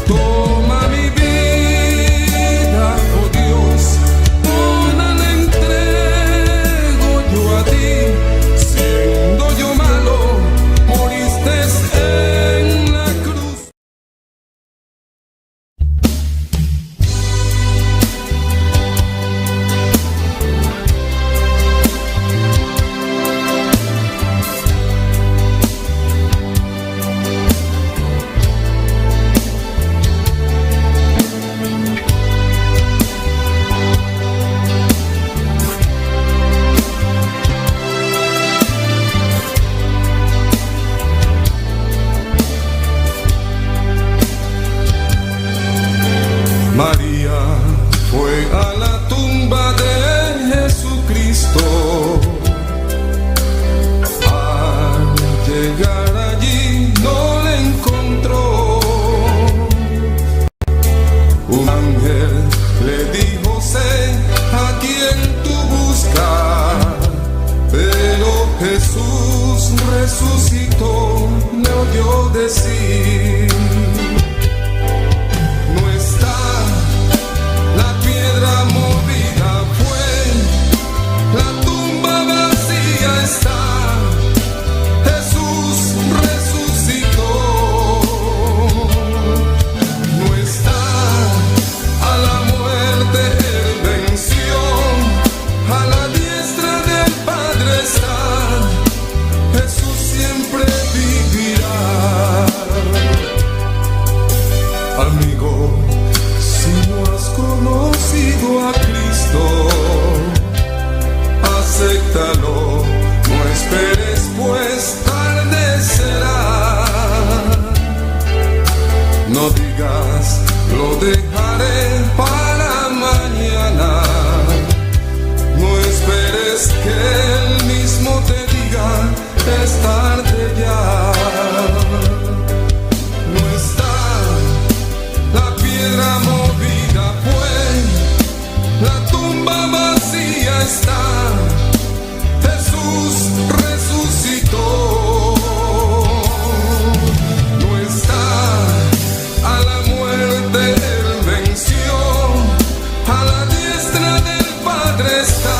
Toma mi bida, oh Dios, toda la entrego yo a ti. Siendo yo malo, moriste en la cruz. María fue a la tumba de Jesucristo. Al llegar allí no le encontró. Un ángel le dijo, sé a quien tú buscas. Pero Jesús resucitó, le oyó decir. No está la piedra movida fue, la tumba vacía está, Jesús resucitó. No está a la muerte él venció, a la diestra del Padre está, Jesús siempre vivirá. Amigo, si no has conocido a Cristo, acéptalo, no esperes, pues tarde será. No digas, lo dejaré para mañana. No esperes que él mismo te diga, es tarde ya. No está la piedra movida fue, la tumba vacía está, Jesús resucitó. No está a la muerte él venció, a la diestra del Padre está,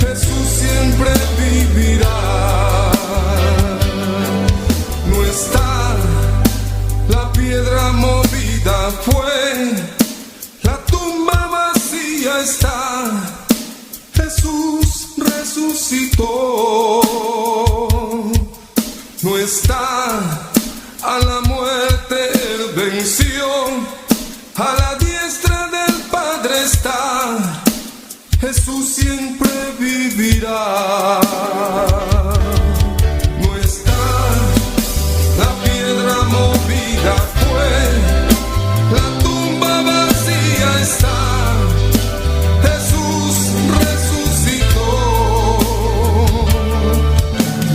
Jesús siempre vivirá. No está la piedra movida fue, la tumba vacía está, Jesús resucitó. No está a la muerte él venció, a la diestra del Padre está, Jesús siempre vivirá. No está la piedra movida fue, la tumba vacía está, Jesús resucitó.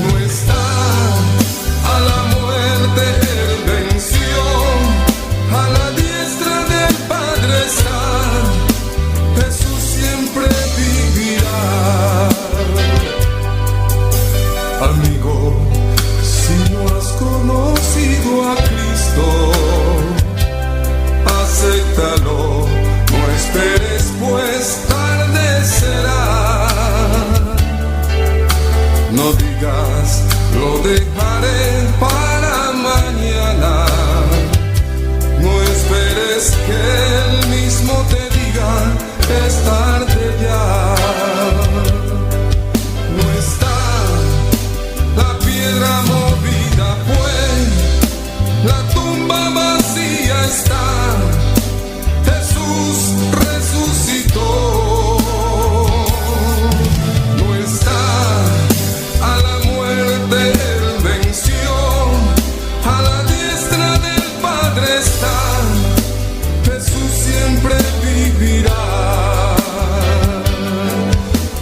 No está a la muerte él venció, a la diestra del Padre está, Jesús siempre vivirá. Amigo, si no has conocido a Cristo, acéptalo, no esperes, pues tarde será. No digas, lo dejaré para mañana. No esperes que él mismo te diga, es tarde ya. No está la piedra movida fue, la tumba vacía está, Jesús resucitó. No está a la muerte él venció, a la diestra del Padre está, Jesús siempre vivirá.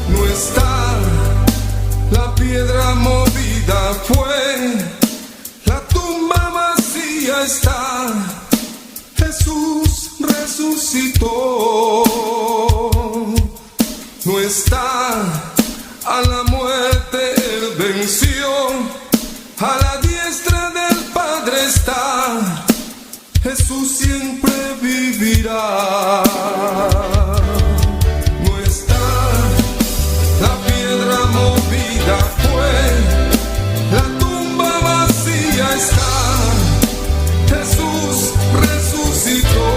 No está la piedra movida fue, la tumba vacía está, Jesús resucitó. No está a la muerte él venció, a la diestra del Padre está, Jesús. siempre vivirá. No está la piedra movida fue, la tumba vacía está. Jesús resucitó.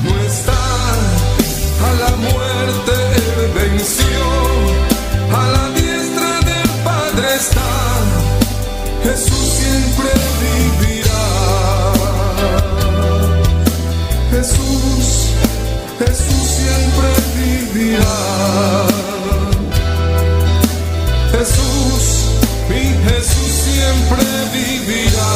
No está a la muerte él venció, a la diestra del Padre está. Jesús siempre vivirá. Jesús, Jesús siempre vivirá. Jesús, mi Jesús siempre vivirá.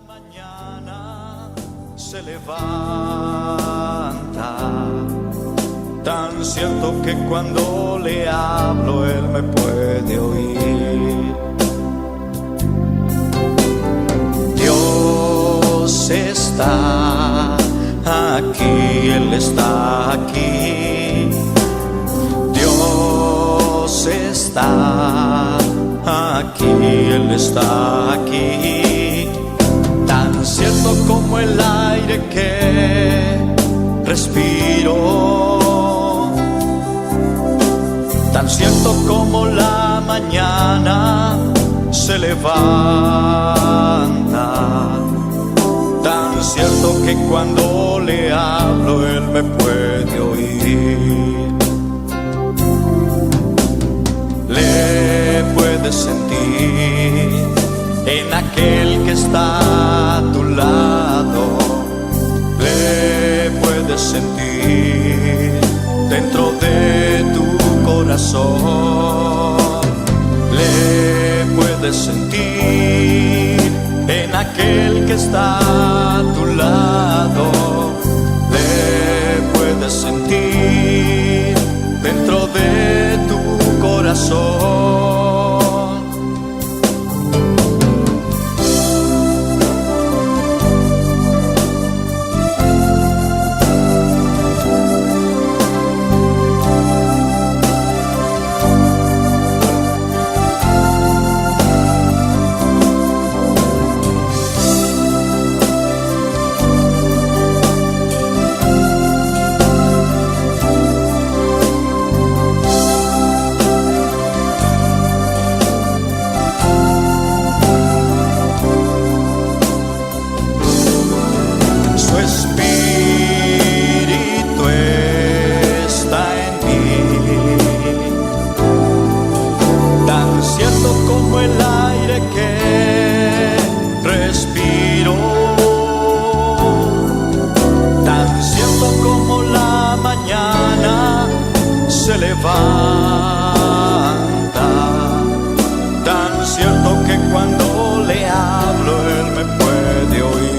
Mañana se levanta, tan cierto que cuando le hablo él me puede oír. Dios está aquí, Él está aquí. Dios está aquí, Él está aquí. Tan cierto como el aire que respiro, tan cierto como la mañana se levanta, tan cierto que cuando le hablo él me puede oír. Le puedes sentir en aquel que está a tu lado, le puedes sentir dentro de tu corazón, le puedes sentir en aquel que está a tu lado, le puedes sentir dentro de tu corazón. Su espíritu está en mí, tan cierto como el aire que respiro, tan cierto como la mañana se levanta, tan cierto que cuando le hablo él me puede oír.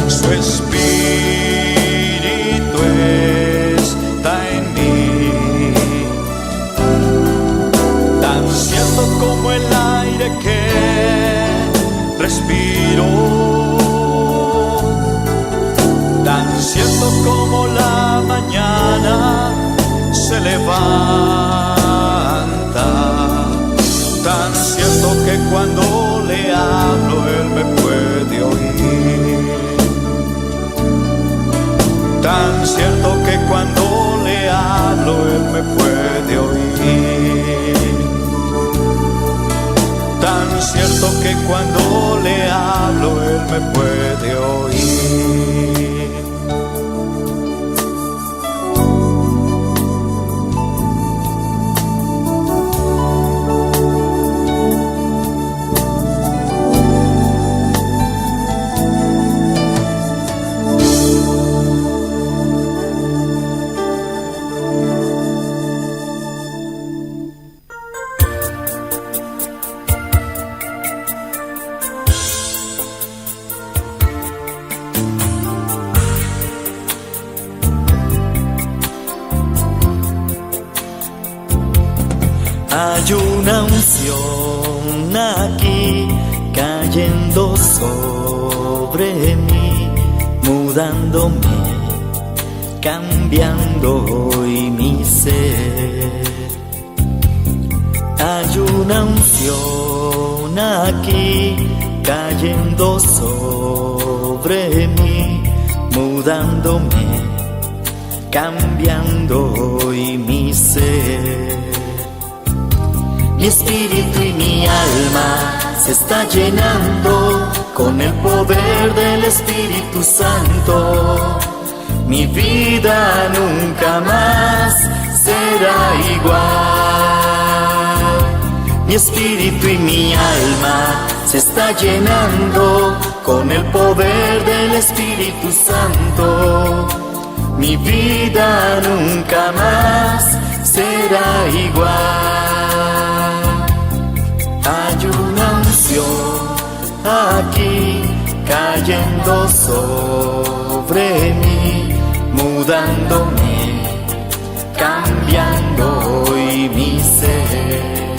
Su espíritu está en mí, tan cierto como el aire que respiro, tan cierto como la mañana se levanta, tan cierto que cuando le hablo él me puede oír. Tan cierto que cuando le hablo él me puede oír. Tan cierto que cuando le hablo él me puede oír. una unción aquí cayendo sobre mí, mudándome, cambiando hoy mi ser. Hay una unción aquí cayendo sobre mí, mudándome, cambiando hoy mi ser. Mi espíritu y mi alma se está llenando con el poder del Espíritu Santo. Mi vida nunca más será igual. Mi espíritu y mi alma se está llenando con el poder del Espíritu Santo. Mi vida nunca más será igual. Hay una unción aquí cayendo sobre mí, mudándome, cambiando hoy mi ser.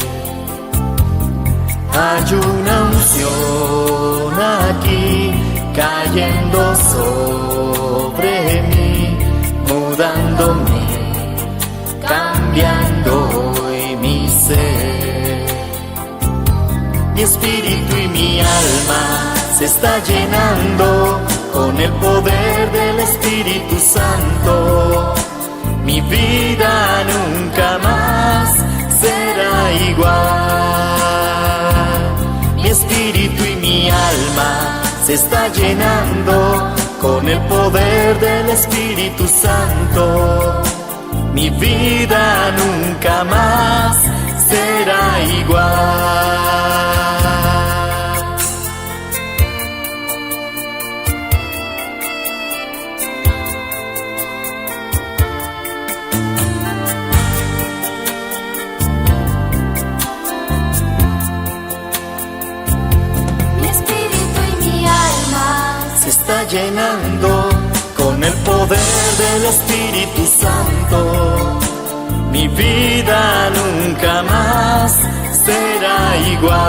Hay una unción aquí cayendo sobre mí, mudándome, cambiando hoy mi ser. Mi espíritu y mi alma se está llenando con el poder del Espíritu Santo. Mi vida nunca más será igual. Mi espíritu y mi alma se está llenando con el poder del Espíritu Santo. Mi vida nunca más será igual. Mi espíritu y mi alma se está llenando con el poder del Espíritu Santo. Mi vida nunca más será igual.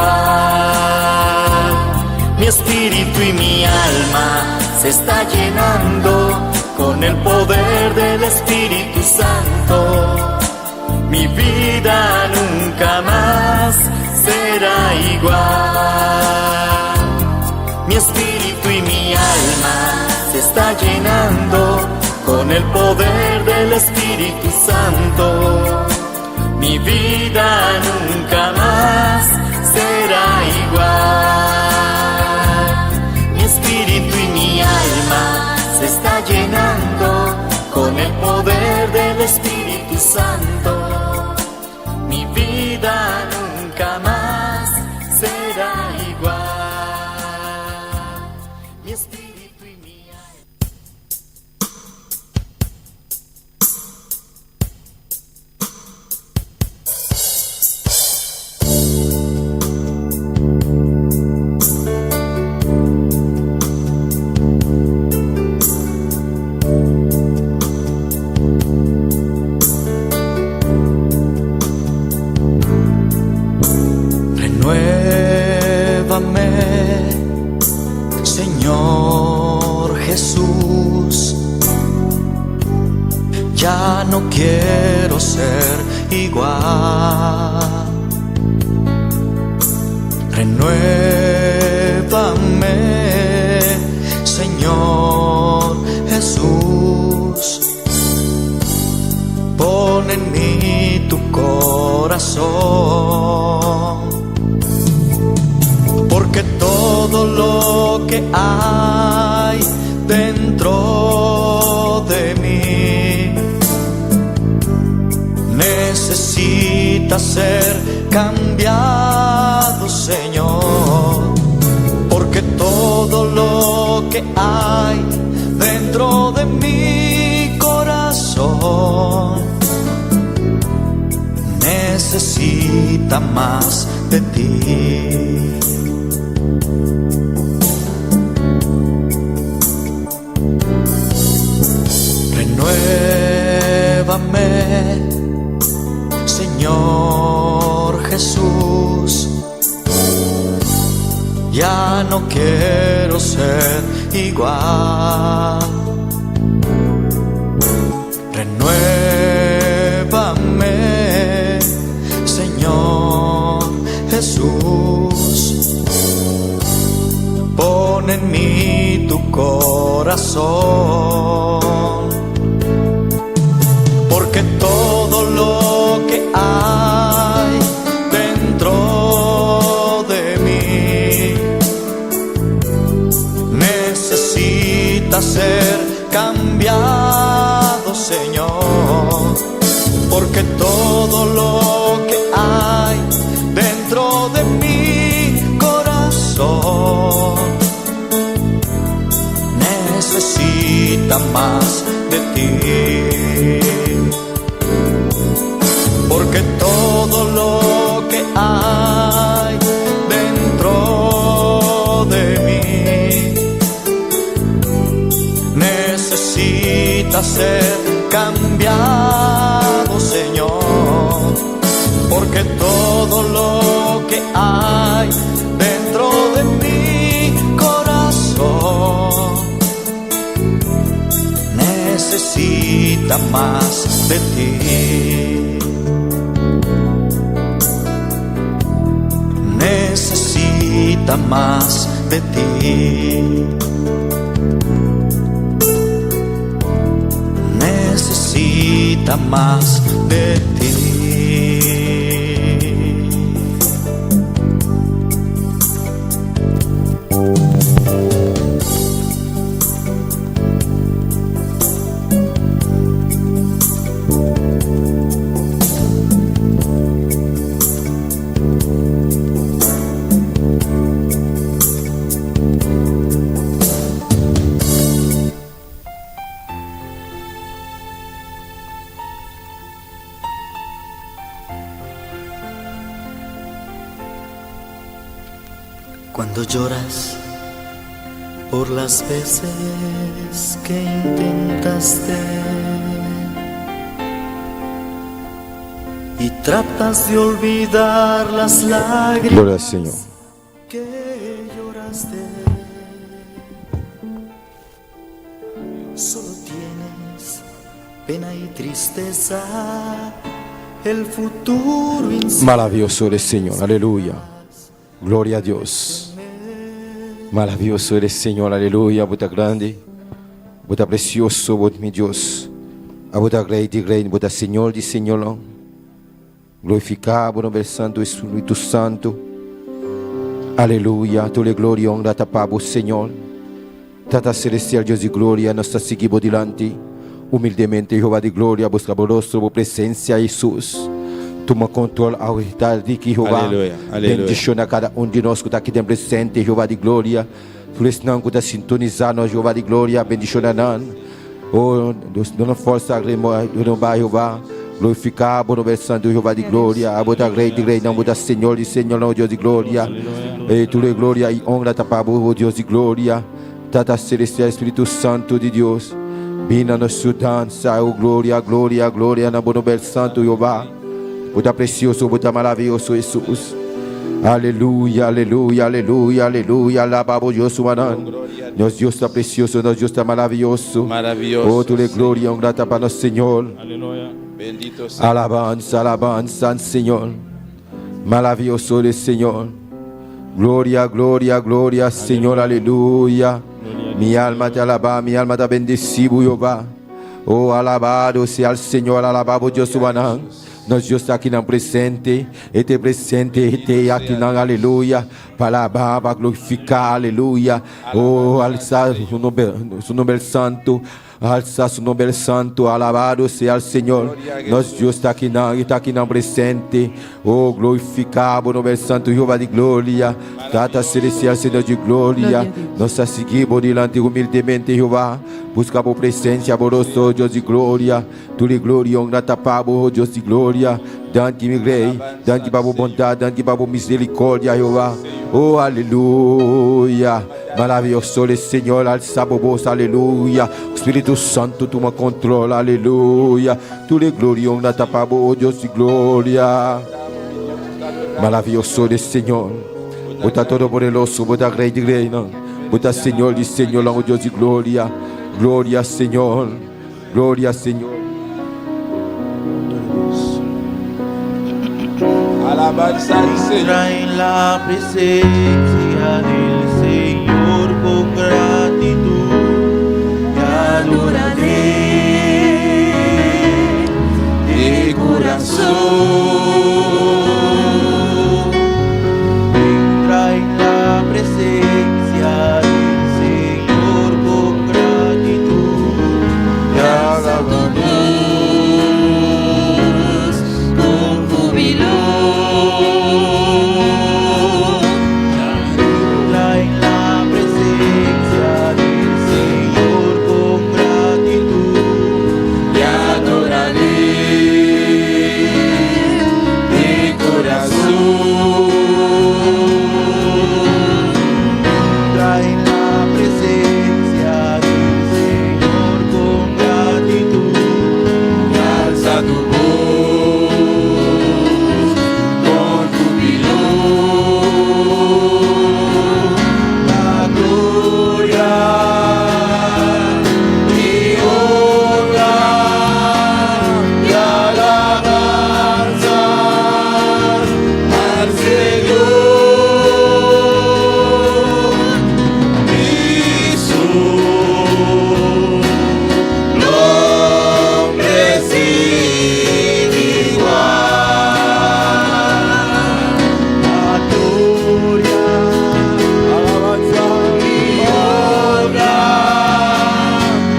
Mi espíritu y mi alma se está llenando con el poder del Espíritu Santo. Mi vida nunca más será igual. Mi espíritu y mi alma se está llenando con el poder del Espíritu Santo. Mi vida nunca más será igual. Mi espíritu y mi alma se está llenando con el poder del Espíritu Santo. Mi vida nunca más será igual. Mi espíritu y mi alma. Renuévame, Señor Jesús. Ya no quiero ser igual. Renuévame, Señor Jesús. Pon en mí tu corazón, porque todo lo que hay dentro de mí necesita ser cambiado, Señor, porque todo lo que hay dentro de mi corazón necesita más de ti. Renuévame, Señor Jesús. quiero ser igual. Renuévame, Señor Jesús. Pon en mí tu corazón. Porque todo lo que hay dentro de mí necesita ser cambiado, Señor. Porque todo lo que hay dentro de mi corazón necesita más de ti. Porque todo lo que hay dentro de mí necesita ser cambiado, Señor. Porque todo lo que hay dentro de mi corazón necesita más de ti. Necesita más de ti. Necesita más de ti. Cuando lloras por las veces que intentaste y tratas de olvidar las lágrimas Gloria al Señor. que lloraste. Solo tienes pena y tristeza, el futuro incierto. Maravilloso eres, Señor. Aleluya. Gloria a Dios. Maravilloso eres, Señor. Aleluya. Bo ta grandi. Bo ta precioso, bo mi Dios. Abo ta Rey di Rey, bo ta Señor di Señor. Glorifica bo nomber santo, Espíritu Santo. Aleluya. Tur gloria y honra ta pa bo, Señor. Tata Celestial, Dios di gloria, nos ta sigui bo dilanti. Humildemente, Jehová di gloria, busca bo rostro, bo presencia, Jesús. Tuma control ahorita di cu Jehová. Aleluya, aleluya. Bendiciona cada un di nos cu ta aki den presente, Jehová di gloria. Tur esnan cu ta sintonisa nos, Jehová di gloria, bendiciona nan. Oh, Dios, duna forsa, renoba, Jehová. Glorifica bo nomber santo, Jehová di gloria. Abo ta Rey di Rey, abo ta Señor di Señor, Dios di gloria. Tur gloria y honra ta pa bo, Dios di gloria. Tata Celestial, Spirito Santo di Dios. Bin na nos yudansa, oh gloria, gloria, gloria na bo nomber santo, Jehová. Bo ta precioso, bo ta maravilloso, Jesús. Aleluya, aleluya, aleluya, aleluya. Alaba Dios, manan. Nos Dios ta precioso, nos Dios ta maravilloso. Maravilloso, Oh, tur gloria, honra ta pa nos Señor. Aleluya. Bendito sea. Alabanza, alabanza al Señor. Maravilloso eres, Señor. Gloria, gloria, gloria, Señor, aleluya. Mi alma te alaba, mi alma te bendecido, Jehová. Oh, alabado sea el Señor, alabado Dios, manan. Nos Dios ta aki na presente, e ta presente, e ta aki na aleluya. Pa alaba, pa glorifica, aleluya. Oh, alsa su nomber santo. Alsa su nomber santo, alabado sea el Señor. Nos Dios ta aki na, ta aki na presente. Oh, glorifica bo nomber santo, Jehová di gloria. Tata Celestial, Señor di gloria. Nos ta sigui dilanti humildemente, Jehová. Busca bo presencia, bo rostro, Dios di gloria. Tur gloria, honra ta pa bo, Dios di gloria. Danki, mi Rey. Danki pa bo bondad, danki pa bo misericordia, Jehová. Oh, aleluya. Maravilloso el Señor, alsa bo voz, aleluya. Spirito Santo, tuma control, aleluya. Tur gloria, honra ta pa bo, Dios di gloria. Maravilloso el Señor. Bo ta todopoderoso, bo ta Rey di Rey. Bo ta Señor di señornan, o Dios di gloria. Gloria, Señor. Gloria, Señor. Alabanza al Señor. Entra en la presencia del Señor con gratitud y adoraré de corazón. Entra en la presencia del Señor con gratitud y Alza tu voz con júbilo. Entra en la presencia del Señor con gratitud Y adoraré de corazón. Entra en la presencia del Señor con gratitud. Alza tu voz con júbilo. La gloria y honra y alabanza al Señor. Y su nombre sin igual. La gloria Alabanza. Y honra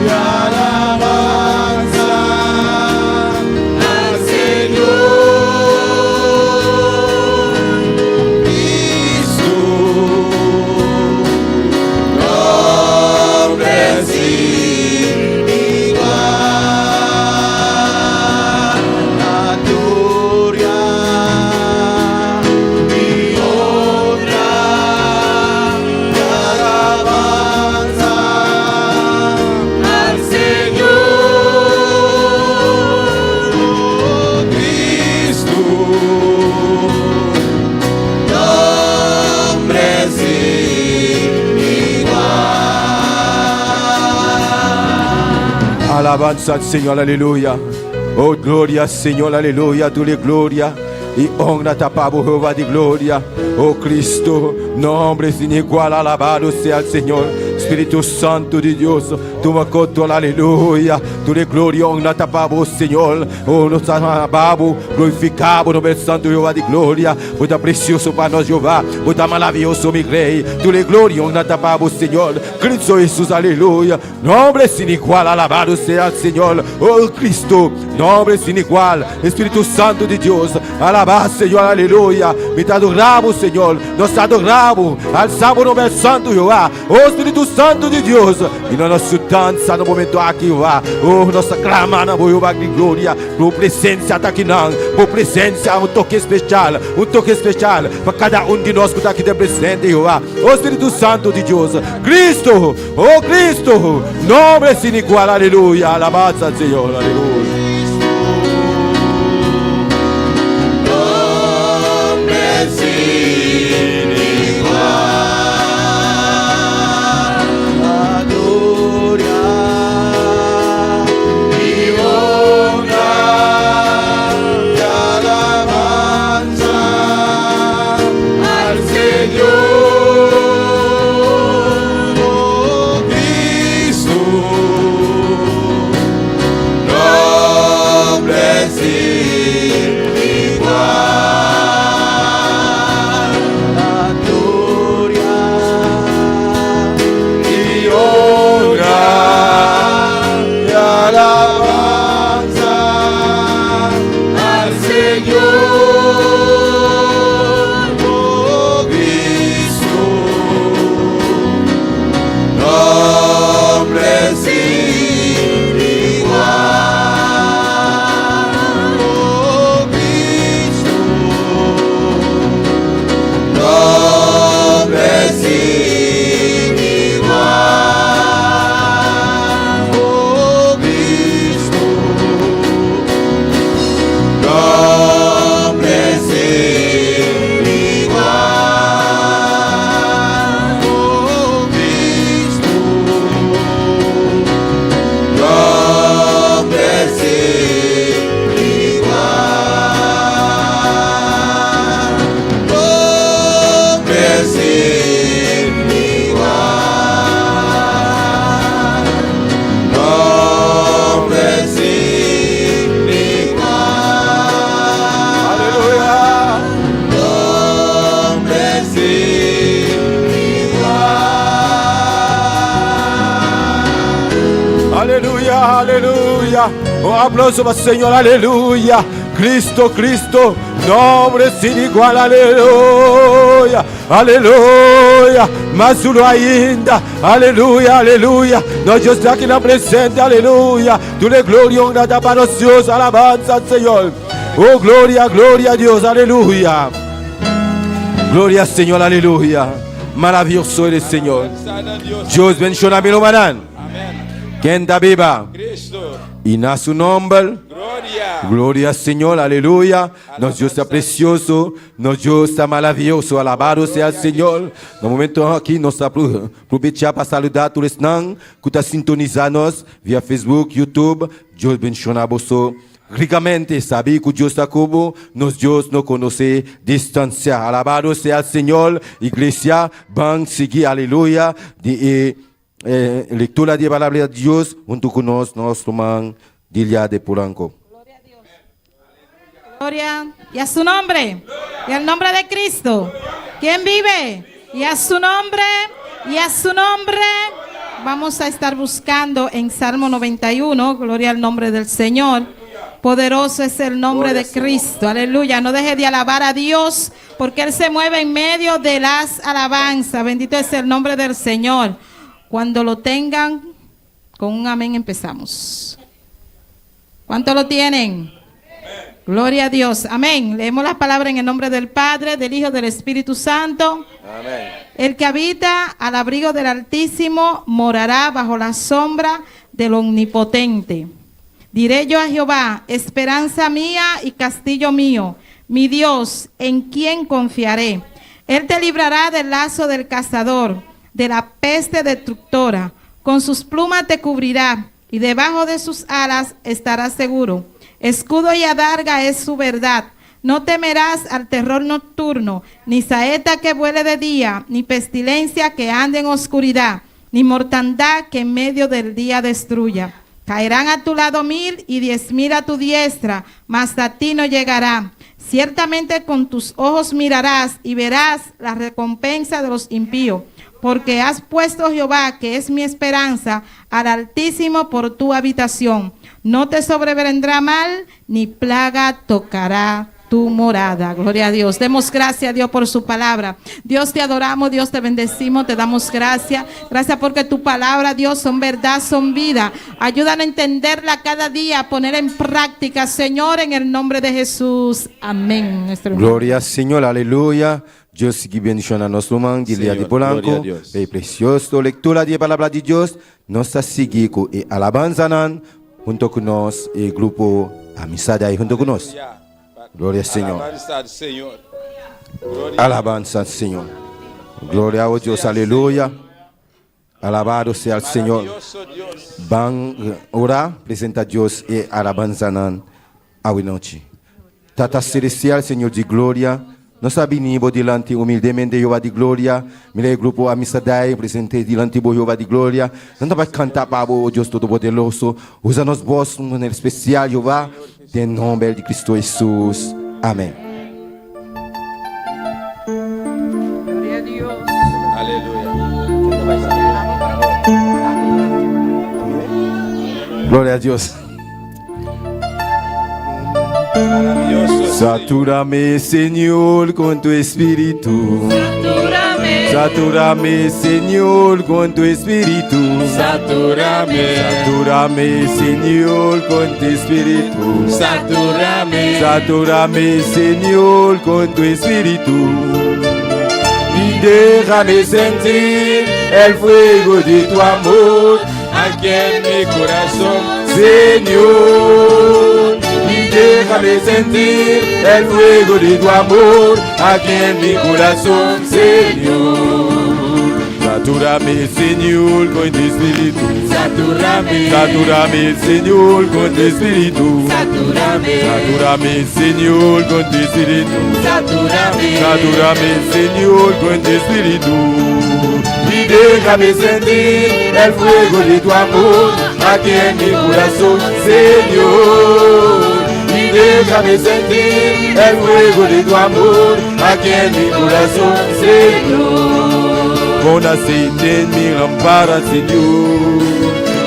y alabanza al Señor. Y su nombre sin igual. La gloria y honra y alabanza Al Señor Cristo, nombre sin igual. Alabanza al Señor, aleluya. Oh, gloria, Señor, aleluya. Tur gloria y honra ta pa bo, Jehová di gloria. Oh Cristo, nombre sin igual, alabado sea el Señor. Spirito Santo di Dios, tuma control, aleluya. Tur gloria, honra ta pa bo, Señor. Oh, nos alabamos, glorificamos, nomber santo, Jehová di gloria. Bo ta precioso pa nos, Jehová. Bo ta maraviyoso, mi Rey. Tur gloria, honra ta pa bo, Señor. Cristo Jesús, aleluya. Nombre sin igual, alabado sea el Señor. Oh Cristo, nombre sin igual. Espíritu Santo de Dios, alabado Señor, aleluya. Mi te adoramos, Señor. Nos adoramos. Alzamos o nombre santo, Jehová. Oh Espíritu Santo de Dios. Y nos dança no momento aqui, Jehová. Oh, nossa clama na Jehová de glória. Por presença está aqui não. Por presença, um toque especial. Um toque especial para cada um de nós que está aqui de presente, Jehová. Oh Espírito Santo de Dios. Cristo, oh Cristo. Nombre sin igual, aleluya. Alabanza al Señor, aleluya. Nombre sin igual. La gloria Y honra y alabanza al Señor. Oh Cristo, nombre Aleluya, aleluya. Un aplauso para el Señor, aleluya. Cristo, Cristo, nombre sin igual, aleluya, aleluya. Mas uno ainda, aleluya, aleluya. Nos Dios está aquí en la presente, aleluya. Tú le gloria, honra para Dios, alabanza al Señor. Oh, gloria, gloria a Dios, aleluya. Gloria al Señor, aleluya. Maravilloso eres, Señor. Dios bendiga a mi hermano. Quien da viva. Y na su nombre. Gloria. Gloria al Señor, aleluya. Nos Dios está precioso, nos Dios está maravilloso. Alabado sea el Señor. No momento aquí nos aprovecha para saludar a todos los que están sintonizando vía Facebook, YouTube. Dios bendiga a vosotros. Ricamente sabe que Dios está como nos Dios no conoce distancia. Alabado sea el Señor. Iglesia, van seguir, aleluya. De, lectura de la palabra de Dios junto con nos, nuestro man Dilia de Polanco. Gloria. Y a su nombre. Y al nombre de Cristo. ¿Quién vive? Y a su nombre. Y a su nombre. Vamos a estar buscando en Salmo 91. Gloria al nombre del Señor. Poderoso es el nombre de Cristo. Aleluya. No deje de alabar a Dios porque Él se mueve en medio de las alabanzas. Bendito es el nombre del Señor. Cuando lo tengan, con un amén empezamos. ¿Cuánto lo tienen? Gloria a Dios. Amén. Leemos las palabras en el nombre del Padre, del Hijo, del Espíritu Santo. Amén. El que habita al abrigo del Altísimo morará bajo la sombra del Omnipotente. Diré yo a Jehová, esperanza mía y castillo mío, mi Dios, en quien confiaré. Él te librará del lazo del cazador, de la peste destructora. Con sus plumas te cubrirá y debajo de sus alas estarás seguro. Escudo y adarga es su verdad. No temerás al terror nocturno, ni saeta que vuele de día, ni pestilencia que ande en oscuridad, ni mortandad que en medio del día destruya. Caerán a tu lado 1000 y 10,000 a tu diestra, mas a ti no llegará. Ciertamente con tus ojos mirarás y verás la recompensa de los impíos, porque has puesto Jehová, que es mi esperanza, al Altísimo por tu habitación. No te sobrevendrá mal, ni plaga tocará tu morada. Gloria a Dios. Demos gracias a Dios por su palabra. Dios, te adoramos, Dios, te bendecimos, te damos gracias. Gracias porque tu palabra, Dios, son verdad, son vida. Ayúdanos a entenderla cada día, a poner en práctica, Señor, en el nombre de Jesús. Amén. Nuestro hermano. Gloria al Señor, aleluya. Dios sigue bendiciendo a nuestro hermano, Gilead de Señor, Polanco. gloria a Dios. E precioso lectura de palabra de Dios. Nos sigue con e alabanza nan, junto con nos, el grupo Amistad ahí junto con nos. Gloria al Señor. Alabanza al Señor. Gloria. Alabanza al Señor. Gloria a Dios, aleluya. Alabado sea el Señor. Maravilloso Dios. Van ora, presenta a Dios e alabanza nan a noche. Tata Celestial, Señor de gloria, nos abinimos delante humildemente Jehová de gloria. Mira el grupo Amisadai, presente delante de Jehová de gloria. Não vai cantar para o Dios Todopoderoso. Usa-nos voz de maneira especial, Jehová, em nome de Cristo Jesus. Amém. Gloria a Dios. Aleluya. Gloria a Dios. Maravilloso. Satúrame, Señor, con tu espíritu. Satúrame, Señor, con tu espíritu. Satúrame. Satúrame, Señor, con tu espíritu. Satúrame. Satúrame, Señor, con tu espíritu. Y déjame sentir el fuego de tu amor Aquí en mi corazón, Señor. Y déjame sentir el fuego de tu amor aquí en mi corazón, Señor. Satúrame, Señor, con tu espíritu. Satúrame. Satúrame, Señor, con tu espíritu. Satúrame. Satúrame, Señor, con tu espíritu. Satúrame. Satúrame, Señor, con tu espíritu. Y déjame sentir el fuego de tu amor aquí en mi corazón, Señor. Y déjame sentir el fuego de tu amor aquí en mi corazón, Señor. Con aceite en mi lámpara, Señor.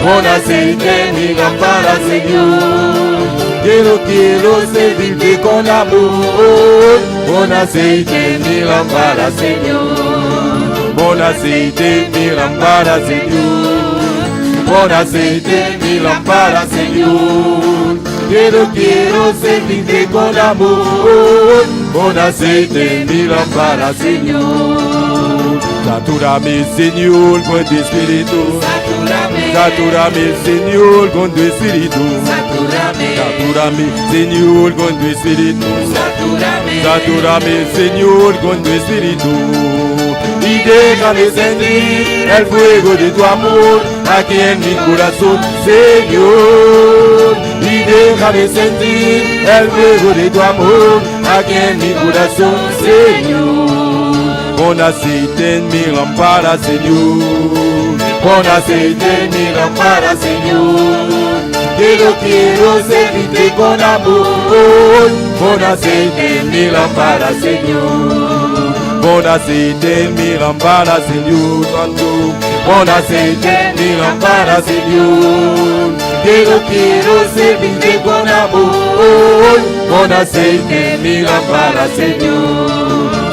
Pon aceite en mi lámpara, Señor. Quiero, quiero servirte con amor. Pon aceite en mi lámpara, Señor. Pon aceite en mi lámpara, Señor. Pon aceite en mi lámpara, Señor. Quiero, quiero servirte con amor. Pon aceite en mi lámpara, Señor. Satúrame, Señor, con tu espíritu. Satúrame. Satúrame, Señor, con tu espíritu. Satúrame. Satúrame, Señor, con tu espíritu. Satúrame. Satúrame, Señor, con tu espíritu. Y déjame sentir el fuego de tu amor aquí en mi corazón, Señor. Y déjame sentir el fuego de tu amor aquí en mi corazón, Señor. Pon aceite en mi lámpara, Señor. Pon aceite en mi lámpara, Señor. Quiero, quiero servirte con amor. Pon aceite en mi lámpara, Señor. Pon aceite en mi lámpara, Señor Santo. Pon aceite en mi lámpara, Señor. Quiero, quiero servirte con amor. Pon aceite en mi lámpara, Señor.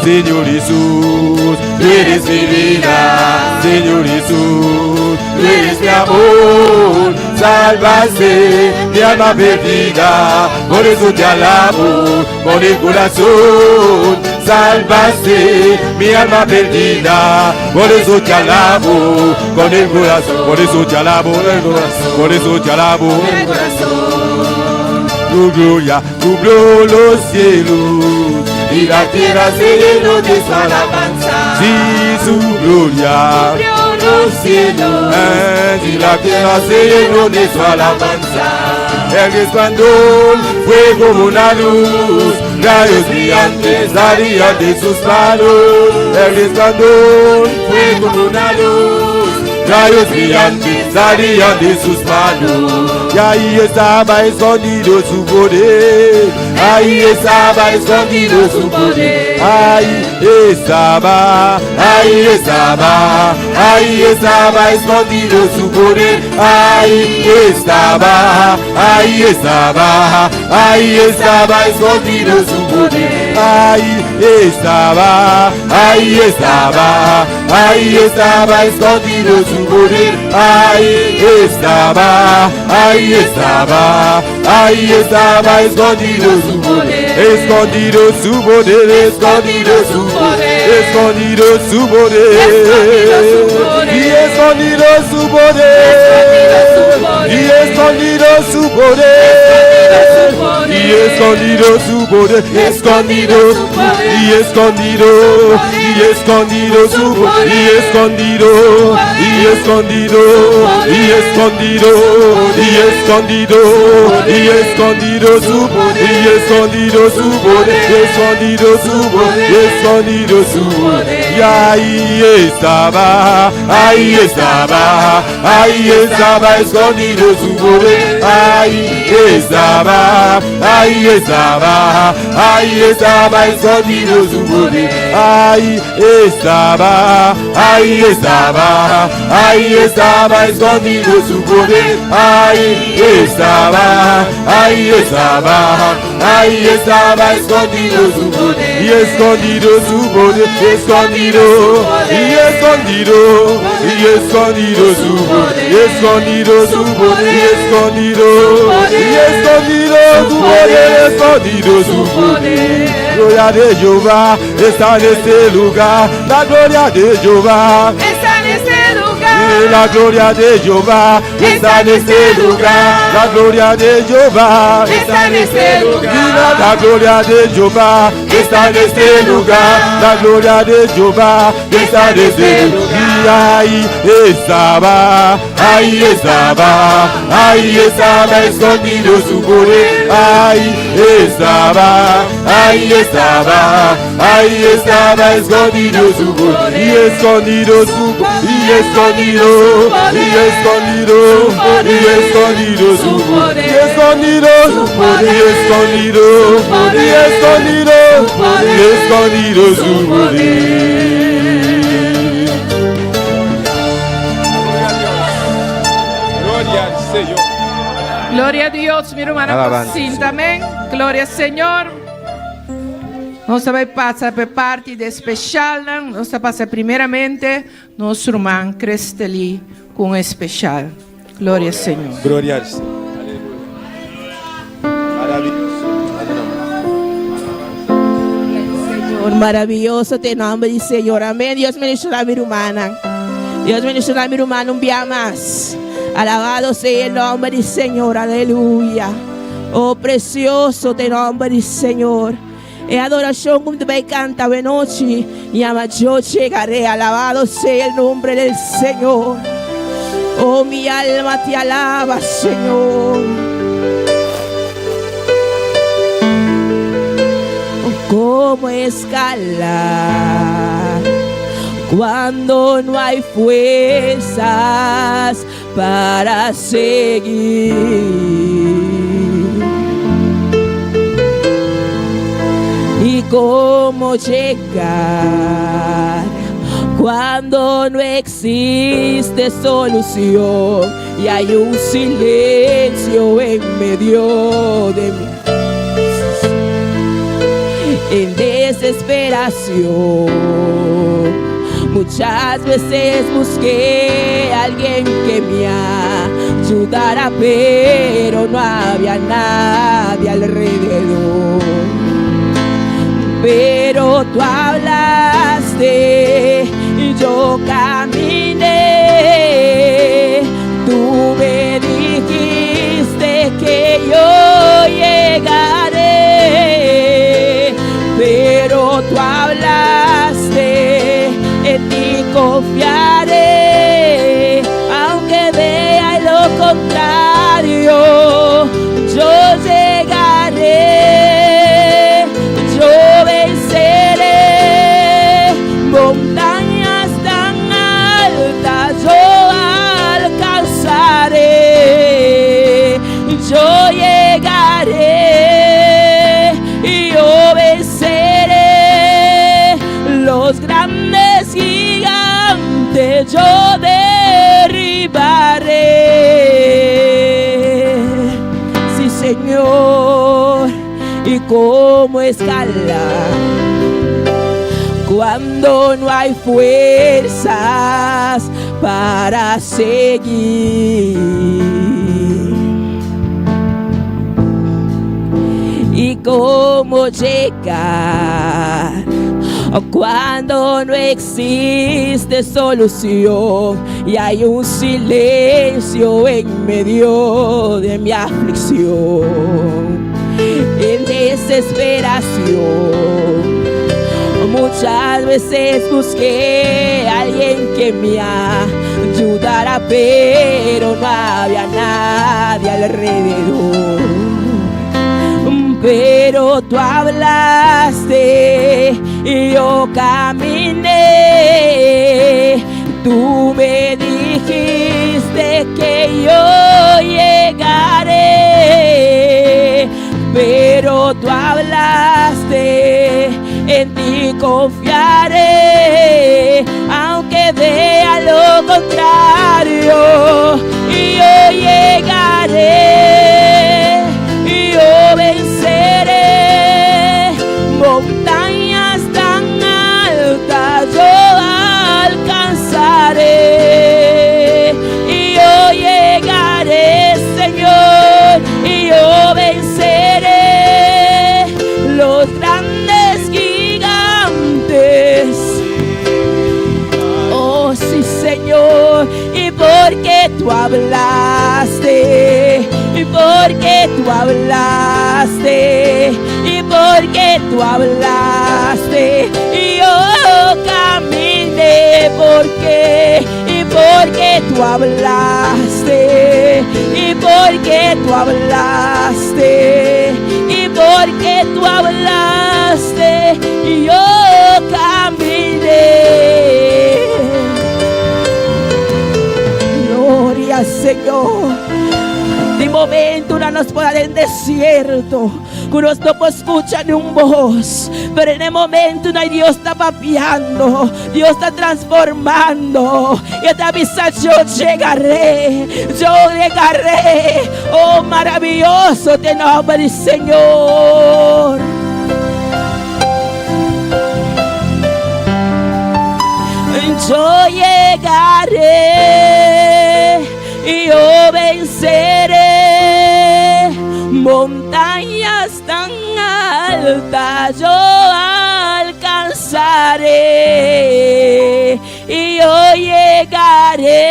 Señor Jesús, tú eres mi vida. Señor Jesús, tú eres mi amor. Salvaste mi alma perdida, por eso te alabo con el corazón. Salvaste mi alma perdida, por eso te alabo con el corazón. Por eso te alabo, por eso te alabo. Tu gloria cubrió los cielos y la tierra se llenó de su alabanza. Sí, su gloria Cubrió los cielos. Y la tierra se llenó de su alabanza. El resplandor fue como una luz, rayos brillantes salían de sus manos. El resplandor fue como una luz, rayos brillantes salían de sus manos. Y ahí estaba escondido su poder, ahí estaba escondido su poder. Ahí estaba, ahí estaba, ahí estaba escondido su poder. Ahí estaba, ahí estaba, ahí estaba escondido su poder. Ahí estaba, ahí estaba, ahí estaba escondido su poder. Ahí estaba, ahí estaba, ahí estaba escondido su poder. Escondido su poder, escondido su poder, escondido su poder, y escondido su poder, y escondido su poder, y escondido su poder, escondido, y escondido, y escondido su poder, y escondido, y escondido, y escondido, y escondido, y escondido su poder, y escondido su poder, escondido su poder, escondido su poder. Y ahí estaba, ahí estaba, ahí estaba escondido su poder. Ahí estaba, ahí estaba, ahí estaba escondido su poder. Ahí estaba, ahí estaba, ahí estaba escondido su poder. Ahí estaba, ahí estaba, ahí estaba escondido su poder. Y escondido su poder, escondido, y escondido, y escondido su poder, escondido su poder, y escondido, y escondido su poder, escondido su poder. Gloria de Jehová está en este lugar, la gloria de Jehová Está en este lugar. Y la gloria de Jehová está en este lugar, la gloria de Jehová Está en este lugar. Mira la gloria de Jehová está en este lugar, la gloria de Jehová está en este lugar. Y ahí estaba, ahí estaba, ahí estaba escondido su poder. Ahí estaba, ahí estaba, ahí estaba escondido su poder. Y escondido su poder, y escondido, y escondido, y escondido su poder. Y escondido su poder, y escondido, y escondido, y escondido su poder. Gloria a Dios. Señor. Gloria a Dios, mi rumannan por Alabanza, sinta, amén. Gloria al Señor. Nos ta bai pasa pa e parti di especialnan. Nos ta pasa primeramente nos ruman Crestely cu un especial. Gloria al Señor. Gloria al Señor. Aleluya. Maravilloso. Señor, maravilloso ta e nomber di Señor. Amén. Dios bendiciona mi rumannan. Dios bendiciona mi ruman un bia mas. Alabado sea el nomber di Señor. Aleluya. Oh, precioso ta e nomber di Señor. E adoracion cu mi ta bay canta awe nochi yama Yo Llegaré. Alabado sea el nombre del Señor. Oh, mi alma te alaba, Señor. Oh, cómo escalar cuando no hay fuerzas para seguir. Y cómo llegar cuando no existe solución y hay un silencio en medio de mí. En desesperación, muchas veces busqué a alguien que me ayudara, pero no había nadie alrededor. Pero tú hablaste y yo caminé. Tú me dijiste que yo llegaré. Pero tú hablaste, en ti confiaré. Aunque vea lo contrario, yo llegaré. Yo venceré montañas tan altas, yo alcanzaré. Yo llegaré y yo venceré los grandes gigantes, yo derribaré. Sí, Señor, y cómo escalar cuando no hay fuerzas para seguir. Y cómo llegar cuando no existe solución y hay un silencio en medio de mi aflicción. En desesperación, muchas veces busqué a alguien que me ayudara, pero no había nadie alrededor. Pero tú hablaste y yo caminé. Tú me dijiste que yo llegaré. Pero tú hablaste, en ti confiaré. Aunque vea lo contrario, yo llegaré. Yo venceré montañas tan altas, yo alcanzaré. Y yo llegaré, Señor, y yo venceré los grandes gigantes. Oh, sí, Señor, y porque tú hablaste, y porque tú hablaste, y porque tú hablaste, y yo caminé, porque, y porque tú hablaste, y porque tú hablaste, y porque tú hablaste, y yo caminé. Gloria al Señor. Di momentonan nos por ta den desierto, ku nos no por skucha ni un bos, pero en e momentonan Dios ta papiando, Dios ta transformando, i e ta bisa, Yo llegaré, yo llegaré. Oh, maraviyoso ta e nòmber di Señor. Yo llegaré y yo venceré montañas tan altas yo alcanzaré y yo llegaré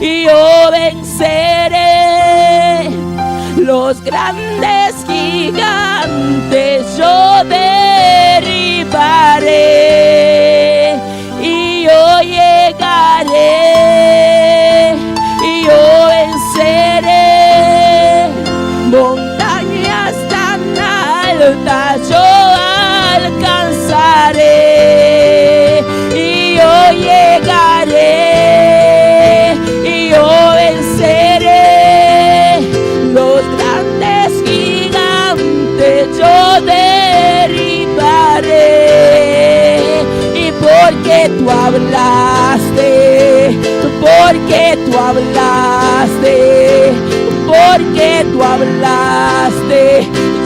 y yo venceré los grandes gigantes yo derribaré y yo llegaré y yo venceré montañas tan altas yo alcanzaré y yo llegaré y yo venceré los grandes gigantes yo derribaré y porque tú hablaste porque tú hablaste porque tú hablaste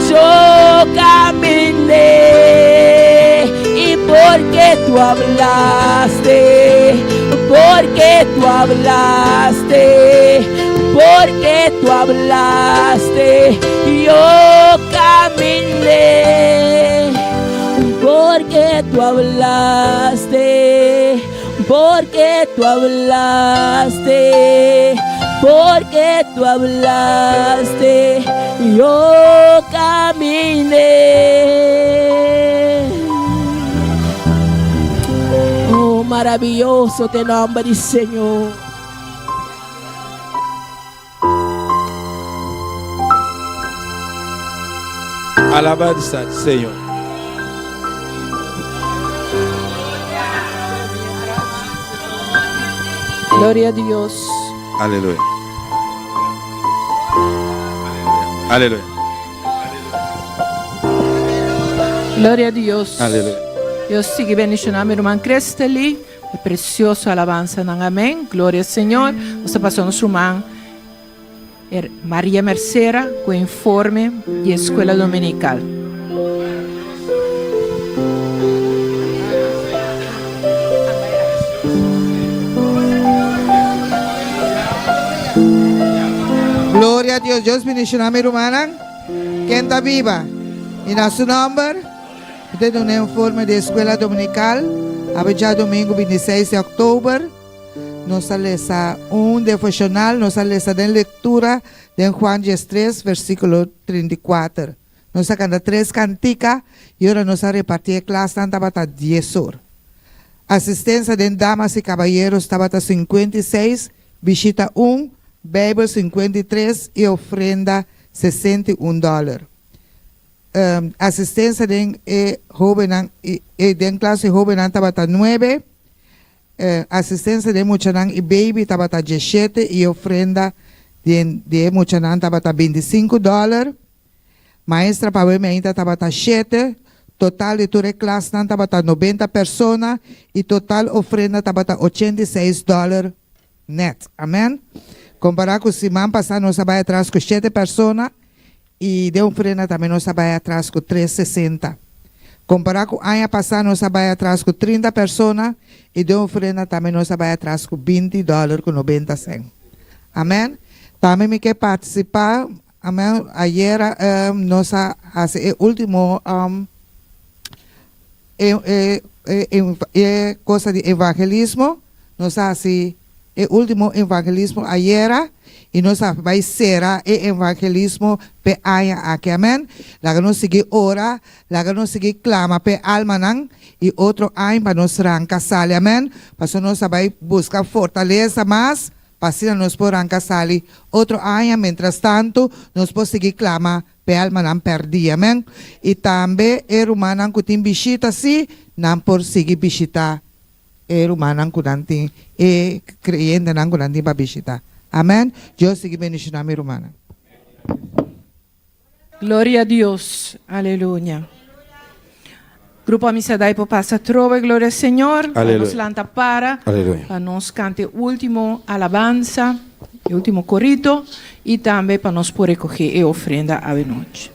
yo caminé y porque tú hablaste porque tú hablaste porque tú hablaste yo caminé porque tú hablaste porque tú hablaste porque tú hablaste yo caminé. Oh, maraviyoso ta e nòmber di Señor. Alabansa Señor. Gloria a Dios. Aleluya. Aleluya. Gloria a Dios. Aleluya. Dios sigui bendishoná mi ruman Crestely. E precioso alabansanan. Amèn. Gloria al Señor. Nos ta pasa nos ruman Maria Mercera ku informe di Escuela Dominical. Gloria a Dios. Dios bendishoná mi rumannan. Ken ta biba? I na su nòmber, mi ta duna informe di Escuela Dominical. Awe djadomingu 26 di òktober, nos a lesa un devoshonal. Nos a lesa den lektura den Juan 13, versíkulo 34. Nos a kanta tres kantika i ora nos a repartí e klasnan tabata 10 or. Asistensia den damas i kabayeros tabata 56, bishita un, Beibel 53 i ofrenda 61 dòler. Asistensia den e hóbennan i den klas di hóbennan tabata 9, asistensia den muchanan i beibi tabata 17 i ofrenda den di e muchanan tabata 25 dòler. Maestra pa meinta tabata 7, total di tur e klasnan tabata 90 persona i total ofrenda tabata 86 dòler net. Amèn. Kompará ku siman pasá nos a bai atras ku 7 persona i den ofrenda tambe nos a bai atras ku 360. Kompará ku aña pasá nos a bai atras ku 30 persona i den ofrenda tambe nos a bai atras ku 20 dòler ku 90 sènt. Amèn. Tambe mi ke partisipá. Amèn. Ayera nos a hasi e último e cosa di evangelismo. Nos a hasi e último evangelismo ayera i nos a bai sera e evangelismo p'e aña aki. Amèn. Laga nos sigui ora, laga nos sigui klama p'e almanan i otro aña pa nos ranka sali. Amèn. Pasobra nos a bai buska fortalesa mas pa asina nos por ranka sali otro aña. Mientrastantu nos por sigui klama p'e almanan pèrdí. Amèn. I tambe e rumannan ku tin bishita, sí, nan por sigui bishitá e rumannan ku nan tin, e kreyentenan ku nan tin pa bishitá. Amen. Dios sigui bendiciona mi rumannan. Gloria a Dios. Aleluya. Grupo Amisadai por pasa atrobe, gloria Señor. Pa Aleluya. nos lanta para. Aleluya. Pa nos canta e ultimo alabanza, e ultimo corito, y tambe pa nos por recoge e ofrenda avenochi.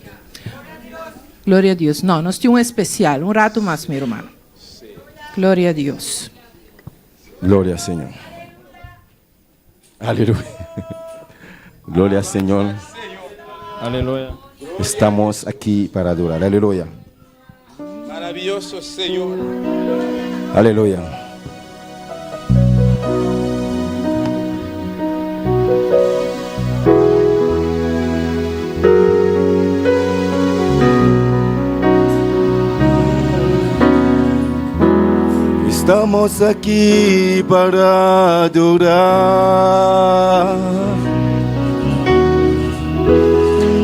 Gloria a Dios. No, nos tin un especial. Un rato mas, mi ruman. Gloria a Dios. Gloria al Señor. Aleluya. Gloria al Señor. Aleluya. Estamos aquí para adorar. Aleluya. Maravilloso Señor. Aleluya. Estamos aquí para adorar.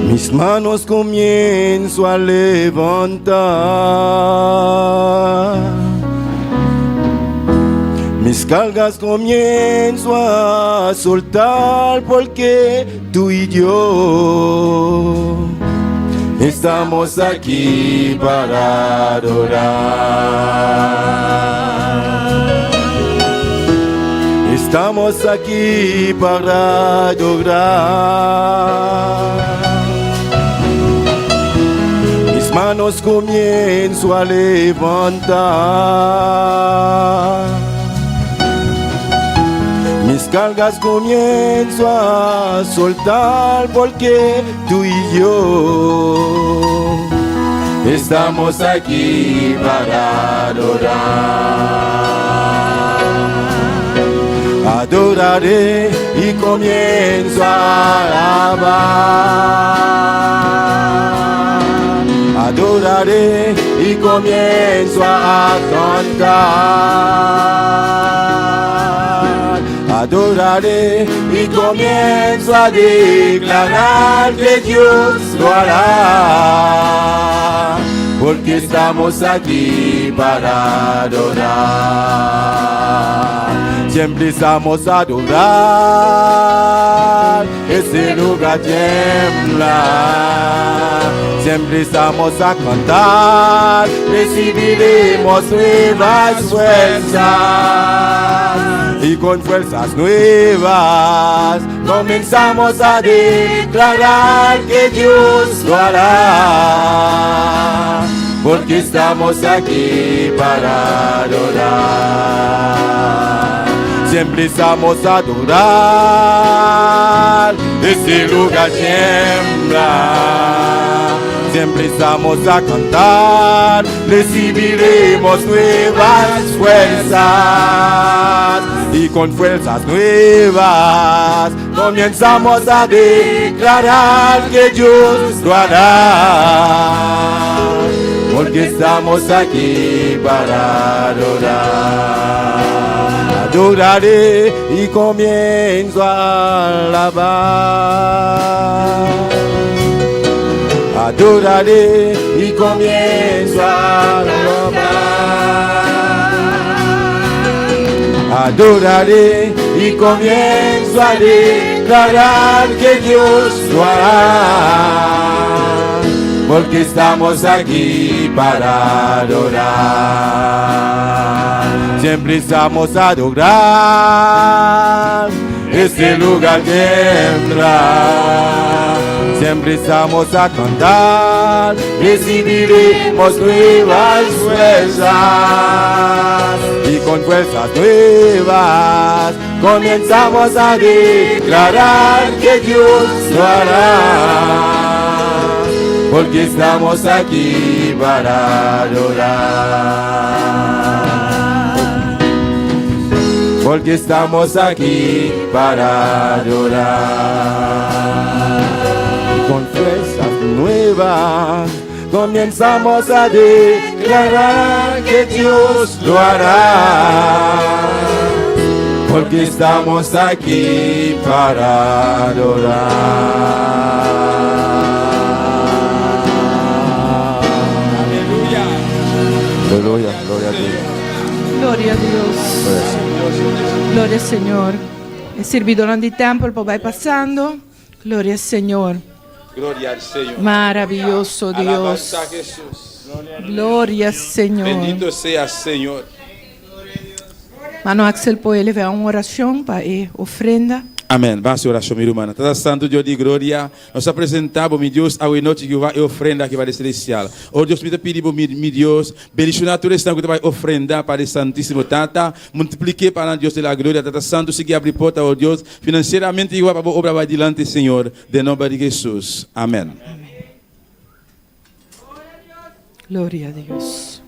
Mis manos comienzo a levantar. Mis cargas comienzo a soltar porque tú y yo estamos aquí para adorar. Estamos aquí para adorar. Mis manos comienzo a levantar. Mis cargas comienzo a soltar porque tú y yo estamos aquí para adorar. Adoraré y comienzo a alabar. Adoraré y comienzo a cantar. Adoraré y comienzo a declarar que Dios lo hará. Porque estamos aquí para adorar. Siempre estamos a adorar. Ese lugar tiembla. Siempre estamos a cantar. Recibiremos nuevas fuerzas. Y con fuerzas nuevas comenzamos a declarar que Dios lo hará. Porque estamos aquí para adorar. Siempre estamos a adorar. Ese lugar tiembla. Siempre estamos a cantar. Recibiremos nuevas fuerzas. Y con fuerzas nuevas comenzamos a declarar que Dios lo hará. Porque estamos aquí para adorar. Adoraré y comienzo a alabar. Adoraré y comienzo a alabar. Adoraré y comienzo a declarar que Dios lo hará. Porque estamos aquí para adorar. Siempre estamos a adorar. Este lugar tiembla. Siempre estamos a cantar. Recibiremos nuevas fuerzas. Y con fuerzas nuevas comenzamos a declarar que Dios lo hará. Porque estamos aquí para adorar. Porque estamos aquí para adorar. Con fuerzas nuevas comenzamos a declarar que Dios lo hará. Porque estamos aquí para adorar. Aleluya. Aleluya, gloria a Dios. Gloria a Dios. Gloria al Señor. Gloria al Señor. E sirbidónan di tèmpel por bai pasando. Gloria Señor. Gloria al Señor. Maravioso Dios. Alabanza a Jesús. Gloria Señor. Bendito sea Señor. Mano Axel por eleva un orashon pa e ofrenda. Amèn. Ban hasi orashon, mi rumannan. Tata Santu, Dios di gloria, nos ta presentá Bo, mi Dios, awe nochi, Jehová, e ofrenda aki pa Padre Celestial. O Dios, mi ta pidi Bo, mi, mi Dios, bendishoná tur esnan ku ta bai ofrendá, Padre Santísimo. Tata, multiplik'é pa nan, Dios di la gloria. Tata Santu, sigui abri porta, o Dios, finansieramente, Jehová, pa Bo obra bai dilanti, Señor, den nomber di Hesus. Amèn. Gloria a Dios.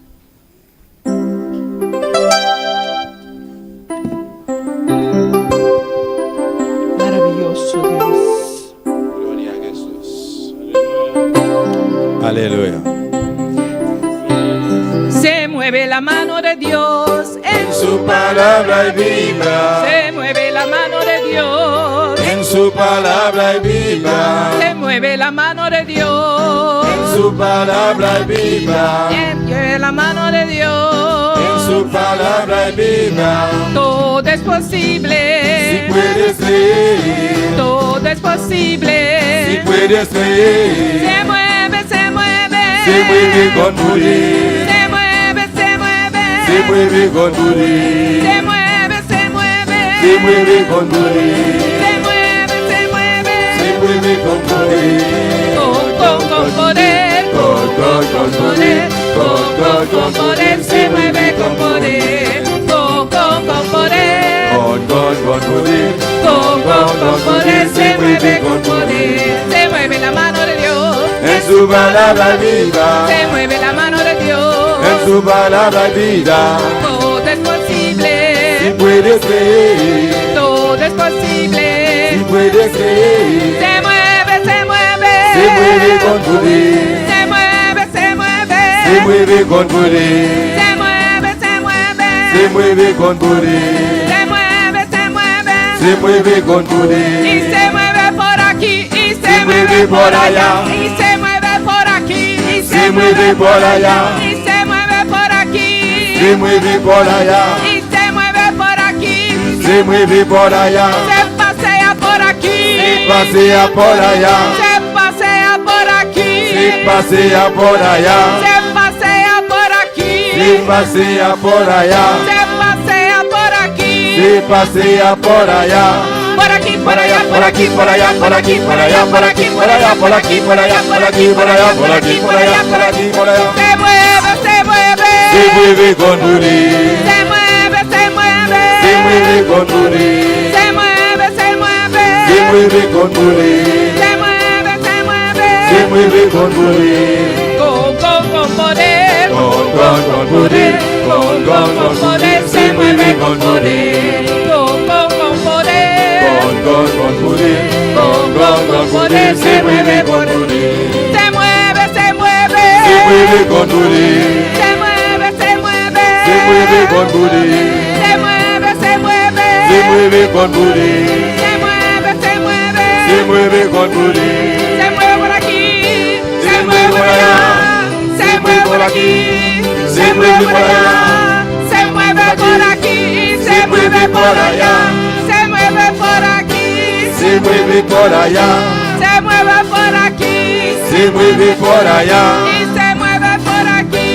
Maravilloso Dios. Gloria a Jesús. Aleluya. Se mueve la mano de Dios en su palabra y viva. Se mueve la mano de Dios en su palabra y viva. Se mueve la mano de Dios en su palabra y viva. Se mueve la mano de Dios en su palabra y viva. Todo es posible si puedes creer. Todo es posible si puedes creer. Se mueve, se mueve. Se mueve con poder. Se mueve, se mueve. Se mueve con poder. Se mueve, se mueve. Se mueve con poder. Se mueve, se mueve. Se mueve con poder. Con poder. Con poder. Con poder. Se mueve con poder. Con poder. Con poder. Con poder. Se mueve con poder. Se mueve la mano de Dios. En su palabra viva. Se mueve la mano de Dios. En su palabra vida. Todo es posible. Si puedes creer. Todo es posible. Si puedes creer. Se mueve, se mueve. Se mueve con poder. Se mueve, se mueve. Se mueve con poder. Se mueve, se mueve. Se mueve con poder. Se mueve, se mueve. Se mueve con poder. Y se mueve por aquí y se, se mueve por allá. Y se mueve por aquí y se mueve por allá. Y se mueve por aquí. Se mueve por allá. Y se mueve por aquí. Se mueve por allá. Se pasea por aquí. Se pasea por allá. Se pasea por aquí. Se pasea por allá. Se pasea por aquí. Se pasea por allá. Se pasea por aquí. Se pasea por allá. Por aquí, por allá, por aquí, por allá, por aquí, por allá, por aquí, por allá, por aquí, por allá, por aquí, por allá, por aquí, por allá, por aquí, por allá. Se mueve, se mueve. Se mueve con poder. Se mueve, se mueve. Se mueve con poder. Se mueve, se mueve. Se mueve con poder. Se mueve, se mueve. Se mueve con poder. Con poder. Con poder. Con poder. Se mueve con poder. Con poder. Con poder. Con poder. Se mueve con poder. Se mueve, se mueve. Se mueve con poder. Se mueve, se mueve. Se mueve con poder. Se mueve, se mueve. Se mueve con poder. Se mueve, se mueve. Se mueve con poder. Se mueve por aquí. Se mueve por allá. Se mueve por aquí. Se mueve por allá. Se mueve por aquí. Se mueve por allá. Se mueve por aquí. Se mueve por allá. Se mueve por aquí. Se mueve por allá. Y se mueve por aquí.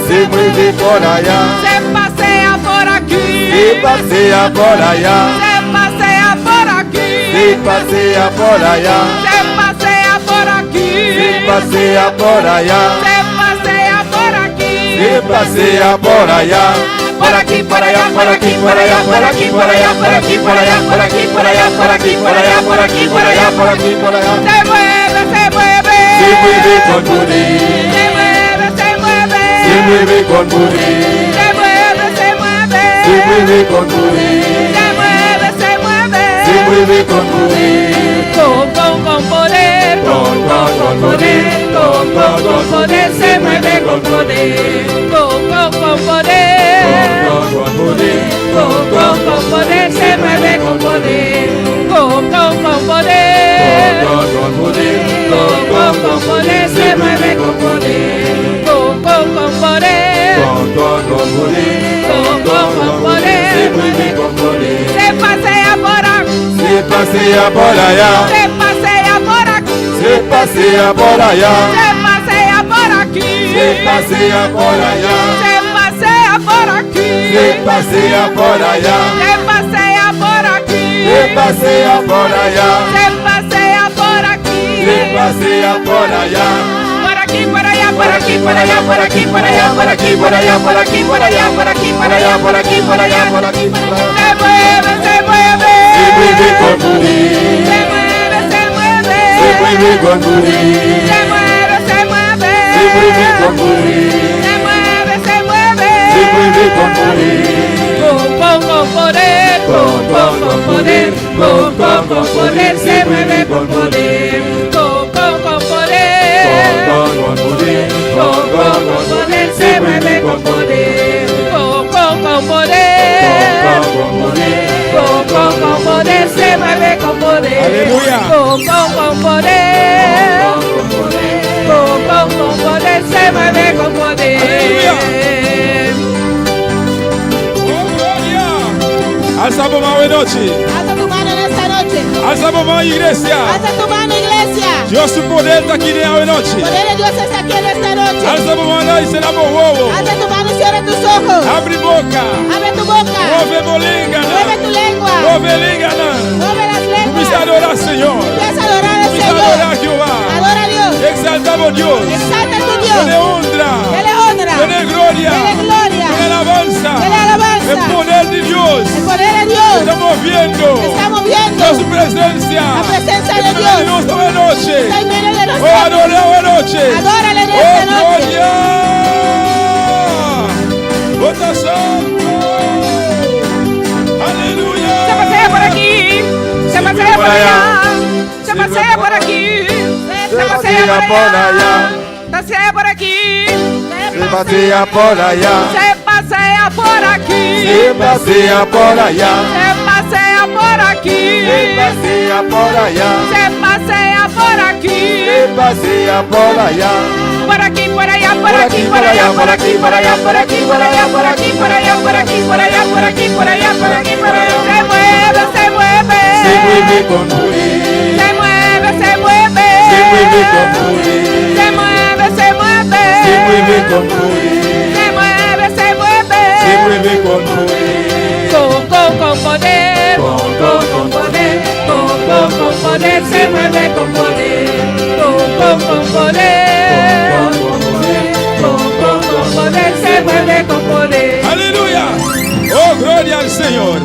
Se mueve por allá. Se pasea por aquí. Se pasea por allá. Se pasea por aquí. Se pasea por allá. Se pasea por aquí. Se pasea por allá. Se pasea por aquí. Se pasea por allá. Por aquí, por allá, por aquí, por allá, por aquí, por allá, por aquí, por allá, por aquí, por allá, por aquí, por allá, por aquí, por allá, por aquí, por allá. Se mueve, se mueve. Se mueve con poder. Se mueve, se mueve. Se mueve con poder. Se mueve, se mueve. Se mueve con poder. Se mueve, se mueve. Se mueve con poder. Con poder. Con poder. Con poder. Se mueve con poder. Con poder. Con poder. Con poder. Se mueve con poder. Con poder. Con poder. Con poder. Se mueve con poder. Con poder. Con poder. Con poder. Se mueve con poder. Se pasea por aquí. pasea por allá. Se pasea por aquí. Se pasea por allá. Se pasea por aquí. Se pasea por allá. Se pasea por aquí. Se pasea por allá. Se pasea por aquí. Se pasea por allá. Se pasea por aquí. Se pasea por allá. Por aquí, por allá, por aquí, por allá, por aquí, por allá, por aquí, por allá, por aquí, por allá, por aquí, por allá, por aquí, por allá, por aquí, por allá. Se mueve, se mueve. Se mueve con poder. Se mueve, se mueve. Se mueve con poder. Se mueve, se mueve. Se mueve con poder. Se mueve, se mueve. Se mueve con poder. Con, con, con poder, con, con, con poder, con, con, con poder, se mueve con poder, con, con, con poder, Con, con poder. con, con, con poder, se mueve con poder, con, con, con poder, Con poder. con, con, con poder, se mueve con poder, Aleluya. con, con, con poder, con, con, con poder, se mueve con poder. Aleluya. Oh, gloria. Alsa bo man anochi. Alza tu mano en esta noche. Alsa bo man, iglesia. Alza tu mano, iglesia. Dios su poder ta aki anochi. Poder de Dios está aquí en esta noche. Alsa bo man i sera bo wowo. Alza tu mano y cierra tus ojos. Habri boka. Abre tu boca. Move bo lenga. Mueve tu lengua. Move lenga. Mueve las lenguas. Kuminsá adorá Señor. Empieza a adorar al Kuminsá Señor. adorá Jehová. Adora a Dios. Eksaltá bo Dios. Exalta a tu Dios. Dun'é honra. Dele honra. Dun'é gloria. Dele gloria. Dun'é alabansa. Dele alabanza. E poder di Dios. El poder de Dios. Ta moviendo. Está moviendo. Su presensia. La presencia de Está Dios. den nos anochi. Está en medio de Oh, nosotros. ador'é anochi. Adórale en Oh, esta noche. gloria. Bo ta santu. Aleluya. Se pasea por aquí, se pasea por allá, se pasea por aquí, se pasea por allá, pasea por aquí, Se pasea por allá. se pasea por aquí, Se pasea por allá. se pasea por aquí, Se pasea por allá. se pasea por aquí, Se pasea por allá. por aquí, por allá, por aquí, por allá, por aquí, por allá, por aquí, por allá, por aquí, por allá, por aquí, por allá, por aquí, por allá, por aquí, por allá, se mueve, se mueve, Se mueve con poder. se mueve, se mueve, Se mueve con poder. se mueve, se mueve, Se mueve con poder. se mueve, se mueve, Se mueve con poder. con, con, con poder, Con, con, con poder, con, con, con poder, se mueve con poder, con, con, con poder, Con, con poder. con, con, con poder, se mueve con poder. Aleluya. Oh, gloria al Señor.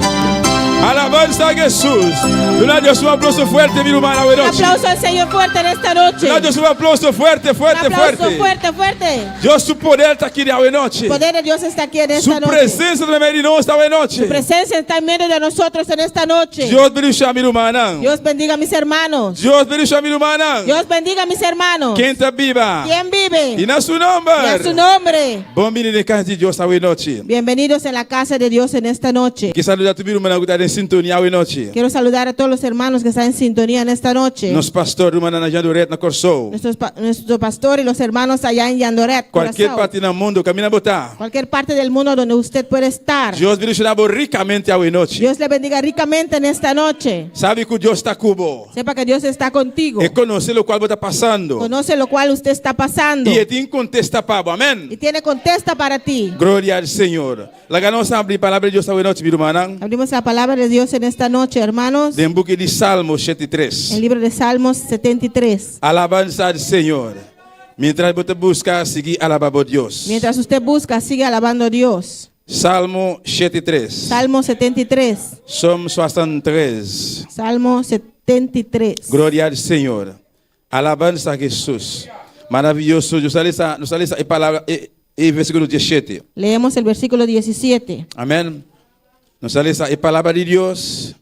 Alabansa na Hesus. Duna Dios un aplouso fuerte, mi ruman, Un anochi. aplauso al Señor fuerte en esta noche. Duna Dios un aplouso fuerte, fuerte, Un aplauso fuerte. fuerte, fuerte. Dios su poder ta aki anochi. El poder de Dios está aquí en Su esta noche. presensia ta den nos anochi. Su presencia está en medio de nosotros en esta noche. Dios bendishoná mi rumannan. Dios bendiga a mis hermanos. Dios bendishoná mi rumannan. Dios bendiga a mis hermanos. Ken ta biba? ¿Quién vive? I na su nòmber. Y a su nombre. Bon bini den kas di Dios anochi. Bienvenidos en la casa de Dios en esta noche. Mi ke saludá tur rumannan ku ta den sintonia anochi. Quiero saludar a todos los hermanos que están en sintonía en esta noche. Nos pastor rumannan na Jandoret na Kòrsou. Nuestro pastor y los hermanos allá en Jandoret, Kualke Curazao. parti na mundu, kaminda bo ta. Cualquier parte del mundo donde usted puede estar. Dios bendishoná bo rikamente anochi. Dios le bendiga ricamente en esta noche. Sabe ku Dios ta ku bo. Sepa que Dios está contigo. E konosé loke bo ta pasando. Conoce lo cual usted está pasando. I e tin kontesta pa bo. Amèn. Y tiene contesta para ti. Gloria al Señor. Laga nos habri palabra di Dios anochi, mi rumannan. Abrimos la palabra de Dios en esta noche, hermanos. Den buki di Salmo 73. El libro de Salmos 73. Alabansa al Señor. Mientras bo ta buska, sigui alabá Dios. Mientras usted busca, sigue alabando a Dios. Salmo 73. Salmo 73. Psalm 63. Salmo 73. Gloria al Señor. Alabansa na Hesus. Maravioso. Nos ta lesa, nos ta lesa e palabra, e versíkulo 17. Leemos el versículo 17. Amèn. Nos ta lesa e palabra di Dios.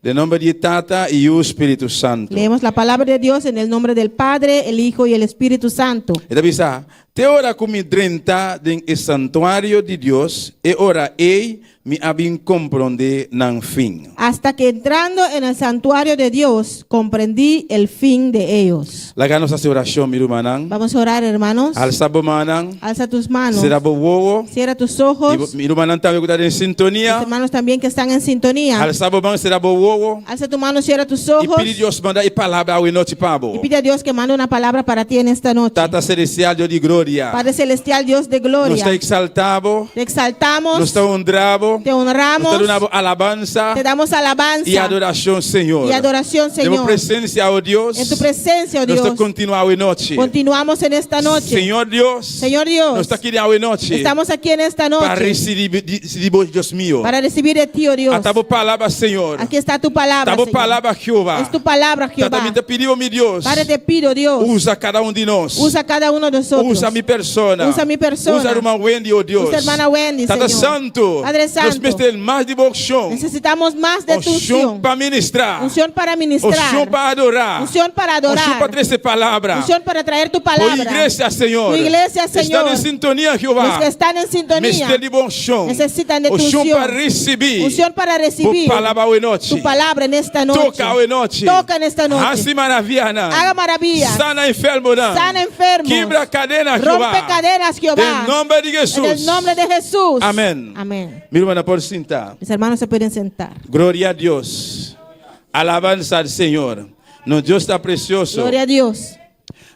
Den nòmber di Tata i Yu, Spiritu Santu. Leemos la palabra de Dios en el nombre del Padre, el Hijo y el Espíritu Santo. E ta bisa, Te ora ku mi drenta den e santuario di Dios, e ora ei mi a bin komprondé nan fin. Hasta que entrando en el santuario de Dios, comprendí el fin de ellos. Laga nos hasi orashon, mi rumannan. Vamos a orar, hermanos. Alsa bo mannan. Alza tus manos. Sera bo wowo. Cierra tus I ojos. mi rumannan tambe ku ta den sintonia. Los hermanos también que están en sintonía. Alsa bo man, sera bo wowo. Alza tu mano, cierra tus I ojos. pidi Dios manda e palabra awe nochi pa bo. Y pide a Dios que mande una palabra para ti en esta noche. Tata Selestial, Dios di gloria. Padre Celestial, Dios de Nos gloria. ta eksaltá bo. Te exaltamos. Nos ta honra bo. Te honramos. Nos ta duna bo alabansa. Te damos alabanza. I adorashon, Señor. Y adoración, Den bo Señor. presensia, o Dios. En tu presencia, oh Nos ta Dios. kontinuá awe nochi. Continuamos en esta noche. Señor Dios. Señor Dios. Nos ta aki awe nochi. Estamos aquí en esta noche. Pa risibí di bo, Dios mio. Para recibir de ti, oh Dios. Ata bo palabra, Señor. Aquí está tu palabra. Ta bo Señor. palabra, Jehová. Es tu palabra, Jehová. Tata, mi ta pidi, mi Dios. Padre, te pido, Dios. Usa kada un di nos. Usa cada uno de nosotros. Usa mi persona. Usa mi persona. Usa ruman Wendy, oh Dios. Usa hermana Wendy, Tata Señor. Santu. Padre Santo. Nos mester mas di bo unshon. Necesitamos más de tu Unshon unción. pa ministrá. Unción para ministrar. Unshon pa adorá. Unción para adorar. Unshon pa trese palabra. Unción para traer tu palabra. Tu iglesia, Señor. Tu iglesia, Señor. Esnan den sintonia, Jehová. Los que están en sintonía. Mester di bo unshon. Necesitan de tu Unshon unción. pa risibí. Unción para recibir. Bo palabra awe nochi. Tu palabra en esta noche. Toka awe nochi. Toca en esta noche. Hasi maravianan. Haga maravillas. Sana enfermonan. Sana enfermos. Kibra kadena, Jehová. Rompe cadenas, Jehová. Den nòmber di Hesus. En el nombre de Jesús. Amèn. Amén. Mi rumannan por sinta. Mis hermanos se pueden sentar. Gloria na Dios. Alabansa na Señor. Nos Dios ta presioso. Gloria a Dios.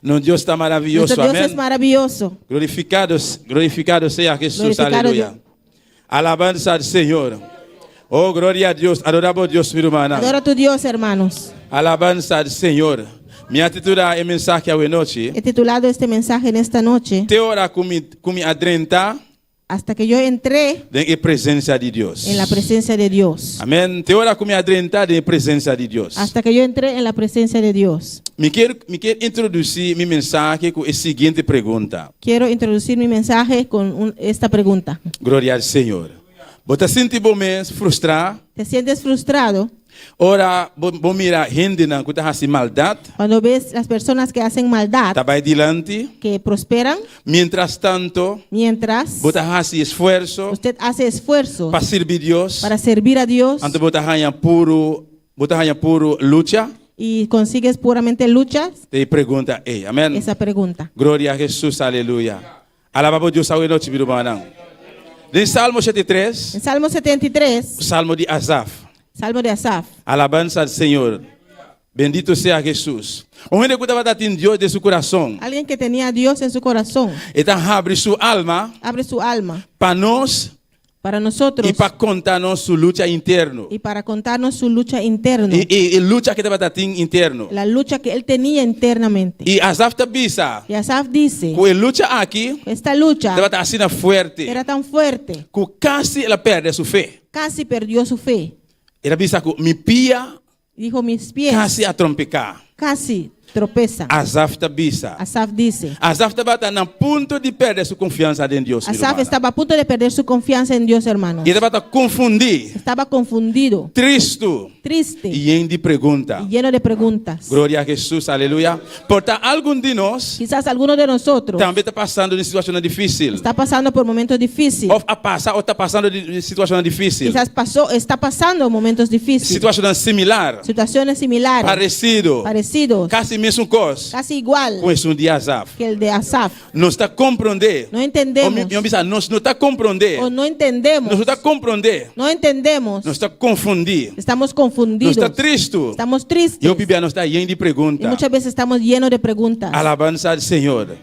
Nos Dios ta maravioso. Nuestro Dios Amèn. es maravilloso. Glorifikado, glorifikado sea Hesus. Glorificado Aleluya. Dios. Alabansa na Señor. Oh, gloria na Dios. Adorá Dios, mi ruman. Adora a tu Dios, hermanos. Alabansa na Señor. Mi a titulá e mensahe awe nochi. He titulado este mensaje en esta noche. Te ora ku mi ku mi a drenta Hasta que yo entré den presensia di Dios. en la presencia de Dios. Amèn. Te ora ku mi a drenta den presensia di Dios. Hasta que yo entré en la presencia de Dios. Mi ke mi ke introdusí mi mensahe ku e siguiente pregunta. Quiero introducir mi mensaje con esta pregunta. Gloria na Señor. Bo ta sinti bo mes frustrá? ¿Te sientes frustrado Ora, bo, bo mira hendenan ku ta hasi maldat, cuando ves las personas que hacen maldad, ta bai dilanti. que prosperan, Mientrastantu, mientras bo ta hasi esfuerso usted hace esfuerzo pa sirbi Dios? para servir a Dios Anto bo ta haña puro, bo ta haña puro lucha? y consigues puramente luchas? E pregunta ei, amèn. Esa pregunta. Gloria na Hesus, aleluya. Alabá Dios awe nochi, mi rumannan. Den Salmo 73, En Salmo 73, Salmo di Asaf. Salmo de Asaf. Alabansa na Señor. Bendito sea Hesus. Un hende ku tabatin Dios den su kurason. Alguien que tenía a Dios en su corazón. E ta habri su alma Abre su alma pa nos para nosotros i pa konta nos su lucha interno. y para contarnos su lucha interna. E, e, e lucha ku e tabatin interno. La lucha que él tenía internamente. I Asaf ta bisa, Y Asaf dice, ku e lucha aki, esta lucha tabata asina fuerte, era tan fuerte, ku kasi el a pèrdè su fe. casi perdió su fe. El a bisa ku mi pia Dijo, mis pies kasi a trompeká. casi tropezan. Asaf ta bisa. Asaf dice, Asaf tabata na punto di pèrdè su konfiansa den Dios. Asaf estaba a punto de perder su confianza en Dios, hermano. E tabata konfundí, Estaba confundido, tristu triste i yen di pregunta. y lleno de preguntas. Gloria na Hesus, aleluya. Por ta algun di nos Quizás alguno de nosotros tambe ta pasando den situashon difísil. está pasando por momentos difíciles. Òf a pasa òf ta pasando den situashon difísil. Quizás pasó, está pasando momentos difíciles. Situashon similar, Situaciones similares, paresido, parecidos, kasi mesun kos, casi igual ku esun di Asaf. que el de Asaf. Nos no ta komprondé. No entendemos. Òf, mi, nos no ta komprondé. O no entendemos. Nos no ta komprondé. No entendemos. Nos ta konfundí. Estamos Nos confundidos. ta tristu. Estamos tristes. I hopi bia nos ta yen di Y pregunta. muchas veces estamos llenos de preguntas. Alabansa na Señor.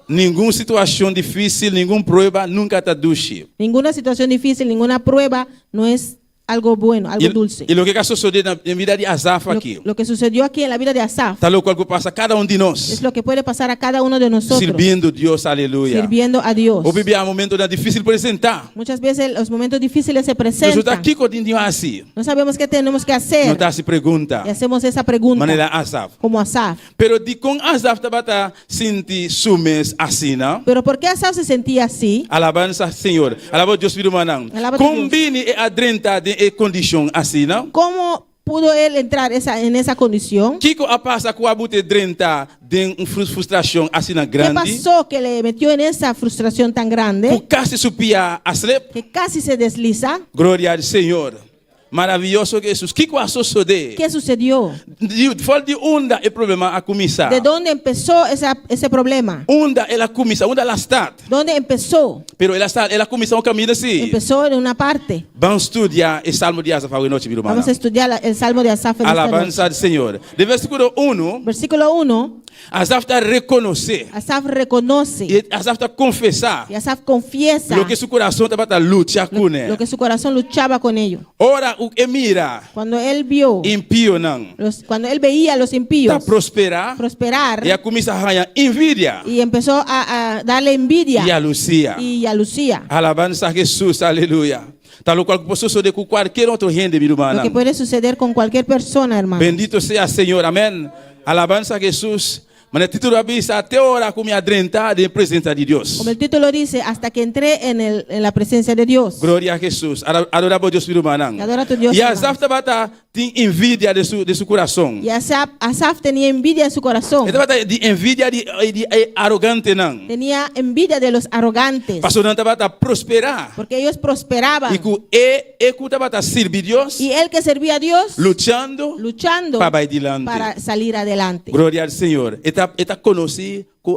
Ningun situashon difísil, ningun prueba nunka ta dushi. Ninguna situación difícil, ninguna prueba no es algo bueno, algo E, dulce. e loke a sosodé na bida di Asaf Lo, aki. lo que sucedió aquí en la vida de Asaf Ta loke por pasa kada un di nos. es lo que puede pasar a cada uno de nosotros Sirbiendo Dios, aleluya. sirviendo a Dios. Hopi bia momento difísil presentá. Muchas veces los momentos difíciles se Nos no ta presentan. kiko tin di hasi. No sabemos qué tenemos que hacer. Nos ta hasi pregunta. Y hacemos esa pregunta Manera Asaf. como Asaf. Pero dikon Asaf tabata sinti su mes asina, no? Pero ¿por qué Asaf se sentía así? Alabansa Señor. Alabá Dios, rumannan. Alabá Kon Dios. bini el a drenta den e kondishon asina, no? ¿Cómo pudo él entrar en esa condición? Kiko a pasa ku a but'é drenta den un frustrashon asina ¿Qué grandi? pasó que le metió en esa frustración tan grande? Ku kasi su pia a slep? Que casi se desliza. Gloria al Señor. Maravioso Hesus. Kiko a sosodé? ¿Qué sucedió? For di unda e problema a kuminsá? ¿De dónde empezó ese problema? Unda el a kuminsá? Unda el a start? ¿Dónde empezó? Pero el a start, el a kuminsá un kaminda sí. Empezó en una parte. Ban studia e Salmo di Asaf awe nochi, mi rumannan. Vamos a estudiar el Salmo de Asaf en esta noche. Alabansa al Señor. Den versíkulo unu. Versículo 1. Asaf ta rekonosé. Asaf reconoce. I Asaf ta konfesá. Y Asaf confiesa. Loke su kurason tabata lucha kuné. Lo que su corazón luchaba con ello. Ora ku e mira. Cuando él vio. Impionan. Los, cuando él veía a los impíos. Ta prosperá. Prosperar. El a kuminsá haña envidia. Y empezó a darle envidia. Yalusia. Y yalusia. Alabansa a Hesus, aleluya. Ta lokual ku por sosodé ku kualkier otro hende, mi rumannan. Lo que puede suceder con cualquier persona, hermano. Bendito sea Señor, amén. Alabansa a Hesus. Manera título a bisa, te ora ku mi a drenta den presensia di Dios. Como el título dice, hasta que entré en el, en la presencia de Dios. Gloria a Hesus. Adora bo Dios, mi rumannan. Adora tu Dios, I Asaf tabata tin envidia den su den su kurason. Y Asaf, Asaf tenía envidia en su corazón. E tabata di envidia di di e arogantenan. Tenía envidia de los arrogantes. Pasobra nan tabata prosperá. Porque ellos prosperaban. I ku e e ku tabata sirbi Dios. Y él que servía a Dios. Luchando. Luchando. Pa bai dilante. Para salir adelante. Gloria al Señor. E ta e ta konosí ku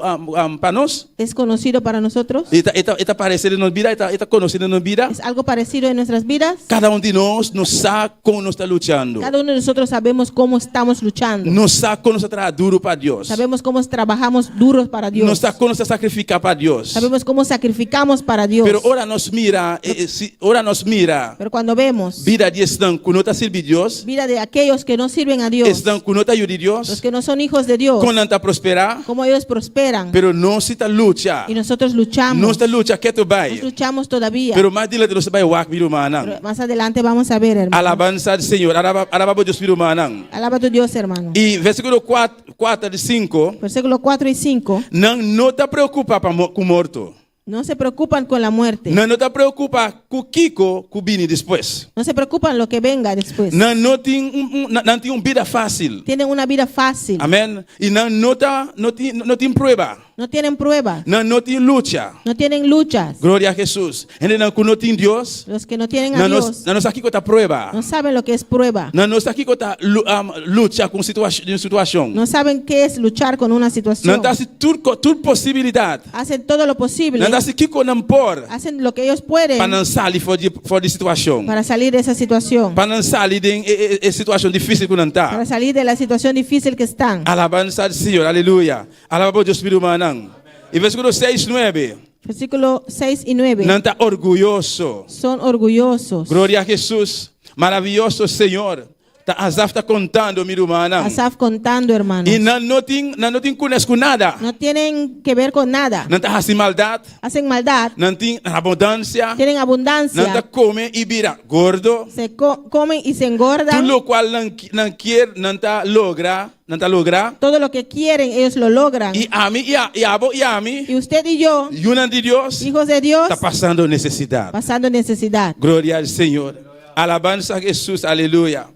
pa nos. Es conocido para nosotros. E ta e ta e ta paresé den nos bida, e ta e ta konosí den nos bida. Es algo parecido en nuestras vidas. Kada un di nos, nos sa kon nos ta luchando. Cada uno de nosotros sabemos cómo estamos luchando. Nos sa kon nos ta traha duru pa Dios. Sabemos cómo trabajamos duros para Dios. Nos sa kon nos ta sakrifiká pa Dios. Sabemos cómo sacrificamos para Dios. Pero ora nos mira, eh, eh, si, ora nos mira. Pero cuando vemos Bida di esnan ku no ta sirbi Dios. Vida de aquellos que no sirven a Dios. Esnan ku no ta yu di Dios. Los que no son hijos de Dios. Kon nan ta prosperá. Cómo ellos prosperan. Pero nos si ta lucha. Y nosotros luchamos. Nos ta lucha ketu bai. Nos luchamos todavía. Pero mas dilanti nos ta bai wak, mi rumannan. Pero más adelante vamos a ver, hermano. Alabansa al Señor. Alaba, alaba bo Dios, mi rumannan. Alaba tu Dios, hermano. I versíkulo 4 i 5. Versículo 4 y 5. Nan no ta preokupá pa ku morto. No se preocupan con la muerte. Nan no ta preokupá ku kiko ku bini despues. No se preocupan lo que venga después. Nan no tin un, un, nan tin un bida fásil. Tienen una vida fácil. Amèn. I nan no ta, no tin, no tin prueba. No tienen prueba. Nan no tin lucha. No tienen luchas. Gloria a Hesus. Hendenan ku no tin Dios. Los que no tienen a Nan no, Dios. nan no sa kiko ta prueba. No saben lo que es prueba. Nan no sa kiko ta lucha ku un situashon. No saben qué es luchar con una situación. Nan ta hasi tur tur posibilidat. Hacen todo lo posible. Nan ta hasi kiko nan por. Hacen lo que ellos pueden. Pa nan sali for di for di situashon. Para salir de esa situación. Pa nan sali den e e situashon difísil ku nan ta. Para salir de la situación difícil que están. Alabansa al Señor, aleluya. Alaba bo Dios mi rumannan. I versíkulo seis nuebe. Versículo 6 y 9. Nan ta orguyoso. Son orgullosos. Gloria a Hesus. Maraviyoso Señor. Ta Asaf ta kontando mi rumannan. Asaf contando, hermanos. I nan no tin nan no tin kunes ku nada. No tienen que ver con nada. Nan ta hasi maldat. Hacen maldad. Nan tin abundansia. Tienen abundancia. Nan ta kome i bira gordo. Se comen y se engordan. Tur lokual nan nan kier nan ta logra. Nan ta logra. Todo lo que quieren ellos lo logran. I ami i i abo i ami. Y usted y yo. Yunan di Dios. Hijos de Dios. Ta pasando nesesidat. Pasando necesidad. Gloria al Señor. Alabansa a Hesus. Aleluya.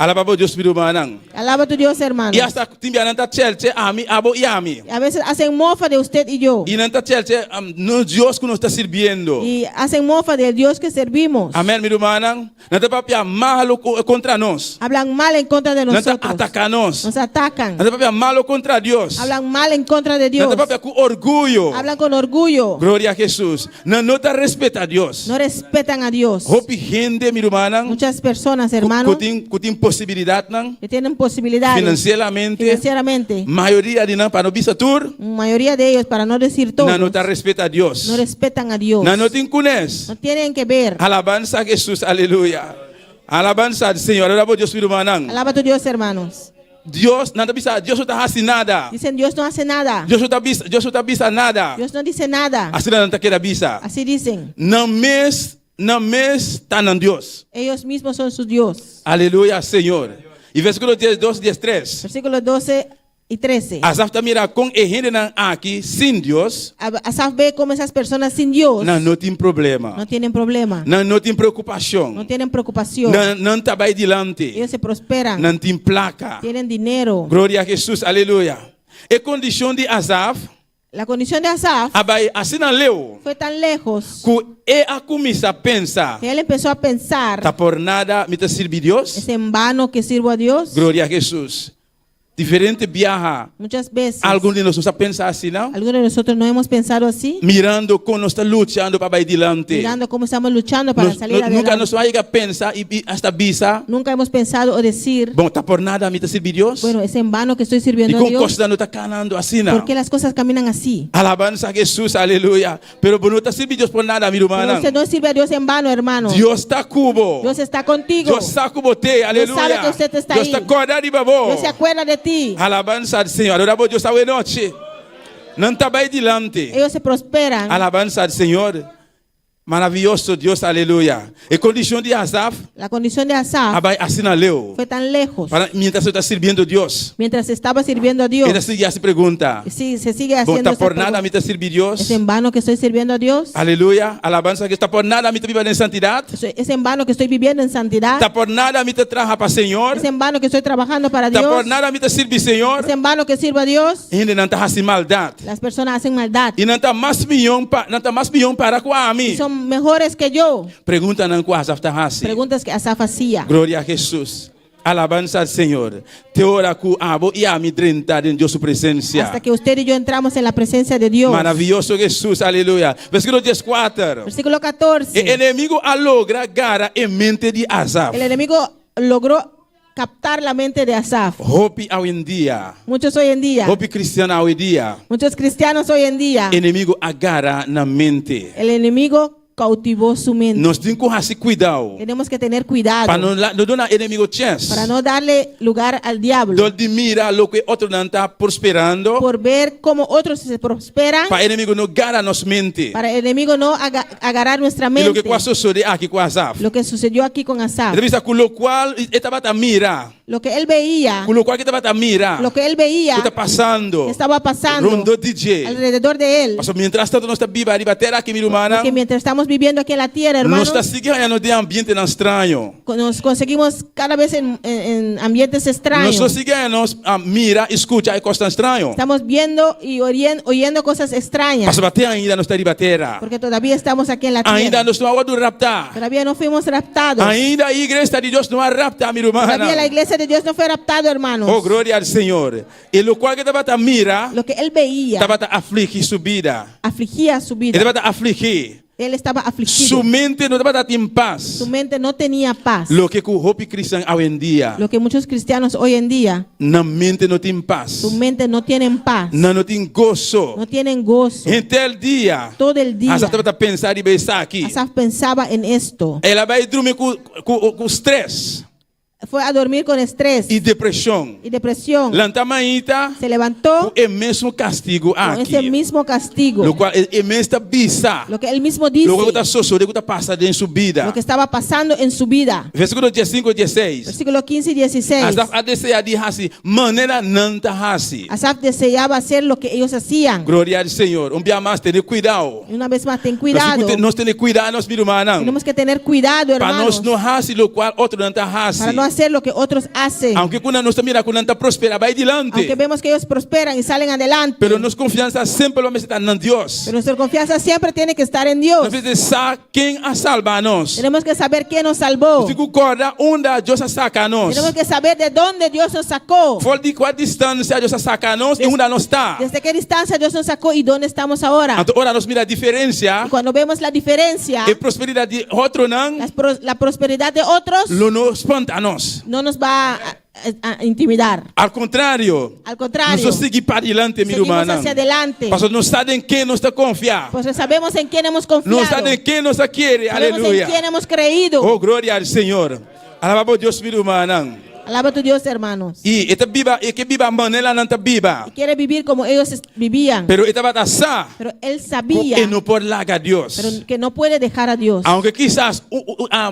Alaba bo Dios mi rumannan. Alaba tu Dios hermano. I asta tin bia nan ta chelche ami, abo i ami. A veces hacen mofa de usted y yo. I nan ta chelche nos Dios ku nos ta sirbiendo. Y hacen mofa del Dios que servimos. Amen mi rumannan. Nan ta papia malo kontra nos. Hablan mal en contra de Nan ta nosotros. ataka nos. Nos atacan. Nan ta papia malo kontra Dios. Hablan mal en contra de Dios. Nan ta papia ku orguyo. Hablan con orgullo. Gloria a Hesus. Nan no ta respeta Dios. No respetan a Dios. Hopi hende, mi rumannan. Muchas personas, hermano. Ku tin ku tin posibilidatnan. Que tienen posibilidades. Financieramente. Financieramente. Mayoria di nan pa no bisa tur. Mayoría de ellos, para no decir todos. Nan no ta respeta Dios. No respetan a Dios. Nan no tin kunes. No tienen que ver. Alabansa a Hesus, aleluya. Alabansa al Señor. Alaba Dios, mi rumannan. Alaba tu Dios, hermanos. Dios, nan ta bisa, Dios no ta hasi nada. Dicen, Dios no hace nada. Dios no ta bisa, Dios no ta bisa nada. Dios no dice nada. Asina nan ta keda bisa. Así dicen. Nan mes, nan mes ta nan Dios. Ellos mismos son su Dios. Aleluya, Señor. Y versículo 10, 2, 10, 3. Versículo 12. y 13. Asaf ta mira kon e hendenan aki sin Dios. Asaf ve cómo esas personas sin Dios. Nan no tin problema. No tienen problema. Nan no tin preokupashon. No tienen preocupación. Nan nan ta bai dilanti. Ellos se prosperan. Nan tin plaka. Tienen dinero. Gloria Hesus, aleluya. E kondishon di Asaf. La condición de Asaf. A bai asina leu. Fue tan lejos. Ku e a kuminsá pensa. Que él empezó a pensar. Ta por nada mi ta sirbi Dios? Es en vano que sirvo a Dios? Gloria Hesus. Diferente biaha. Muchas veces. Algun di nos no sa pensa asina? Algunos de nosotros no hemos pensado así? Mirando kon nos ta luchando pa bai dilanti. Mirando cómo estamos luchando para Nos, salir nunka adelante. nos no a yega pensa i hasta bisa. Nunca hemos pensado o decir. Bon, ta por nada mi ta sirbi Dios? Bueno, es en vano que estoy sirviendo a Dikon Dios? kosnan no ta kanando asina? ¿Por qué las cosas caminan así? Alabansa a Hesus, aleluya. Pero bo no ta sirbi Dios por nada, mi Pero rumannan. usted no sirve a Dios en vano, hermano. Dios ta ku bo. Dios está contigo. Dios sa ku bo t'ei, Dios sabe aleluya. que usted está Dios ahí. ta kòrda riba bo. Dios se acuerda de ti. Alabansa al Señor. Adorá bo Dios awe nochi. Nan ta bai dilanti. Ellos se prosperan. Alabansa al Señor. Maraviyoso Dios, aleluya. E kondishon di Asaf. La condición de Asaf. A bai asina leu. Fue tan lejos. Para mientras e ta sirbiendo Dios. Mientras estaba sirviendo a Dios. E ta sigui hasi pregunta. Sí, se sigue Bon, haciendo ta esa por nada pregunta. mi ta sirbi Dios? Es en vano que estoy sirviendo a Dios? Aleluya. Alabansa que ta por nada mi ta biba den santidat? Es en vano que estoy viviendo en santidad? Ta por nada mi ta traha pa Señor? Es en vano que estoy trabajando para Ta Dios? por nada mi ta sirbi Señor? Es en vano que sirvo a Dios? Hendenan ta hasi maldat. Las personas hacen maldad. I nan ta mas mion pa nan ta mas mion para ku ami. Y son mejores que yo. Preguntanan ku Asaf ta hasi. Preguntas que Asaf hacía. Gloria a Hesus. Alabansa al Señor. Te ora ku abo i ami drenta den Dios su presencia. Hasta que usted y yo entramos en la presencia de Dios. Maraviyoso Hesus, aleluya. Versíkulo dieskuater. Versículo 14. E enemigo a logra gara e mente di Asaf. El enemigo logró captar la mente de Asaf. Hopi awendia. Muchos hoy en día. Hopi kristian awendia. Muchos cristianos hoy en día. Enemigo a gara nan mente. El enemigo cautivó su mente. Nos tin ku hasi kuidou. Tenemos que tener cuidado. Pa no no duna enemigo chèns. Para no darle lugar al diablo. Dor di mira loke otronan ta prosperando. Por ver cómo otros se prosperan. Pa enemigo no gara nos mente. Para el enemigo no agarrar nuestra I loke mente. ku a sosodé aki ku Asaf. Lo que sucedió aquí con Asaf. E ta bisa ku lokual e tabata mira. Lo que él veía. Ku lokual ku e tabata mira. Lo que él veía. Ku ta pasando. Que estaba pasando. Rondó di dje. Alrededor de él. Pasobra mientras tanto nos ta biba riba tera aki, mi rumannan. Porque mientras estamos viviendo aquí en la tierra, hermanos. Nos ta sigui haña nos den ambientenan straño. Nos conseguimos cada vez en, en, en ambientes extraños. Nos ta sigui haña nos a mira i skucha e kosnan straño. Estamos viendo y oyendo cosas extrañas. Pasobra te ainda nos ta riba tera. Porque todavía estamos aquí en la tierra. Ainda nos no a wòrdu raptá. Todavía no fuimos raptados. Ainda e iglesia di Dios no a raptá, mi rumannan. Todavía la iglesia de Dios no fue raptado, hermanos. Oh, gloria al Señor. E lokual ku e tabata mira. Lo que él veía. Tabata afligí su bida. Afligía su vida. E tabata afligí. Él estaba afligido. Su mente no tabata tin pas. Su mente no tenía paz. Loke ku hopi kristian awendia. Lo que muchos cristianos hoy en día. Nan mente no tin pas. Su mente no tienen paz. Nan no tin goso. No tienen gozo. Henter dia. Todo el día. Asaf tabata pensa riba esaki. Asaf pensaba en esto. El a bai drumi ku ku ku stress. Fue a dormir con estrés. Y depresión. Y depresión. Lanta mainta. Se levantó. Ku e mesun castigo Con ese aki. mismo castigo. Locual e mes ta bisa. Lo que él mismo dice. Loke ku ta sosode ku ta pasa den su bida. Lo que estaba pasando en su vida. Versículo diesinku i diesseis. Versículo 15 y 16. Asaf a desea di hasi manera nan ta hasi. Asaf deseaba hacer lo que ellos hacían. Gloria al Señor. Un bia mas tene cuidao. Una vez más, ten cuidado. Nos tene cuidao nos mi rumannan. Tenemos que tener cuidado, Pa nos hermanos. no hasi locual otronan ta hasi. Para no hacer lo que otros hacen. Aunke ku nan nos ta mira ku nan ta prospera bai dilanti. Aunque vemos que ellos prosperan y salen adelante. Pero nos konfiansa semper lo mester ta na Dios. Pero nuestra confianza siempre tiene que estar en Dios. Nos mester sa ken a salba nos. Tenemos que saber quién nos salvó. Nos tin ku kòrda unda Dios a saka nos. Tenemos que saber de dónde Dios nos sacó. For di kua distansia Dios a saka nos i unda nos ta. Desde qué distancia Dios nos sacó y dónde estamos ahora. Anto ora nos mira diferensia. Y cuando vemos la diferencia. E prosperidat di otronan. La prosperidad de otros. Lo no spanta nos. No nos va a intimidar. Al kontrario. Al contrario. Nos ta sigui padilanti, mi Seguimos rumannan. hacia adelante. Pasobra nos sa den ken nos ta konfia. Pues sabemos en quién hemos confiado. Nos sa den ken nos ta kere. Sabemos Aleluya. en quién hemos creído. Oh, gloria al Señor. Alabá bo Dios, mi rumannan. Alaba tu Dios, hermanos. I e ta biba, e ke biba manera nan ta biba. Y quiere vivir como ellos vivían. Pero e tabata sa Pero él ku sabía e no por laga Dios. pero que no puede dejar a Dios. Aunke kisas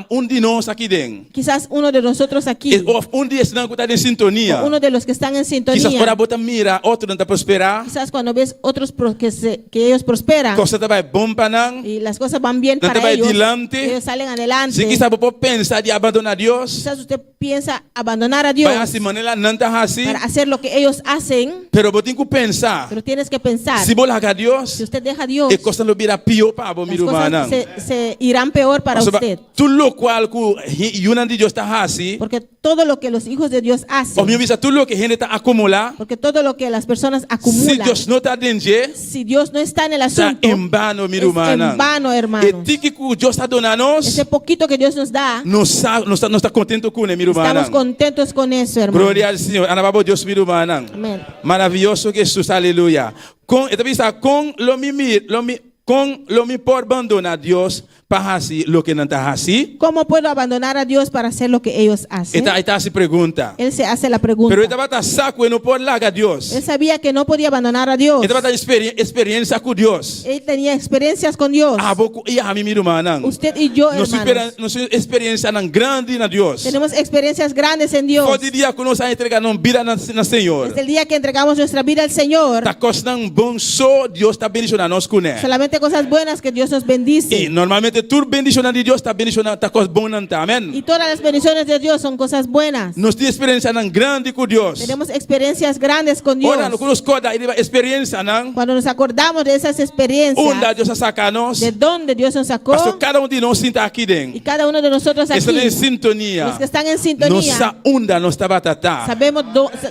un di nos aki den, Quizás uno de nosotros aquí, e òf un di esnan ku ta den sintonia, o uno de los que están en kisas sintonía, ora bo ta mira otronan ta prosperá, quizás cuando ves otros que ellos prosperan kos ta bai bon pa nan, y las cosas van bien nan ta para bai ellos, dilanti. ellos salen adelante. Si kisas bo por pensa di abandoná Dios, Quizás usted piensa abandonar a Dios bai hasi manera nan ta hasi, para hacer lo que ellos hacen, pero bo tin ku pensa, pero tienes que pensar, si bo laga Dios, si usted deja a Dios, e kosnan lo bira pió pa bo, mi las cosas rumannan. se irán peor para Pasobra usted. tur lokual ku yunan di Dios ta hasi, Porque todo lo que los hijos de Dios hacen, òf mi bisa tur loke hende ta akumulá, porque todo lo que las personas si acumulan, Dios no ta den dje, si Dios no está en el ta asunto, en bano, mi es rumannan. en vano, E hermanos. tiki ku Dios a duna nos, Ese poquito que Dios nos da, nos sa, nos ta, nos ta kontentu kuné, mi rumannan. estamos contentos con eso, hermano. Gloria al Señor. Alabá bo Dios, mi rumannan. Amén. Maravioso Jesús, aleluya. Kon, e ta bisa, kon lo mi mir, lo mi, kon lo mi por bandoná Dios pa hasi loke nan ta hasi? ¿Cómo puedo abandonar a Dios para hacer lo que ellos hacen? E ta, e ta hasi pregunta. Él se hace la pregunta. Pero e tabata sa ku e no por laga Dios. Él sabía que no podía abandonar a Dios. E tabata experiencia ku Dios. Él tenía experiencias con Dios. Abo ku i ami, mi rumannan. Usted y yo, Nos hermanos, nos experiencianan grandi na Dios. tenemos experiencias grandes en Dios. For di dia ku nos a entregá nos bida na, na Señor. Desde el día que entregamos nuestra vida al Señor, Ta kosnan bon so Dios ta bendishoná nos kuné. solamente cosas buenas que Dios nos bendice. I normalmente tur bendishonnan di Dios ta bendishoná ta kos bon nan ta. Amèn. Y todas las bendiciones de Dios son cosas buenas. Nos tin eksperensianan grandi ku Dios. Tenemos experiencias grandes con Dios. Ora ku nos kòrda riba eksperensianan, Cuando nos acordamos de esas experiencias, unda Dios a saka nos, de dónde Dios nos sacó, paso kada un di nos sinta aki den. y cada uno de nosotros aquí, Esnan den sintonia. los que están en sintonía, Nos sa unda nos tabata ta. sabemos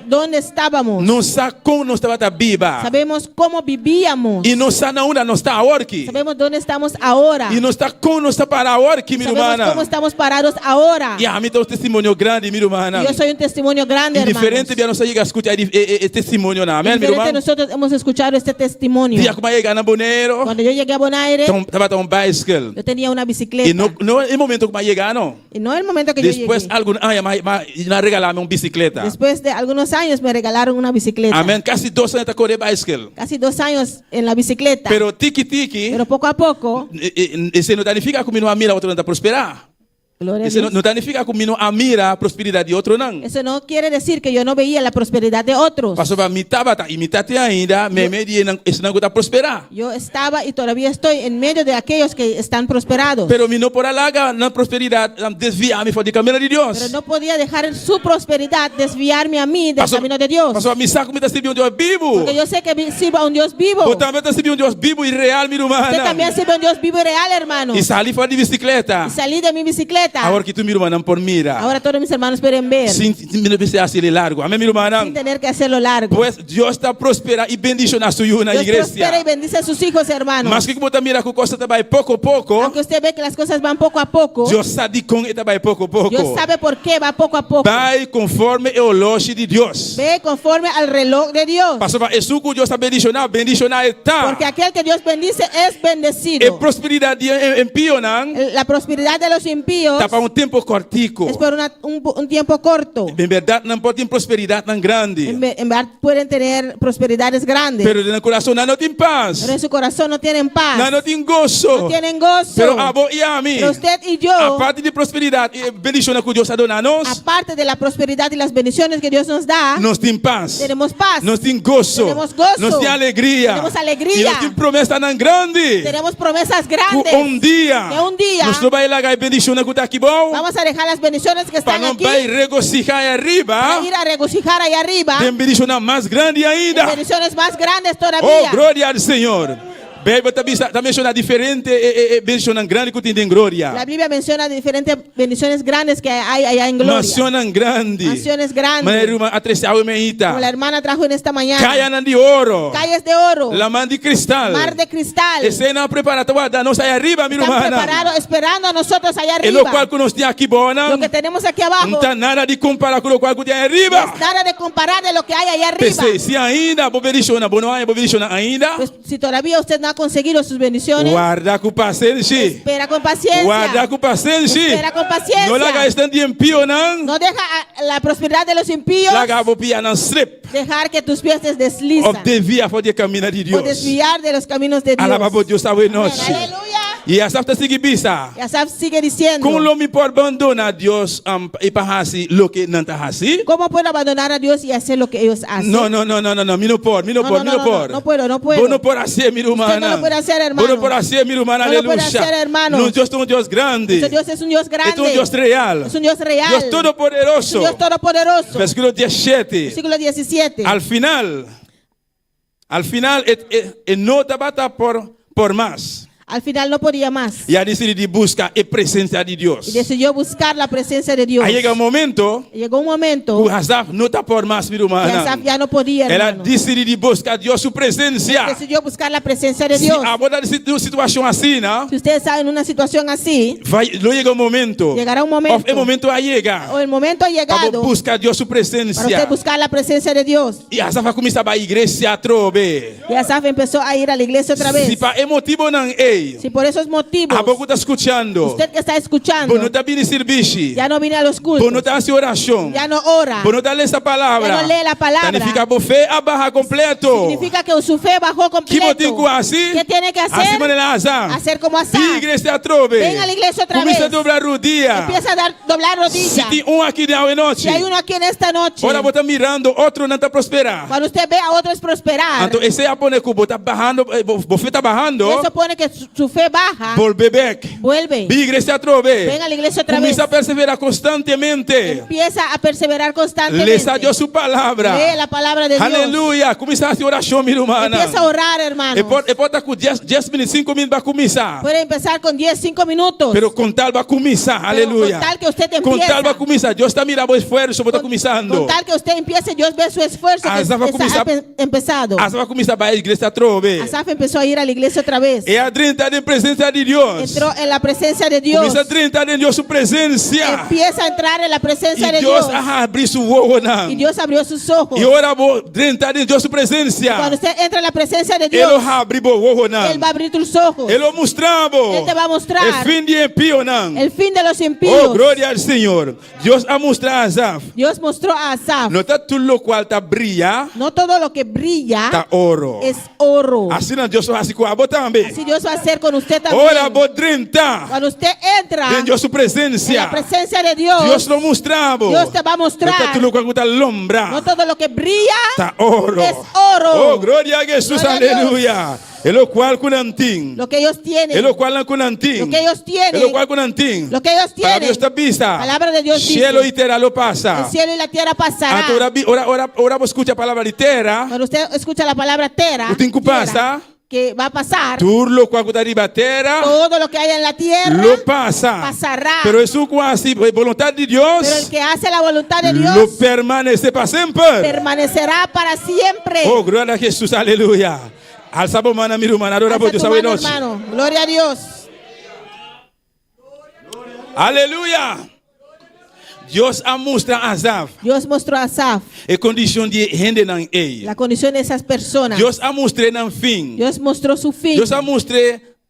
dónde estábamos. Nos sa kon nos tabata biba. Sabemos cómo vivíamos. I nos sa na unda nos ta awor aki. Sabemos dónde estamos ahora. I nos sa kon nos ta pará awor aki, mi Sabemos rumannan. cómo estamos parados ahora. I ami ta un testimonio grandi, mi rumannan. Yo soy un testimonio grande, I hermanos. diferente bia nos a yega skucha e testimonionan. Amèn, mi Diferente ruman. nosotros hemos escuchado este testimonio. Dia ku mi a yega na Boneiru, Cuando yo llegué a Bonaire, tabata un bicycle. yo tenía una bicicleta. I no, no e momento ku mi a yega, no. Y no el momento que yo Despues llegué. algun aña, m'a, m'a, nan a regalá mi un bisikleta. Después de algunos años me regalaron una bicicleta. Amèn. Kasi dos aña ta kore bicycle. Casi 2 años en la bicicleta. Pero tiki tiki, Pero poco a poco, esei no ta nifiká ku mi no a mira otronan ta prosperá. Gloria a Esei no, Dios. no ta nifiká ku mi no a mira prosperidat di otronan. Eso no quiere decir que yo no veía la prosperidad de otros. Pasobra mi tabata i mi ta te ainda meimei di esnan ku ta prosperá. Yo estaba y todavía estoy en medio de aquellos que están prosperados. Pero mi no por a laga nan prosperidat desviá mi for di kaminda di Dios. Pero no podía dejar su prosperidad desviarme a mí del camino de Dios. Pasobra mi sa ku mi ta sirbi un Dios bibu. Porque yo sé que sirvo a un Dios vivo. Bo tambe ta sirbi un Dios bibu i real, mi Usted rumannan. también sirve a un Dios vivo y real, hermano. I sali for di bisikleta. Y salí de mi bicicleta. Awor aki tur mi rumannan por mira. Ahora todos mis hermanos pueden ver. Sin mi no mester hasi largu. Amèn, mi rumannan. Sin tener que hacerlo largo. Pues Dios ta prosperá i bendishoná su yu na Dios iglesia. prospera y bendice a sus hijos, hermanos. Maske ku bo ta mira ku kos ta bai poko poko. Aunque usted ve que las cosas van poco a poco. Dios sa dikon e ta bai poko poko. Dios sabe por qué va poco a poco. Bai konforme e oloshi di Dios. Ve conforme al reloj de Dios. Pasobra esun ku Dios ta bendishoná, bendishoná e ta. Porque aquel que Dios bendice es bendecido. E prosperidat di e impionan. La prosperidad de los impíos. Ta pa un tempu kòrtiku. Es por un tiempo corto. En berdat nan por tin prosperidatnan grandi. En verdad pueden tener prosperidades grandes. Pero den nan kurason nan no tin pas. Pero en su corazón no tienen paz. Nan no tin goso. No tienen gozo. Pero abo i ami. Pero usted y yo. Aparte di prosperidat i bendishonnan ku Dios a duna nos. Aparte de la prosperidad y las bendiciones que Dios nos da. Nos tin pas. Tenemos paz. Nos tin goso. Tenemos gozo. Nos tin alegria. Tenemos alegría. I nos tin promesanan grandi. Tenemos promesas grandes. Ku un dia. Que un día. Nos lo bai laga e bendishonnan ku ta aki bou. Vamos a dejar las bendiciones que Pa están nos aquí. bai regosihá ei ariba. Para ir a regocijar ahí arriba. Den bendishonnan mas grandi ainda. Bendiciones más grandes todavía. Oh, gloria al Señor. Beibel ta bisa, ta menshoná diferente e, e, e bendishonnan grandi ku tin den gloria. La Biblia menciona diferentes bendiciones grandes que hay allá en gloria. Mansionnan grandi. Mansiones grandes. Manera ruman a trese awe mainta. Como la hermana trajo en esta mañana. Kayanan di oro. Calles de oro. Laman di kristal. Mar de cristal. Esei nan a prepará ta warda nos ei ariba, mi Están rumannan. preparados esperando a nosotros allá E arriba. lokual ku nos tin aki bou nan. Lo que tenemos aquí abajo. No ta nada di kompará ku lokual ku tin ei ariba. No es nada de comparar de lo que hay allá arriba. P'esei, si ainda bo bendishoná, bo no haña bo bendishoná ainda. Pues, si todavía usted no ha conseguido sus bendiciones, Warda ku pasenshi. espera con paciencia. Warda ku pasenshi. Espera con paciencia. No laga esnan di impionan. No deja a- la prosperidad de los impíos Laga bo pianan slip. dejar que tus pies se deslizan Òf desviá for di e kaminda di o Dios. desviar de los caminos de Dios. Alabá bo Dios awe nochi. Aleluya. I Asaf ta sigui bisa. Y Asaf sigue diciendo, Kon lo mi por bandoná Dios um, i pa hasi loke nan ta hasi? ¿cómo puedo abandonar a Dios y hacer lo que ellos hacen? No, no, no, no, no, no, mi no por, mi no No, por, no, mi no, no no, por. no puedo, no puedo. Bo no por hasi, mi ruman. Usted no lo puede hacer, hermano. Bo no por hasi, mi ruman, No lo puede aleluya. hacer, hermano. Nos Dios ta un Dios grandi. Nuestro Dios es un Dios grande. Es un Dios real. Es un Dios real. Dios todopoderoso. Es un Dios todopoderoso. Versíkulo 17. Versículo 17. Al final, al final, e, e, e no tabata por, por mas. Al final no podía más. I a disidí di buska e presensia di Dios. Y decidió buscar la presencia de Dios. A yega un momento, Llegó un momento ku Asaf no ta por mas, mi ruman. que Asaf ya no podía, El a hermano. disidí di buska Dios su presensia. Decidió buscar la presencia de Si Dios. abo ta den un situashon asina, Si ustedes están en una situación así, bai, lo yega un momento. Llegará un momento. Òf e momento a yega. o el momento ha Pa llegado buska Dios su para presensia. usted buscar la presencia de Dios. I Asaf a kuminsá bai iglesia atrobe. Y Asaf empezó a ir a la iglesia otra vez. Si pa e motibonan ei. Si por esos motivos, Abo ku ta skuchando. usted que está escuchando, Bo no ta bini sirbishi. ya no viene a los cultos, Bo no ta hasi orashon. ya no ora, Bo no ta lesa palabra. Ya no lee la palabra. Ta nifiká bo fe a baha kompleto. significa que su fe bajó Ki completo. bo tin ku hasi? ¿Qué tiene que hacer? Hasi manera Asaf. Hacer como Asaf. Bin iglesia atrobe. Ven a la iglesia otra Kuminsá vez. dobla rudia. Empieza a dar, doblar Si rodilla. tin un aki awe nochi. Si hay uno aquí en esta noche, Ora bo ta mirando, otronan ta prosperá. cuando usted ve a otros prosperar, Anto, esei a pone ku bo ta bahando, eh, bo fe ta bahando. eso pone que su, su fe baja, Bolbe bèk. vuelve. Bin iglesia atrobe. Ven a la iglesia otra Kuminsá vez. perseverá konstantemente. Empieza a perseverar constantemente. Lesa Dios su palabra. Lee la palabra de Dios. Aleluya. Kuminsá hasi orashon, mi ruman. Empieza a orar, hermano. E por, e por ta ku 10, 10 minüt, 5 minüt pa kuminsá. Puede empezar con 10, 5 minutos. Pero ku tal bo kuminsá, aleluya. con tal que usted Ku empieza. tal bo kuminsá, Dios ta mirando e esfuerso, bo ta kuminsando. Con tal que usted empiece, Dios ve su esfuerzo que Asaf va a está comenzar- empe- empezado. Asaf a kuminsá bai iglesia atrobe. Asaf empezó a ir a la iglesia otra vez. El a drenta den presensia di Dios. Entró en la presencia de Dios. Kuminsá drenta den Dios su presensia. Empieza a entrar en la presencia I de Dios Dios. a habri su wowonan. Y Dios abrió sus ojos. I ora bo drenta den Dios su presensia. Cuando usted entra en la presencia de E Dios, lo habri bo wowonan. Él va a abrir tus ojos. E lo mustra bo. Él te va a mostrar. E fin di impionan. El fin de los impíos. Oh, gloria al Señor. Dios a mustra Asaf. Dios mostró a Asaf. No ta tur loke ta bria, No todo lo que brilla ta oro. es oro. Asina Dios ta hasi ku abo tambe. Así Dios va a hacer con usted también. Ora bo drenta. Cuando usted entra Den Dios su en presensia. la presencia de Dios, Dios lo mustra bo. Dios te va a mostrar. No ta tur loke ta lombra. no todo lo que brilla Ta oro. es oro. Oh, gloria a Jesús, Gloria a Dios. aleluya. E loke ku nan tin. Lo que ellos tienen. E loke ku nan tin. Lo que ellos tienen. E loke ku nan tin. Lo que ellos Palabra tienen. Dios ta bisa. Palabra de Dios dice. Shelu i tera lo pasa. El cielo y la tierra pasará. Anto, ora, ora, ora, ora bo skucha e palabra di tera. Cuando usted escucha la palabra tierra, Ku tin ku tierra, pasa. que va a pasar, Tur loke ta riba tera. todo lo que hay en la tierra, Lo pasa. pasará. Pero esun ku hasi boluntat di Dios. pero el que hace la voluntad de Dios Lo permanesé pa semper. permanecerá para siempre. Oh, gloria a Jesús, aleluya. Alsa bo man, mi ruman, adorá Alza Dios, tu mano, nochi. hermano. Gloria a Dios. Aleluya. Dios a mustra Asaf Dios mostró a Asaf e kondishon di hendenan ei. la condición de esas personas. Dios a mustra nan fin. Dios mostró su fin. Dios a mustra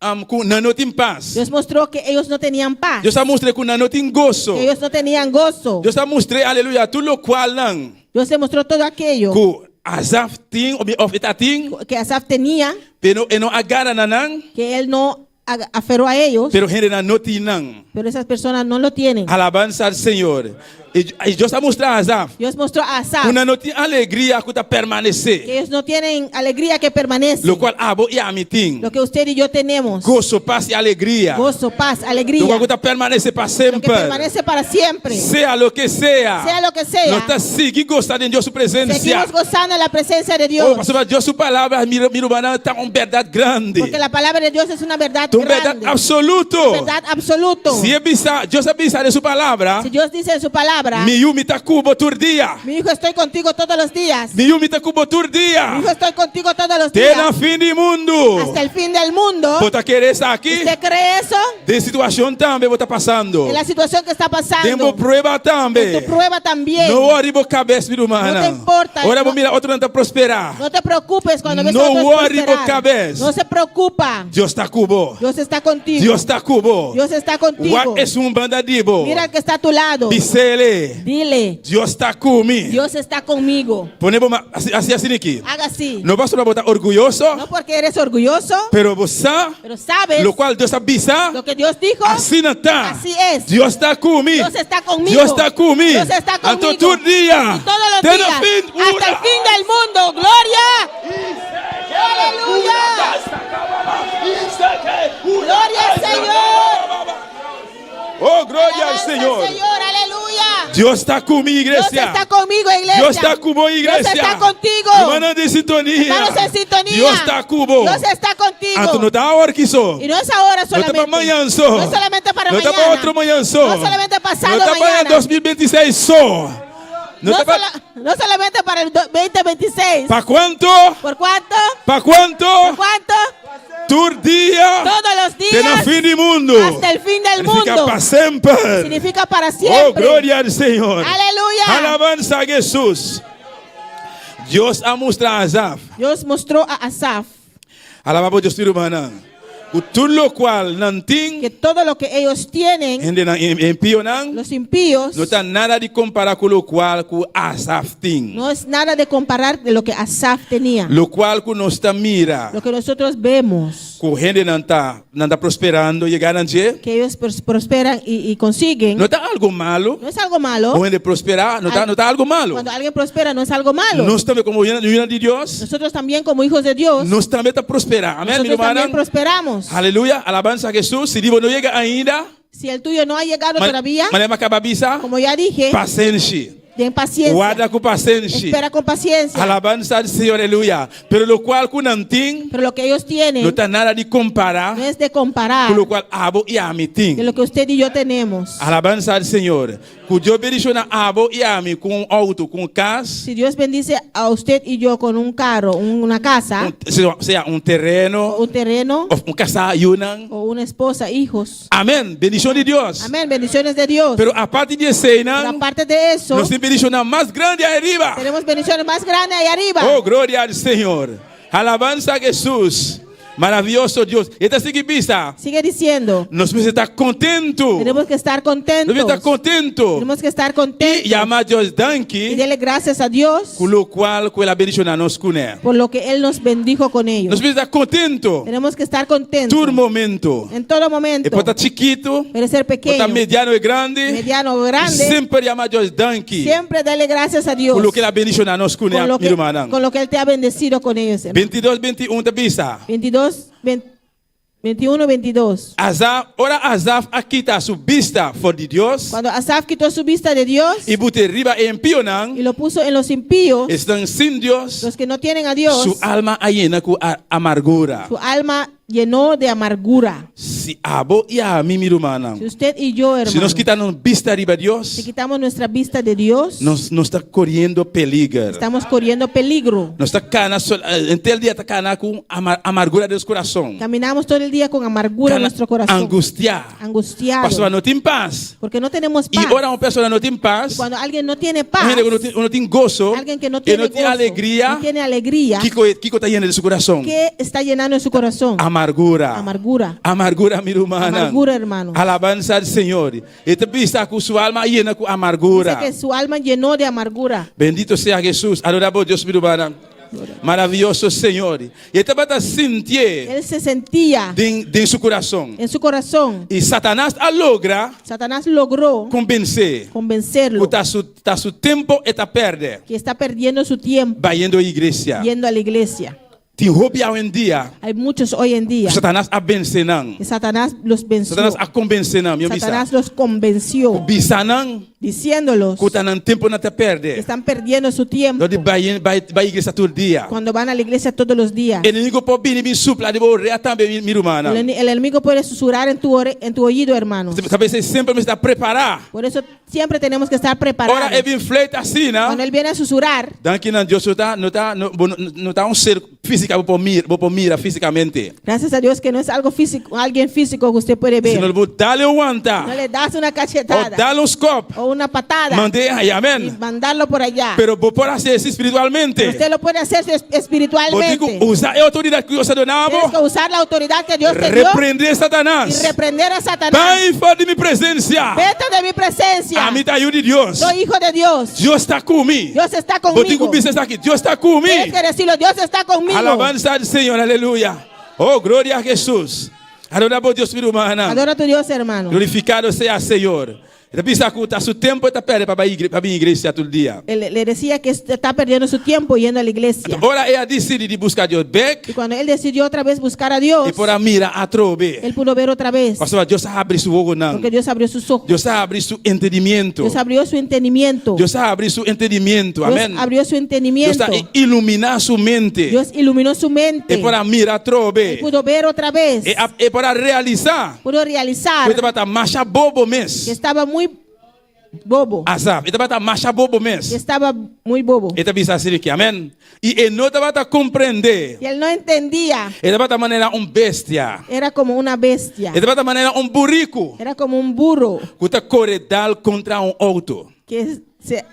um, ku nan no tin pas. Dios mostró que ellos no tenían paz, Dios a mustra ku nan no tin goso. que ellos no tenían gozo. Dios a mustra, aleluya, tur loke nan Dios le mostró todo aquello ku Asaf tin, òf e tatin, que Asaf tenía, pero e no a gara na nan, que él no aferró a ellos, pero hendenan no tin nan. pero esas personas no lo tienen. Alabansa na Señor. I, i Dios a mustra Asaf. Dios mostró a Asaf Ku nan no tin alegria ku ta que permanesé. ellos no tienen alegría que permanece. Loke abo i ami tin. Lo que usted y yo tenemos. Goso, pas i alegria. Gozo, paz, alegría. Loke ta permanesé pa Lo que semper. permanece para siempre. Sea loke sea. Sea lo que sea. Nos ta sigui gosa den Dios su presensia. Seguimos gozando en la presencia de Oh, Dios. pasobra Dios su palabra, mi, mi ruman, ta un berdat grandi. Porque la palabra de Dios es una verdad Un berdat grande. absoluto. Verdad absoluto. Si e bisa, Dios a bisa den su palabra, Si Dios dice en su palabra, palabra. Mi yu, mi ta ku bo tur dia. Mi hijo, estoy contigo todos los días. Mi yu, mi ta ku bo tur dia. Mi hijo, estoy contigo todos los Te días. na fin di mundu. Hasta el fin del mundo. Bo ta kere esaki? ¿Usted cree eso? Den situashon tambe bo ta pasando. En la situación que está pasando. Den bo prueba tambe. En tu prueba también. No worry bo kabes, mi rumannan. No te importa. Ora bo No- mira otronan ta prosperá. No te preocupes cuando ves No a otros worry bo prosperar. kabes. No se preocupa. Dios ta ku bo. Dios está contigo. Dios ta ku bo. Dios está contigo. Wak esun banda di bo. Mira al que está a tu lado. Bis'é. Dile. Dios ta ku mi. Dios está conmigo. Pone bo man hasi hasi asina aki. Haga así. No pasobra bo ta orguyoso. No porque eres orgulloso. Pero bo sa. Pero sabes. Lokual Dios a bisa. Lo que Dios dijo. Asina ta. Así es. Dios ta ku mi. Dios está conmigo. Dios ta ku mi. Dios está conmigo. Anto tur dia. Y todos los Te na días. fin. Hasta el fin del mundo. Gloria. Aleluya. Gloria al Señor. Oh, gloria al Alabanza al Señor. Señor, aleluya. Dios ta ku mi, Dios iglesia. está conmigo, iglesia. Dios ta ku bo, iglesia. Dios está contigo. Rumannan den sintonia. Hermanos en sintonía. Dios ta ku bo. Dios está contigo. Anto no ta awor aki so. Y no es ahora No ta pa solamente. mañan so. No es solamente para No ta pa mañana. otro mañan so. No solamente pasado No ta pa mañana. 2026 so. No No, ta pa no solamente para el 2026. Pa kuantu? ¿Por cuánto? Pa kuantu? ¿Por cuánto? Tur dia. Todos los días. Te na fin di mundu. Hasta el fin del Significa mundo. pa semper. Significa para siempre. Oh, gloria al Señor. Aleluya. Alabansa a Jesús. Dios a mustra Asaf. Dios mostró a Asaf. Alabá bo Dios tur rumannan. Ku tur lokual nan tin. Que todo lo que ellos tienen. Hendenan impionan. Los impíos. No ta nada di kompará ku lokual ku Asaf tin. No es nada de comparar de lo que Asaf tenía. Lokual ku nos ta mira. Lo que nosotros vemos. Ku hendenan ta nan ta prosperando yega nan dje. Que ellos prosperan y consiguen. No ta algu malu. No es algo malo. Un hende prosperá no ta no ta algu malu. Cuando alguien prospera no es algo malo. Nos tambe komo yunan di Dios. Nosotros también como hijos de Dios. Nos tambe ta prosperá. Amén, mi Nosotros también rumannan. prosperamos. Aleluya, alabansa a Jesús. Si di bo no yega ainda. Si el tuyo no ha llegado todavía. Manera mi a kaba bisa. Como ya dije. Pasenshi. Ten paciencia. Warda ku pasenshi. Espera con paciencia. Alabansa al Señor, aleluya. Pero lokual ku nan tin. Pero lo que ellos tienen. No ta nada di kompará. No es de comparar. Ku lokual abo i ami tin. De lo que usted y yo tenemos. Alabansa al Señor. Ku Dios bendiciona abo i ami ku un outo, ku un kas. Si Dios bendice a usted y yo con un carro, una casa. Un, sea un terreno. Un terreno. Of un kasá, yunan. O una esposa, hijos. Amén. Bendicion di Dios. Amén. Bendiciones de Dios. Pero aparte di eseinan. Pero aparte de eso. Nos tin bendicionnan mas grandi ahí ariba. Tenemos bendiciones más grandes ahí arriba. Oh, gloria al Señor. Alabanza a Jesús. Maravilloso Dios. E ta sigui bisa. Sigue diciendo. Nos mester ta kontentu. Tenemos que estar contentos. Nos mester ta kontentu. Tenemos que estar contentos. I yama Dios danki. Y dele gracias a Dios. Ku lokual ku el a bendishoná nos kuné. Por lo que Él nos bendijo con ello. Nos mester ta kontentu. Tenemos que estar contentos. Tur momento. En todo momento. E por ta chikitu. Puede ser pequeño. Por ta mediano i grandi. Mediano o grande. Semper yama Dios danki. Siempre dele gracias a Dios. Ku loke el a bendishoná nos kuné, mi rumannan. Con lo que Él te ha bendecido con ellos. 22, 21 ta bisa. 22, 21, 22. Asaf, ora Asaf a kita su bista for di Dios. Cuando Asaf quitó su vista de Dios. I but'é riba e impionan. Y lo puso en los impíos. Esnan sin Dios. Los que no tienen a Dios. Su alma a yena ku amargura. Su alma llenó de amargura. Si abo i ami, mi rumannan. Si usted y yo, hermano. Si nos kita nos bista riba Dios. Si quitamos nuestra vista de Dios. Nos nos ta koriendo peliger. Estamos corriendo peligro. Nos ta kana sol, eh, henter dia ta kana ku amargura den nos kurason. Caminamos todo el día con amargura en nuestro corazón. Angustiá. Angustiado. Pasobra no tin pas. Porque no tenemos I paz. ora un persona no tin pas. Y cuando alguien no tiene paz. Un hende ku no tin, no tin goso. Alguien que no E tiene no tin gozo, alegria. No tiene alegría. Kiko, kiko ta yena den su kurason? ¿Qué está llenando en su corazón? Amargura. Amargura. Amargura, mi rumannan. Amargura, hermano. Alabansa al Señor. E ta bisa ku su alma a yena ku amargura. Dice que su alma llenó de amargura. Bendito sea Jesús. Adora bo Dios, mi rumannan. Maravilloso Señor. E tabata sintié. Él se sentía. Den, den su corazón. En su corazón. I Satanás a logra. Satanás logró. Konvensé. Convencerlo. Ku ta su, ta su tempu e ta pèrdè. Que está perdiendo su tiempo. Bayendo iglesia. Yendo a la iglesia. Tin hopi awendia. Hay muchos hoy en día. Ku Satanás a vense nan. Que Satanás los venció. Satanás a konvensé nan, mi bisa. Satanás los convenció. Ku bisa nan. Diciéndolos Ku ta nan tempu nan ta que pèrdè. están perdiendo su tiempo Dor di bai bai bai iglesia tur dia. cuando van a la iglesia todos los días. Enemigo por bini bin supla den bo orea tambe mi mi rumannan. El, el enemigo puede susurrar en tu, ore- en tu oído, hermano. Ta p'esei semper mester ta prepará. Por eso siempre tenemos que estar preparados. Ora e bin fleita asina. Cuando él viene a susurrar. Danki na Dios no ta no ta no bo no ta un ser física bo por mira bo por mira físicamente. Gracias a Dios que no es algo físico, alguien físico que usted puede ver. Sino bo dale un wanta. No le das una cachetada. O dale un skop. O una patada. Mand'é aya, amén. Y mandarlo por allá. Pero bo por hasi esei espiritualmente. Pero usted lo puede hacer espiritualmente. Bo tin ku usa e outoridat ku Dios a duna bo. Tienes que usar la autoridad que Dios te dio. Reprendé Satanas. Y reprender a Satanás. Bai for di mi presensia. Vete de mi presencia. Ami ta yu di Dios. Soy hijo de Dios. Dios ta ku mi. Dios está Bo tin ku conmigo. bisa esaki. Dios ta ku mi. Tienes que decirlo, Dios está conmigo. Alabanza al Señor, aleluya. Oh, gloria a Jesús. Adora bo Dios, mi rumannan. Adora tu Dios, hermano. Glorificado sea Señor. E ta bisa ku ta su tempu e ta pèrdè pa bai pa bin iglesia tur dia. Él le decía que está perdiendo su tiempo yendo a la iglesia. Anto ora e a disidí di buska Dios bèk. Y cuando él decidió otra vez buscar a Dios. E por a mira atrobe. Él pudo ver otra vez. Pasobra Dios a habri su wowonan. Porque Dios abrió sus ojos. Dios a habri su entendimiento. Dios abrió su entendimiento. Dios a habri su entendimiento. Amén. Dios abrió su entendimiento. Dios a iluminá su mente. Dios iluminó su mente. E por a mira atrobe. Él pudo ver otra vez. E a, e por a realisá. Pudo realizar. Ku e tabata masha bobo mes. Que estaba muy bobo. Asaf, e tabata masha bobo mes. Que estaba muy bobo. E ta bisa asina aki, amèn. I e no tabata komprendé. Y él no entendía. E tabata manera un bestia. Era como una bestia. E tabata manera un buriku. Era como un burro. Ku ta kore dal kontra un outo. Que se,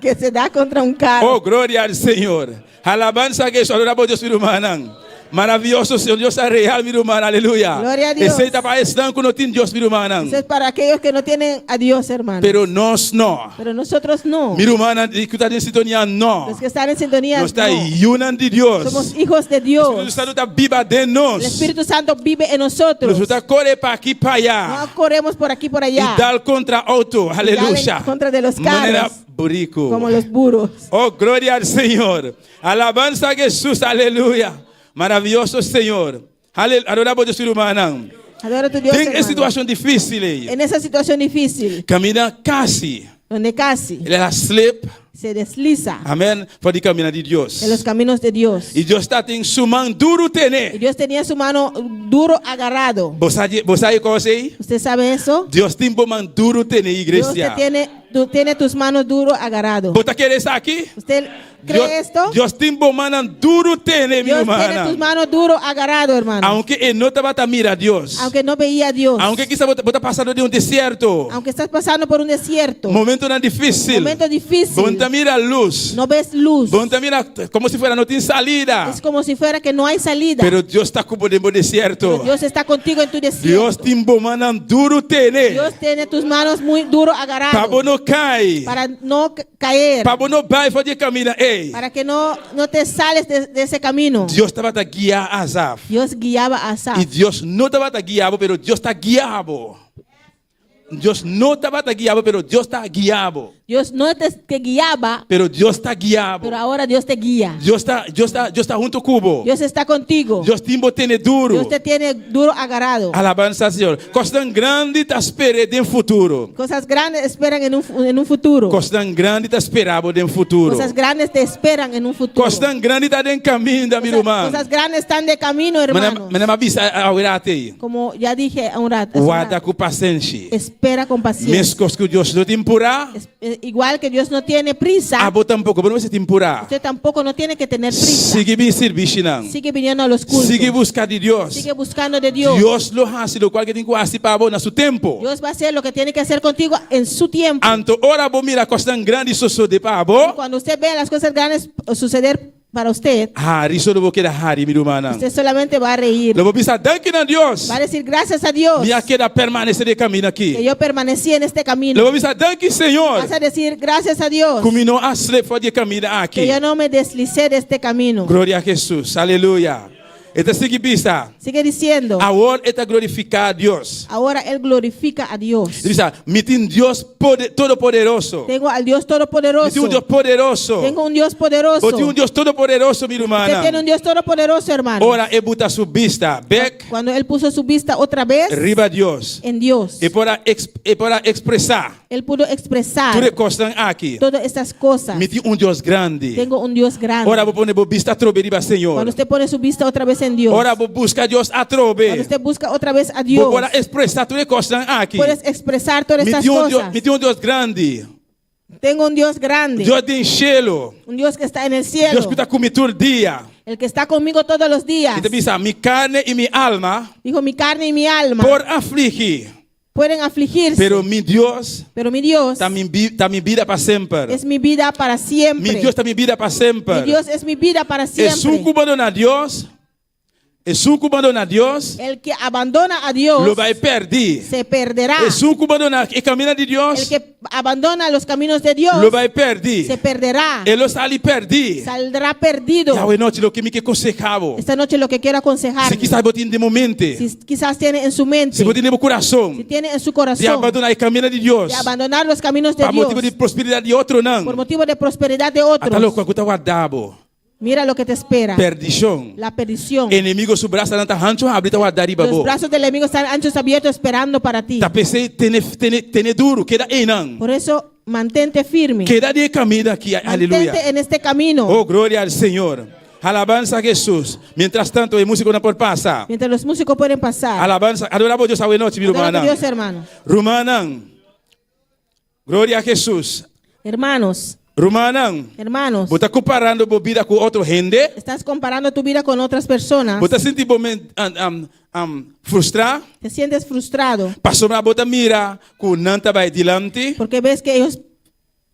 que se da contra un carro. Oh, gloria al Señor. Alabanza a Jesús. Adora bo Dios, mi rumannan. Maravilloso Señor. Dios ta real, mi ruman. Aleluya. Gloria a Dios. Esei ta pa esnan ku no tin Dios, mi rumannan. Eso es para aquellos que no tienen a Dios, hermano. Pero nos no. Pero nosotros no. Mi rumannan ku ta den sintonia no. Los que están en sintonía Nos ta no. yunan di Dios. Somos hijos de Dios. Spiritu Santu ta biba den nos. El Espíritu Santo vive en nosotros. Nos no ta kore pa aki pa allá. No corremos por aquí por allá. I dal kontra outo. Aleluya. En contra de los carros. Manera buriku. Como los burros. Oh, gloria al Señor. Alabanza a Jesús. Aleluya. Maravilloso Señor. Aleluya. Adora bo Dios rumannan. Adora tu Dios. Den e hermano. situashon difísil ei. En esa situación difícil. Kaminda kasi. Donde casi. El a slip. Se desliza. Amèn. For di kaminda di Dios. De los caminos de Dios. I Dios tatin su man duru tene. Y Dios tenía su mano duro agarrado. Bo sa bo sa e kos ei? Usted sabe eso? Dios tin bo man duru tene Dios te iglesia. tiene, tú tiene tus manos duro agarrado. Bo ta kere esaki? Usted cree esto? Dios tin bo mannan duru tene, mi Dios tiene hermana. tus manos duro agarrado, hermano. Aunke e no tabata mira Dios. Aunque no veía a Dios. Aunke kisas bo ta pasando den un desierto. Aunque estás pasando por un desierto. Momentonan difísil. Momento difícil. Bo no ta mira lus. No ves luz. Bo no ta mira komo si fuera no tin salida. Es como si fuera que no hay salida. Pero Dios ta ku bo den bo desierto. Pero Dios está contigo en tu desierto. Dios tin bo mannan duru tene. Dios tiene tus manos muy duro agarrado. Pa bo no kai. Para no caer. Pa bo no bai for di e kaminda ei. Para que no, no te sales de, de ese camino. Dios tabata guia Asaf. Dios guiaba a Asaf. I Dios no tabata guia bo, pero Dios ta guia bo. Dios no tabata guia bo, pero Dios ta guia bo. Dios no te, te guiaba, Pero Dios ta guia bo. pero ahora Dios te guía. Dios ta, Dios ta, Dios ta huntu ku bo. Dios está contigo. Dios tin bo tene duru. Dios te tiene duro agarrado. Alabansa al Señor. Kosnan grandi ta sper'é den futuro. Cosas grandes esperan en un, en un futuro. Kosnan grandi ta spera bo den futuro. Cosas grandes te esperan en un futuro. Kosnan grandi ta den kaminda, mi ruman. Cosas grandes están de camino, hermano. Manera m'a bisa un ratu ei. Como ya dije un rato. hace un Warda rato. ku pasenshi. Espera con paciencia. Meskos ku Dios no tin purá. Eh, Igual que Dios no tiene prisa. Abo tampoko, bo no mester tin purá. Usted tampoco no tiene que tener prisa. Sigui bin sirbishinan. Sigue viniendo a los cultos. Sigui buska di Dios. Sigue buscando de Dios. Dios lo hasi lokual ku e tin ku hasi pa bo na su tempu. Dios va a hacer lo que tiene que hacer contigo en su tiempo. Anto ora bo mira kosnan grandi sosodé pa bo. Cuando usted vea las cosas grandes suceder para usted, Hari so lo bo keda hari, mi rumannan. usted solamente va a reír. Lo bo bisa danki na Dios. Va a decir gracias a Dios Mi a keda permanesé den e kaminda aki. que yo permanecí en este camino. Lo bo bisa danki Señor. Vas a decir gracias a Dios Ku mi no a slip for di e kaminda aki. que yo no me deslicé de este camino. Gloria a Jesus. Aleluya. E ta sigui bisa. Sigue diciendo. Awor e ta glorifiká Dios. Ahora él glorifica a Dios. E ta bisa, Mi tin Dios poder, Todopoderoso. Tengo al Dios Mi tin un Todopoderoso. Dios poderoso. Tengo un Dios poderoso. Bo tin un Dios todopoderoso, mi Usted rumannan. tiene un Dios todopoderoso, hermano. Ora e buta su bista bèk Cuando él puso su vista otra vez riba Dios. en Dios, E por a e por a ekspresá él pudo expresar tur e kosnan aki. todas estas cosas. Mi tin un Dios grandi. Tengo un Dios grande. Ora bo pone bo bista atrobe riba Señor. Cuando usted pone su vista otra vez en Dios. Ora bo buska Dios atrobe. Cuando usted busca otra vez a Dios. Bo por a ekspresá tur e kosnan aki. Puedes expresar todas Mi estas tin un Dios, cosas. mi tin un Dios grandi. Tengo un Dios grande. Dios den shelu. Un Dios que está en el cielo. Dios ku ta ku mi tur dia. El que está conmigo todos los días. E ta bisa, mi karni i mi alma. Dijo, mi carne y mi alma. Por afligí. Pueden afligirse. Pero mi Dios. Pero mi Dios. Ta mi, ta mi bida pa semper. Es mi vida para siempre. Mi Dios ta mi bida pa semper. Mi Dios es mi vida para siempre. Esun ku bandoná Dios. Esun ku bandoná Dios. El que abandona a Dios. Lo bai pèrdí. Se perderá. Esun ku bandoná e kaminda di Dios. El que abandona los caminos de Dios. Lo bai pèrdí. Se perderá. E lo sali pèrdí. Saldrá perdido. Awe nochi loke mi ke konsehá bo. Esta noche lo que quiero aconsejar. Si kisas bo tin den bo mente. Si quizás tiene en su mente. Si bo tin den bo kurason. Si tiene en su corazón. Di abandoná e kaminda di Dios. De abandonar los caminos de Pa Dios. motibu di prosperidat di otronan. Por motivo de prosperidad de otros. Ata loke ku ta warda bo. Mira lo que te espera. Perdishon. La perdición. Enemigu su brasanan ta hanchu habrí ta warda riba Los bo. brazos del enemigo están anchos abiertos esperando para ti. Ta p'esei tene tene tene duru, keda einan. Por eso mantente firme. Keda den e kaminda aki, aleluya. Mantente en este camino. Oh, gloria al Señor. Alabansa a Hesus. Mientras tanto, e músikonan por pasa. Mientras los músicos pueden pasar. Alabansa, adorá bo Dios awe nochi, mi Adora a tu rumannan. Dios, hermano. Rumannan. Gloria a Hesus. Hermanos. Rumannan. Hermanos. Bo ta komparando bo bida ku otro hende? Estás comparando tu vida con otras personas? Bo ta sinti bo men, um, um, frustrá? Te sientes frustrado? Pasobra bo ta mira ku nan ta bai dilanti? Porque ves que ellos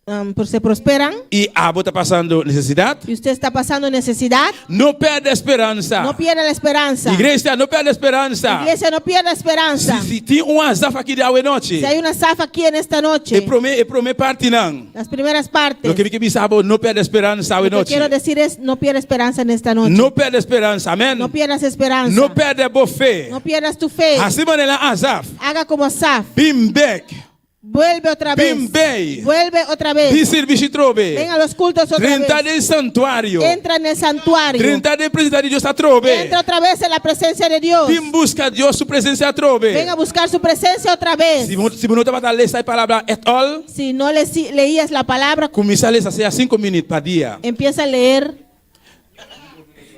um, se prosperan? I abo ta pasando nesesidat? Y usted está pasando necesidad? No pèrdè speransa. No pierda la esperanza. Iglesia, no pèrdè speransa. Iglesia, no pierda esperanza. Si, si tin un Asaf aki di awe nochi. Si hay un Asaf aquí en esta noche. E promé, e promé partinan. Las primeras partes. Loke mi ke bisa bo, no pèrdè speransa awe Lo que nochi. quiero decir es no pierda esperanza en esta noche. No pèrdè speransa, amèn. No pierdas esperanza. No pèrdè bo fe. No pierdas tu fe. Hasi manera Asaf. Haga como Asaf. Bin bèk. Vuelve otra vez. Bin bei. Vuelve otra vez. Bin sirbishi atrobe. Ven a los cultos otra Drenta vez. den santuario. Entra en el santuario. Drenta den presensia di Dios atrobe. Entra otra vez en la presencia de Dios. Bin buska Dios su presensia atrobe. Ven a buscar su presencia otra vez. Si bo, si bo no tabata lesa e palabra at all. Si no le, leías la palabra. Kuminsá lesa sea sinku minüt pa dia. Empieza a leer.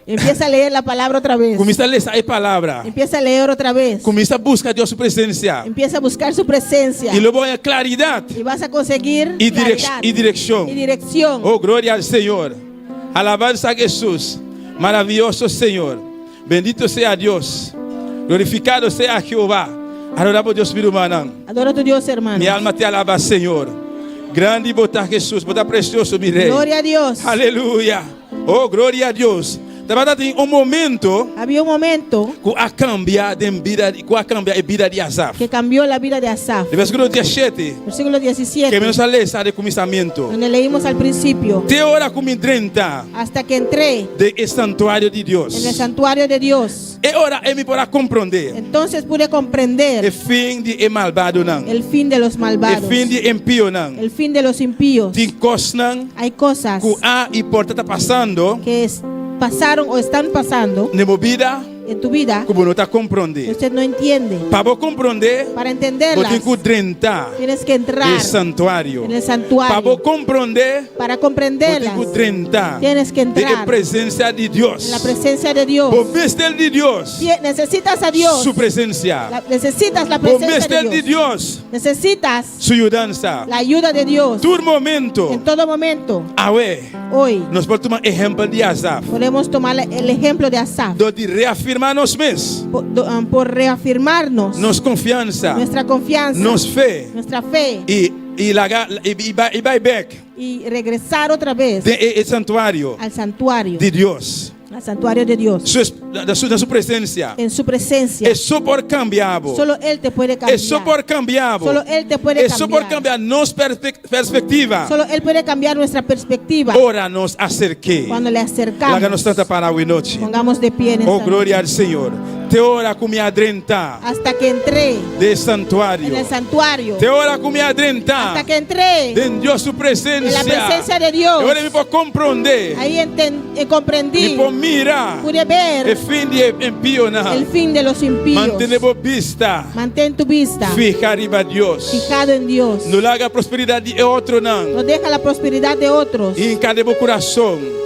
Empieza a leer la palabra otra vez. Kuminsá lesa e palabra. Empieza a leer otra vez. Kuminsá buska Dios su presensia. Empieza a buscar su presencia. I lo bo haña klaridat. Y vas a conseguir I, direk claridad. i direkshon. Y dirección. Oh, gloria al Señor. Alabanza a Jesús. Maravioso Señor. Bendito sea Dios. Glorificado sea Jehová. Adorá bo Dios, mi rumannan. Adora a tu Dios, hermano. Mi alma te alaba, Señor. Grandi bo ta Jesús, bo ta precioso, mi Rey. Gloria a Dios. Aleluya. Oh, gloria a Dios. Tabata tin un momento. Había un momento. Ku a kambia den bida, ku a kambia e bida di Asaf. Que cambió la vida de Asaf. Den versíkulo diesshete. Versículo 17. Ku nos a lesa den kuminsamentu. Donde leímos al principio. Te ora ku mi drenta. Hasta que entré. Den e santuario di Dios. En el santuario de Dios. E ora ei mi por a komprondé. Entonces pude comprender. E fin di e malbadonan. El fin de los malvados. E fin di e impionan. El fin de los impíos. Tin kosnan. Hay cosas. Ku a i por ta pasando. Que pasaron o están pasando. Den bo bida. En tu vida. Ku bo no ta komprondé. Usted no entiende. Pa bo komprondé. Para entenderlas. Bo tin ku drenta. Tienes que entrar. Den santuario. En el santuario. Pa bo komprondé. Para comprenderlas. Bo tin ku drenta. Tienes que entrar. Den e presensia di Dios. En la presencia de Dios. Bo mester di Dios. Necesitas a Dios. Su presensia. La, necesitas la presencia Bo mester de di Dios. Dios. Necesitas. Su yudansa. La ayuda de Dios. Tur momento. En todo momento. Awe. Hoy. Nos por tuma ehèmpel di Asaf. Podemos tomar el ejemplo de Asaf. Dor di reafirmá nos mes. Por, um, por reafirmarnos. Nos konfiansa. Nuestra confianza. Nos fe. Nuestra fe. I i laga i i bai i bai bèk. Y regresar otra vez. Den e, e santuario. Al santuario. Di Dios. Al santuario de Dios. Su, na, su, na su presensia. En su presencia. E so por kambia bo. Solo Él te puede cambiar. E so por kambia bo. Solo Él te puede E so por cambiar. kambia nos perspektiva. Solo Él puede cambiar nuestra perspectiva. Ora nos aserk'é. Cuando le acercamos. Laga nos lanta para awe nochi. Pongamos de pie en Oh, esta gloria noche. al Señor. Te ora ku mi a drenta Hasta que entré den santuario. en el santuario. Te ora ku mi a drenta Hasta que entré den Dios su presensia. en la presencia de Dios. E ora mi por komprondé. Ahí comprendí. Mi por mira. Pude ver E fin di impionan. el fin de los impíos. Mantené bo bista. Mantén tu vista. Fihá riba Dios. Fijado en Dios. No laga prosperidat di otronan. No deja la prosperidad de otros. Hinka den bo kurason.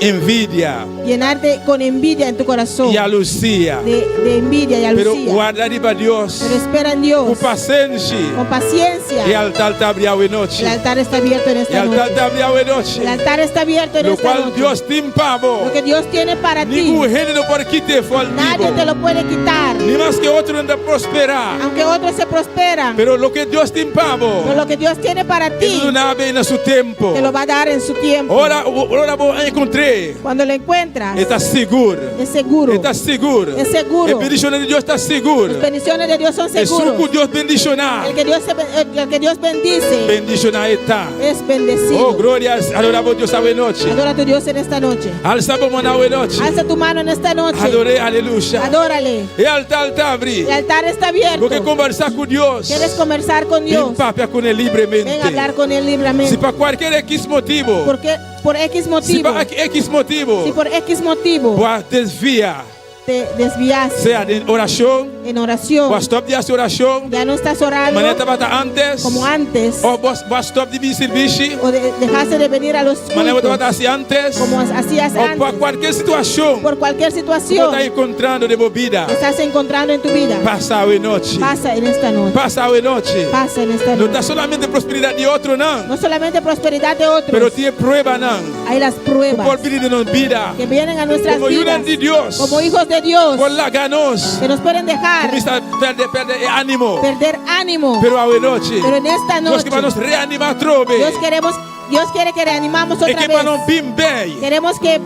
Envidia. Llenarte con envidia en tu corazón. Yalusia. De envidia y Pero jalusía. warda riba Dios. Pero espera en Dios. Ku pasenshi. Con paciencia. E altar ta habrí awe nochi. El altar está abierto en E esta altar noche. ta habrí awe nochi. El altar está abierto en Lo esta kual noche. Dios tin pa bo. Lo que Dios tiene para ti. Ningun hende no por kit'é for di Nadie te lo puede quitar. Ni maske otronan ta prosperá. Aunque otros se prosperan. Pero loke Dios tin pa bo. Pero lo que Dios tiene para ti. E lo duna na su tempu. Te lo va a dar en su tiempo. Ora, ora bo enkontr'é. Cuando lo encuentras. E ta sigur. Es seguro. E ta sigur. Es seguro. E bendishon di Dios ta sigur. Las bendiciones de Dios son Esun seguros. ku Dios bendishoná. El que Dios, el que Dios bendice. Bendishoná e ta. Es bendecido. Oh, gloria. Adorá bo Dios awe nochi. Adora a tu Dios en esta noche. Alsa bo man awe nochi. Alza tu mano en esta noche. Ador'é, aleluya. Adórale. E altar ta habrí. El altar está abierto. Bo ke kombersá ku Dios. ¿Quieres conversar con Dios? Bin papia kuné libremente. Ven a hablar con Él libremente. Si pa kualke X motibu. Porque por X Si motivo. pa X motibu. Si por X motivo. Bo a desviá. Te desviaste. Sea den orashon. En oración. Bo a stòp di hasi orashon. Ya no estás orando. Manera tabata antes. Como antes. Òf bo a stòp di bin sirbishi. O dejaste de venir a los Manera cultos. tabata hasi antes. Como hacías Òf pa antes. kualke situashon. Por cualquier situación. Ku bo ta enkontrando den bo bida. Estás encontrando en tu vida. Pasa awe nochi. Pasa en esta noche. Pasa awe nochi. Pasa en esta No noche. ta solamente prosperidat di otronan. No solamente prosperidad de otros. Pero tin pruebanan. Hay las pruebas. Por bini den nos bida. Que vienen a nuestras Komo vidas. yunan di Dios. Como hijos de Dios. Por laga nos. Que nos pueden dejar. Kuminsá pèrdè pèrdè ánimo. Perder ánimo. Pero awe nochi. Pero en esta Dios noche. ke pa nos reanimá atrobe. Dios queremos, Dios quiere que reanimamos E otra ke pa vez. nos bin bei. Queremos que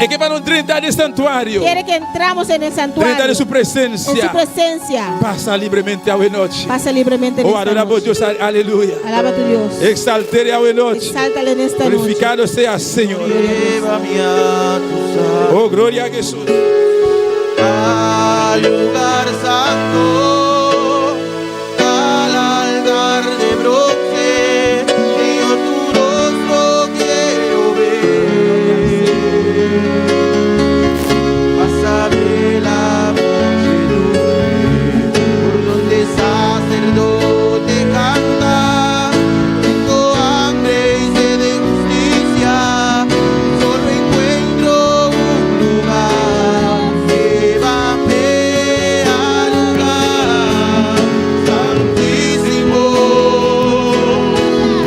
E ke pa nos drenta den santuario. quiere que entramos en el santuario. Drenta den su presensia. En su presencia. Pasa libremente awe nochi. Pasa libremente en Oh, esta adorá noche. Dios, aleluya. Alaba a tu Dios. Eksalt'é awe nochi. Exáltale en esta noche. Glorifikado sea Señor. Oh, gloria a Jesús. Al lugar santo, al altar de bronce, yo tu rostro quiero ver. Pásame la muchedumbre, por donde sacerdote canta. Tengo hambre y sed de justicia, solo encuentro un lugar. Llévame al lugar santísimo,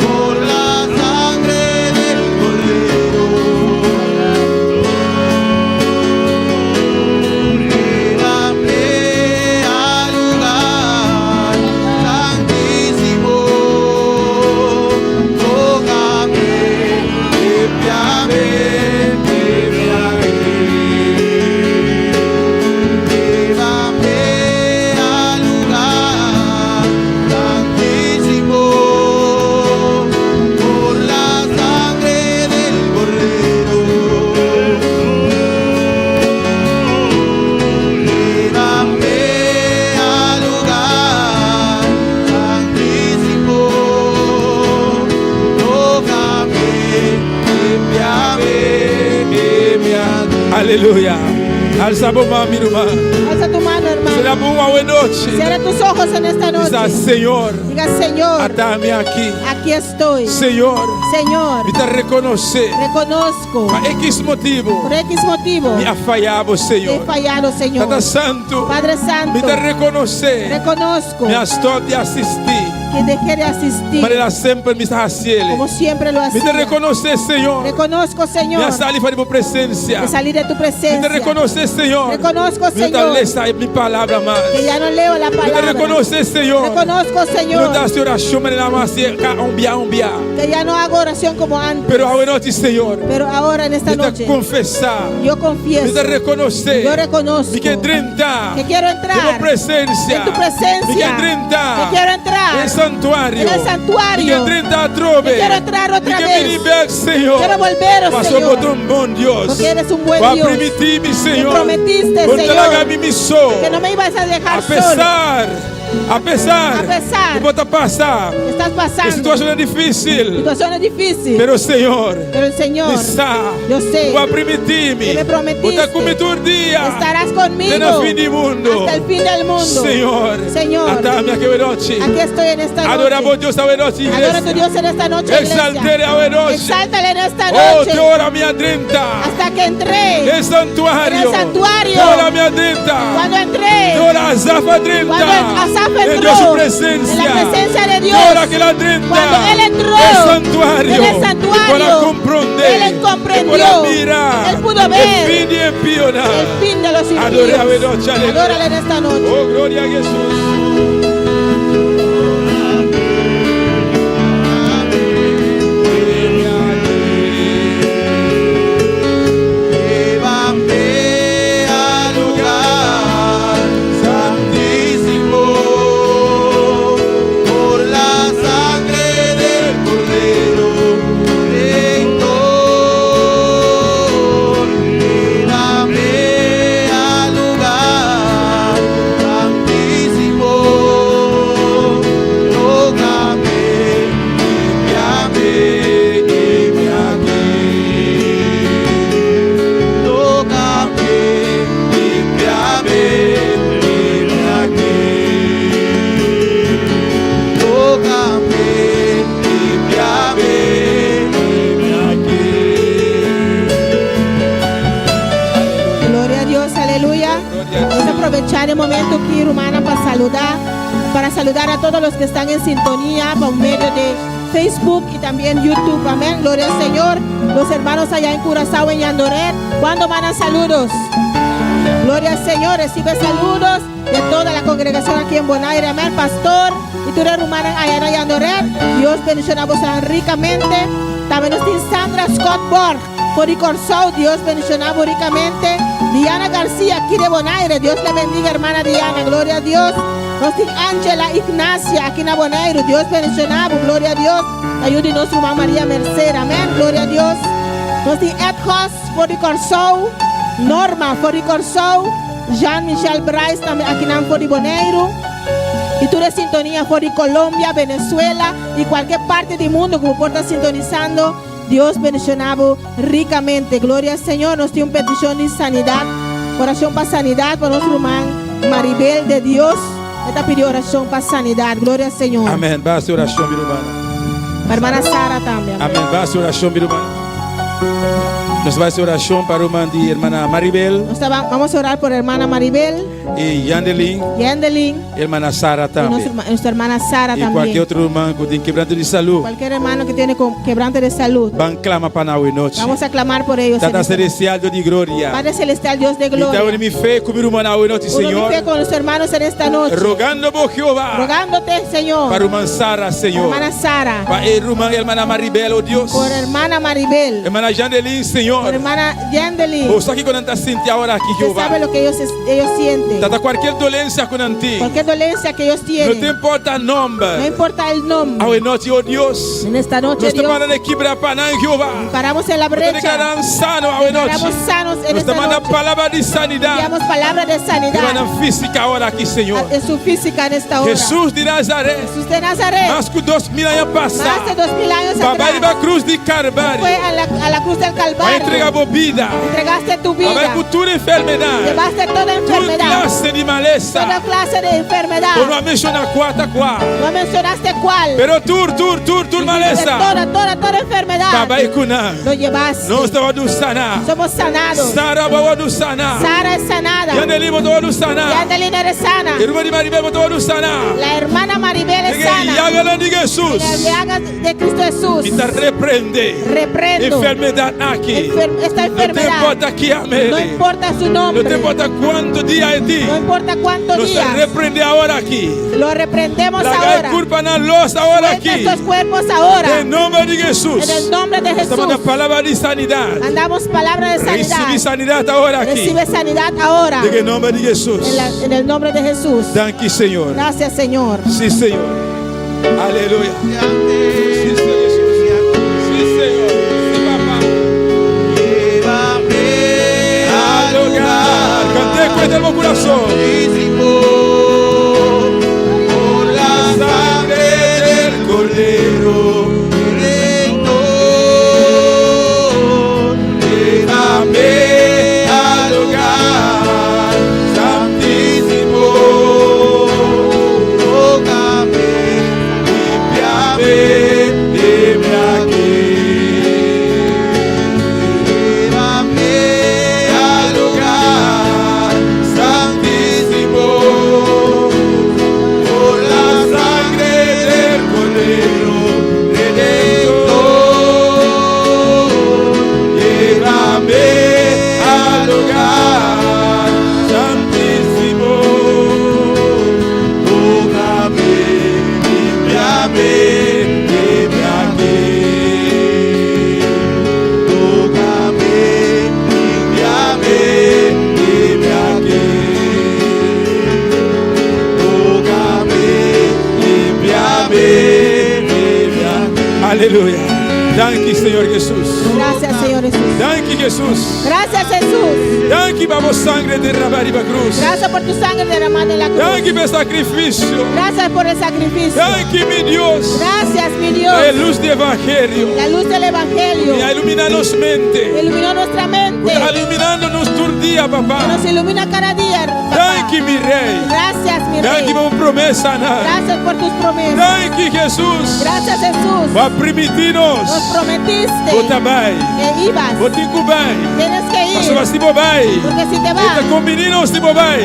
por la sangre del Cordero. Llévame al lugar santísimo, tócame, límpiame, límpiame. Llévame al lugar santísimo, por la sangre del Cordero. Llévame al lugar santísimo, tócame, límpiame, límpiame. Aleluya. Alsa bo man, mi ruman. Alza tu mano, hermano. Sera bo wowo awe nochi. Cierra tus ojos en esta noche. Bisa Señor. Diga, Señor. Ata mi aki. Aquí estoy. Señor. Señor. Mi ta rekonosé. Reconozco. Pa X motibu. Por X motivo. Mi a faya bo, Señor. Te he fallado, Señor. Tata Santu. Padre Santo. Mi ta rekonosé. Reconozco. Mi a stòp di asistí. Que dejé de asistir. Manera semper mi sa hasié. Como siempre lo Mi hacía. ta rekonosé, Señor. Reconozco, Señor. Mi a sali for di bo presensia. Que salí de tu presencia. Mi ta rekonosé, Señor. Reconozco, Mi no ta Señor. lesa mi palabra mas. Que ya no leo la Mi ta palabra. rekonosé, Señor. Reconozco, Señor. Mi no ta hasi orashon manera m'a hasi un bia un bia. Que ya no hago hago oración como antes. Pero awe nochi, Señor, Pero ahora en esta mi ta noche, konfesá, yo mi confieso, ta rekonosé, yo reconozco mi ke drenta que quiero entrar den bo presensia, en tu presencia, mi ke drenta que quiero entrar den santuario, en el santuario, mi ke drenta atrobe, que quiero entrar otra mi ke vez, bini bèk, Señor, quiero volver, oh Paso Señor, bo ta un bon Dios, porque eres un buen Bo a Dios, primintí mi, que Señor, prometiste, bo no ta Señor, laga mi mi so, que no me ibas a dejar a solo. pesar, a pesar, A pesar ku bo ta pasa, Estás e pasando situashonnan difísil, situaciones difíciles, pero Señor, pero el Señor, mi sa, yo sé ku bo a primintí mi, que me prometiste, bo ta ku mi tur dia, estarás conmigo te na fin di mundu, hasta el fin del mundo. Señor, Señor, ata mi aki awe nochi, aquí estoy en esta adorá noche. bo Dios awe nochi, Adora a tu iglesia, Dios en esta noche, iglesia. Exalt'é awe nochi, Exáltale en esta oh, noche. te ora mi a drenta, Hasta que entré den santuario, En el santuario. te ora mi a drenta, Cuando entré, te ora Asaf a drenta, Cuando Asaf den entró, Dios su presensia, en la presencia de Dios, te ora ku el a drenta, cuando él entró, den santuario, en el santuario, el por a komprondé, él comprendió, el por a mira, él pudo ver, e fin di e impionan, el fin de los impíos. Ador'é awe nochi, aleluya. Adórale en esta noche. Oh, gloria a Jesús. Llévame al lugar santísimo por la sangre del Cordero Redentor. Llévame al lugar santísimo. Tócame, límpiame, heme aquí. Tócame, límpiame, heme aquí. Tócame, límpiame, heme aquí. Gloria a Dios, aleluya. Vamos a aprovechar el momento aquí, hermana, para saludar, para saludar a todos los que están en sintonía por medio de Facebook y también YouTube. Amén. Gloria al Señor. Los hermanos allá en Curazao, en Yandoret, ¿cuándo mandan saludos? Gloria al Señor. Recibe saludos de toda la congregación aquí en Bonaire. Amén. Pastor y tú eres hermana allá en Yandoret. Dios bendiciona a vos ricamente. También nos tiene Sandra Scott Borg. For di Kòrsou, Dios bendiciona bo ricamente. Diana García, aquí de Bonaire. Dios le bendiga, hermana Diana. Gloria a Dios. Nos tiene Angela Ignacia, aquí en Bonaire. Dios bendiciona bo, gloria a Dios. Ayude nuestra mamá María Merced. Amén. Gloria a Dios. Nos tiene Ed Hoss, for di Kòrsou. Norma, for di Kòrsou. Jean-Michel Bryce, tambe aki na for di Bonaire. Y tur sintonia for di Colombia, Venezuela y cualkier parti di mundo cu por ta sintonisando. Dios bendiciona bo ricamente. Gloria al Señor. Nos tin un peticion di sanidad. Oracion pa sanidad pa nos ruman Maribel de Dios. E ta pidi oracion pa sanidad. Gloria al Señor. Amén. Ban haci oracion, mi ruman. Hermana Sara tambe. Amén. Ban haci oracion, mi ruman. Nos ta bay haci oracion pa ruman di hermana Maribel. Nos vamos a orar por hermana Maribel. Y Yandelin. Yandelin. Hermana Sara tambe. Y nuestra hermana Sara Y también. cualkier otro ruman cu tin quebranto di salud. Cualquier hermano que tiene quebranto de salud. Ban clama pa nan awe nochi. Vamos a clamar por ellos. Tata en esta Celestial, Dios de gloria. Padre Celestial, Dios de Mi gloria. ta uni mi fe cu mi rumannan awe nochi, Uno mi Señor. fe con nuestros hermanos en esta noche. Rogando bo Jehová. Rogándote, Señor. Pa ruman Sara, Señor. Hermana Sara. Pa e ruman hermana Maribel, oh Dios. Por hermana Maribel. Hermana Yandelin, Señor. Por hermana Yandelin. Bo sa kico nan ta sinti awor aki, Usted Jehová. sabe lo que ellos sienten. Tata, cualkier dolencia cu nan tin. Cualquier dolencia que ellos tienen. No ta importa nomber. No importa el nombre. Awe nochi, oh Dios. En esta noche, Nos Dios. ta para kibra pa nan, Jehová. Paramos en la Nos brecha. declaramos sano, awe nochi. Declaramos sanos en Nos esta manda noche. palabra di sanidad. Enviamos palabra de sanidad. Riba nan fisico awor aki, Señor. En su física en esta hora. Jesús di Nazaret. Jesús de Nazaret. Mas cu 2000 aña pasa. Más de 2000 años B'a bay atrás. riba cruz di Calvario. Fue a la cruz del Calvario. B'a entrega bo bida. Entregaste tu vida. B'a bay cu tur enfermedad. Llevaste toda Tur enfermedad. clase di malesa. Toda clase de enfermedad. Bo no a menciona cua ta cua. No mencionaste cuál. Pero tur, tur, tur, tur malesa. Toda, toda, toda enfermedad. B'a bay cu nan. Lo llevaste. Nos ta wordo sana. Somos sanados. Sara a wordo sana. Sara es sanada. Yandelin a wordo sana. Yandelin eres sana. Ruman di Maribel a wordo sana. La hermana Maribel es sana. Llaganan di Jesús. En llagas de Cristo Jesús. Mi ta reprende. Reprendo. Enfermedad aki. Esta No enfermedad. importa ki yam'é. No importa su No nombre. ta importa kuantu dia e tin. No importa cuántos Nos días. reprendé awor aki. Lo reprendemos Laga e ahora. kurpanan los awor Suelta aki. estos cuerpos ahora. Den nòmber di Hesus. En el nombre de Nos ta manda Jesús. palabra di sanidat. Mandamos palabra de sanidad. Risibí sanidat awor aki. Recibe sanidad ahora. Den nòmber di Hesus. En el nombre de Jesús. Danki, Señor. Gracias, Señor. Sí, Señor. Aleluya. Sí, Señor Jesús. Sí, Señor. Sí, papá. Al lugar. Kant'é ku henter bo kurason. Por la sangre del Cordero Redentor, llévame al lugar santísimo. Tócame, límpiame, heme aquí. Llévame al lugar santísimo. Por la sangre del Cordero Redentor, llévame al lugar santísimo. Tócame, límpiame, heme aquí. Tócame, límpiame, heme aquí. Tócame, límpiame, límpiame. Aleluya. Danki, Señor Hesus. Gracias, Señor Jesús. Danki, Hesus. Gracias, Jesús. Danki pa bo sanger derramá riba krus. Gracias por tu sangre derramada en la cruz. Danki pa e sakrifisio. Gracias por el sacrificio. Danki, mi Dios. Gracias, mi Dios. E lus di Evangelio. La luz del Evangelio. I a iluminá nos mente. Iluminó nuestra mente. Ta iluminando nos tur dia, Que papá. nos ilumina cada día. papá. Danki, mi Rei. Gracias, mi Danki Rey. pa bo promesanan. Gracias por tus promesas. Danki, Hesus. Gracias, Jesús. Bo a primintí nos. Nos prometiste Bo ta bai. que ibas. Bo tin ku bai. Tienes que ir. Pasobra si bo bai. Porque si te E ta vas, kumbiní nos si bo bai.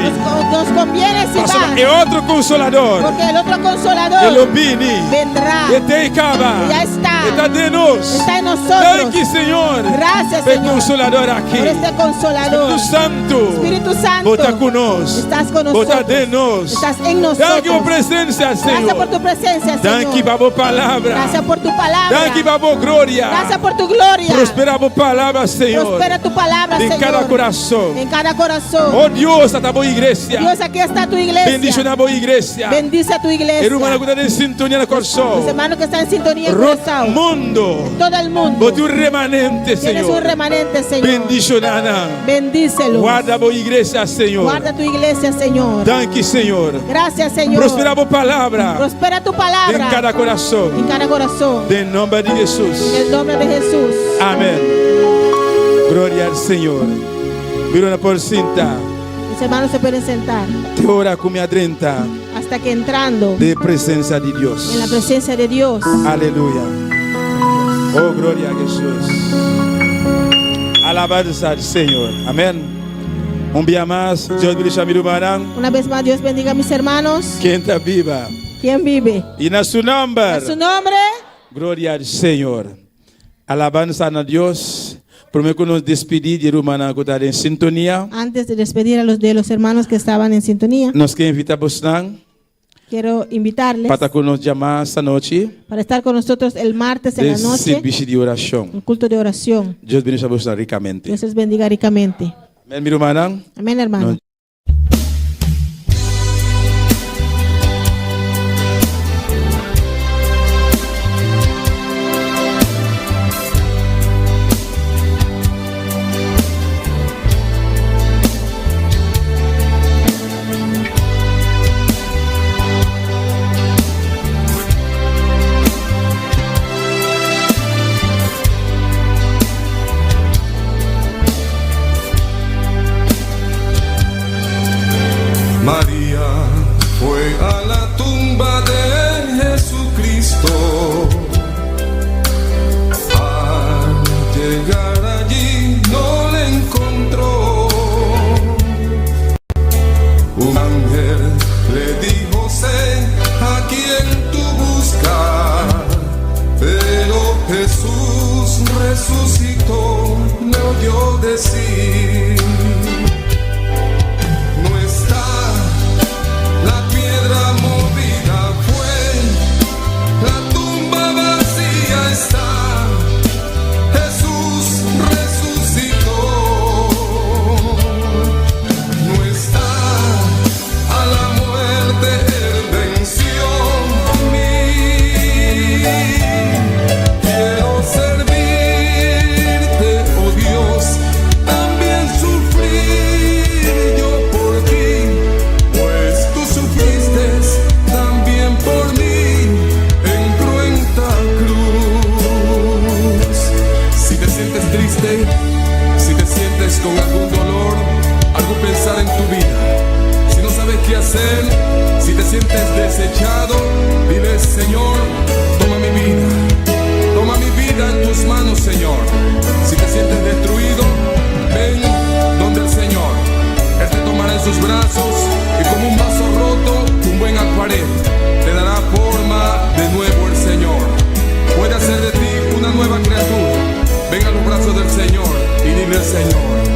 nos conviene si Pasobra vas. e otro konsoladó. Porque el otro E lo consolador bini. vendrá. E t'ei kaba. Ya está. E ta den nos. Está en nosotros. Danki, Señor. Gracias, E Señor. konsoladó aki. Por este consolador. Spiritu Santu. Espíritu Santo. Bo ta ku nos. Estás con Bo ta nosotros. den nos. Estás en nosotros. Danki pa bo presensia, Gracias por Señor. tu presencia, Señor. Danki pa bo palabra. Gracias por tu palabra. Danki pa bo gloria. Gracias por tu gloria. Prosperá bo palabra, Señor. Prospera tu palabra, Den Señor. kada kurason. En cada corazón. Oh Dios, ata bo iglesia. Dios, aquí está tu iglesia. Bendishoná bo iglesia. Bendice a tu iglesia. E rumannan ku ta den sintonia na Los Kòrsou. hermanos que están en sintonía en Rònt Curazao. mundu. Todo el mundo. Bo tin un remanente, Tienes un Señor. remanente, Señor. Bendishoná nan. Bendícelo. Warda bo iglesia, Señor. Guarda tu iglesia, Señor. Danki, Señor. Gracias, Señor. Prosperá bo palabra. Prospera tu palabra. Den kada kurason. En cada corazón. Den nòmber di Hesus. En el nombre de Jesús. Amèn. Gloria na Señor. Mi rumannan por sinta. Mis hermanos se pueden sentar. Te ora ku mi a drenta Hasta que entrando den presensia di Dios. en la presencia de Dios. Aleluya. Oh, gloria na Hesus. Alabansa na Señor. Amèn. Un dia mas, Dios bendishoná mi rumannan. Una vez más, Dios bendiga a mis hermanos. Ken ta biba? ¿Quién vive? I na su nòmber. A su nombre. Gloria na Señor. Alabansa na Dios. Promé ku nos despedí di rumannan ku ta den sintonia. Antes de despedir a los de los hermanos que estaban en sintonía, Nos ke invitá boso quiero invitarles pa ta ku nos djamars anochi. para estar con nosotros el martes en Den la noche, servisio di orashon. un culto de oración. Dios bendishoná boso rikamente. Dios les bendiga ricamente. Amèn, mi rumannan. Amén, hermano. No. No está la piedra movida fue, la tumba vacía está. Jesús resucitó. No está a la muerte él venció. Mí. Quiero servirte, oh Dios, también sufrir yo por ti, pues tú sufriste también por mí en cruenta cruz. Si te sientes triste, si te sientes con algún dolor, algún pensar en tu vida, si no sabes qué hacer, si te sientes desechado, dile: Señor, toma mi vida. Toma mi vida en tus manos, Señor. Si te sientes destruido, ven donde el Señor. Él te tomará en sus brazos y, como un vaso roto, un buen alfarero, te dará forma de nuevo el Señor. Puede hacer de ti una nueva criatura. Ven a los brazos del Señor y dile al Señor.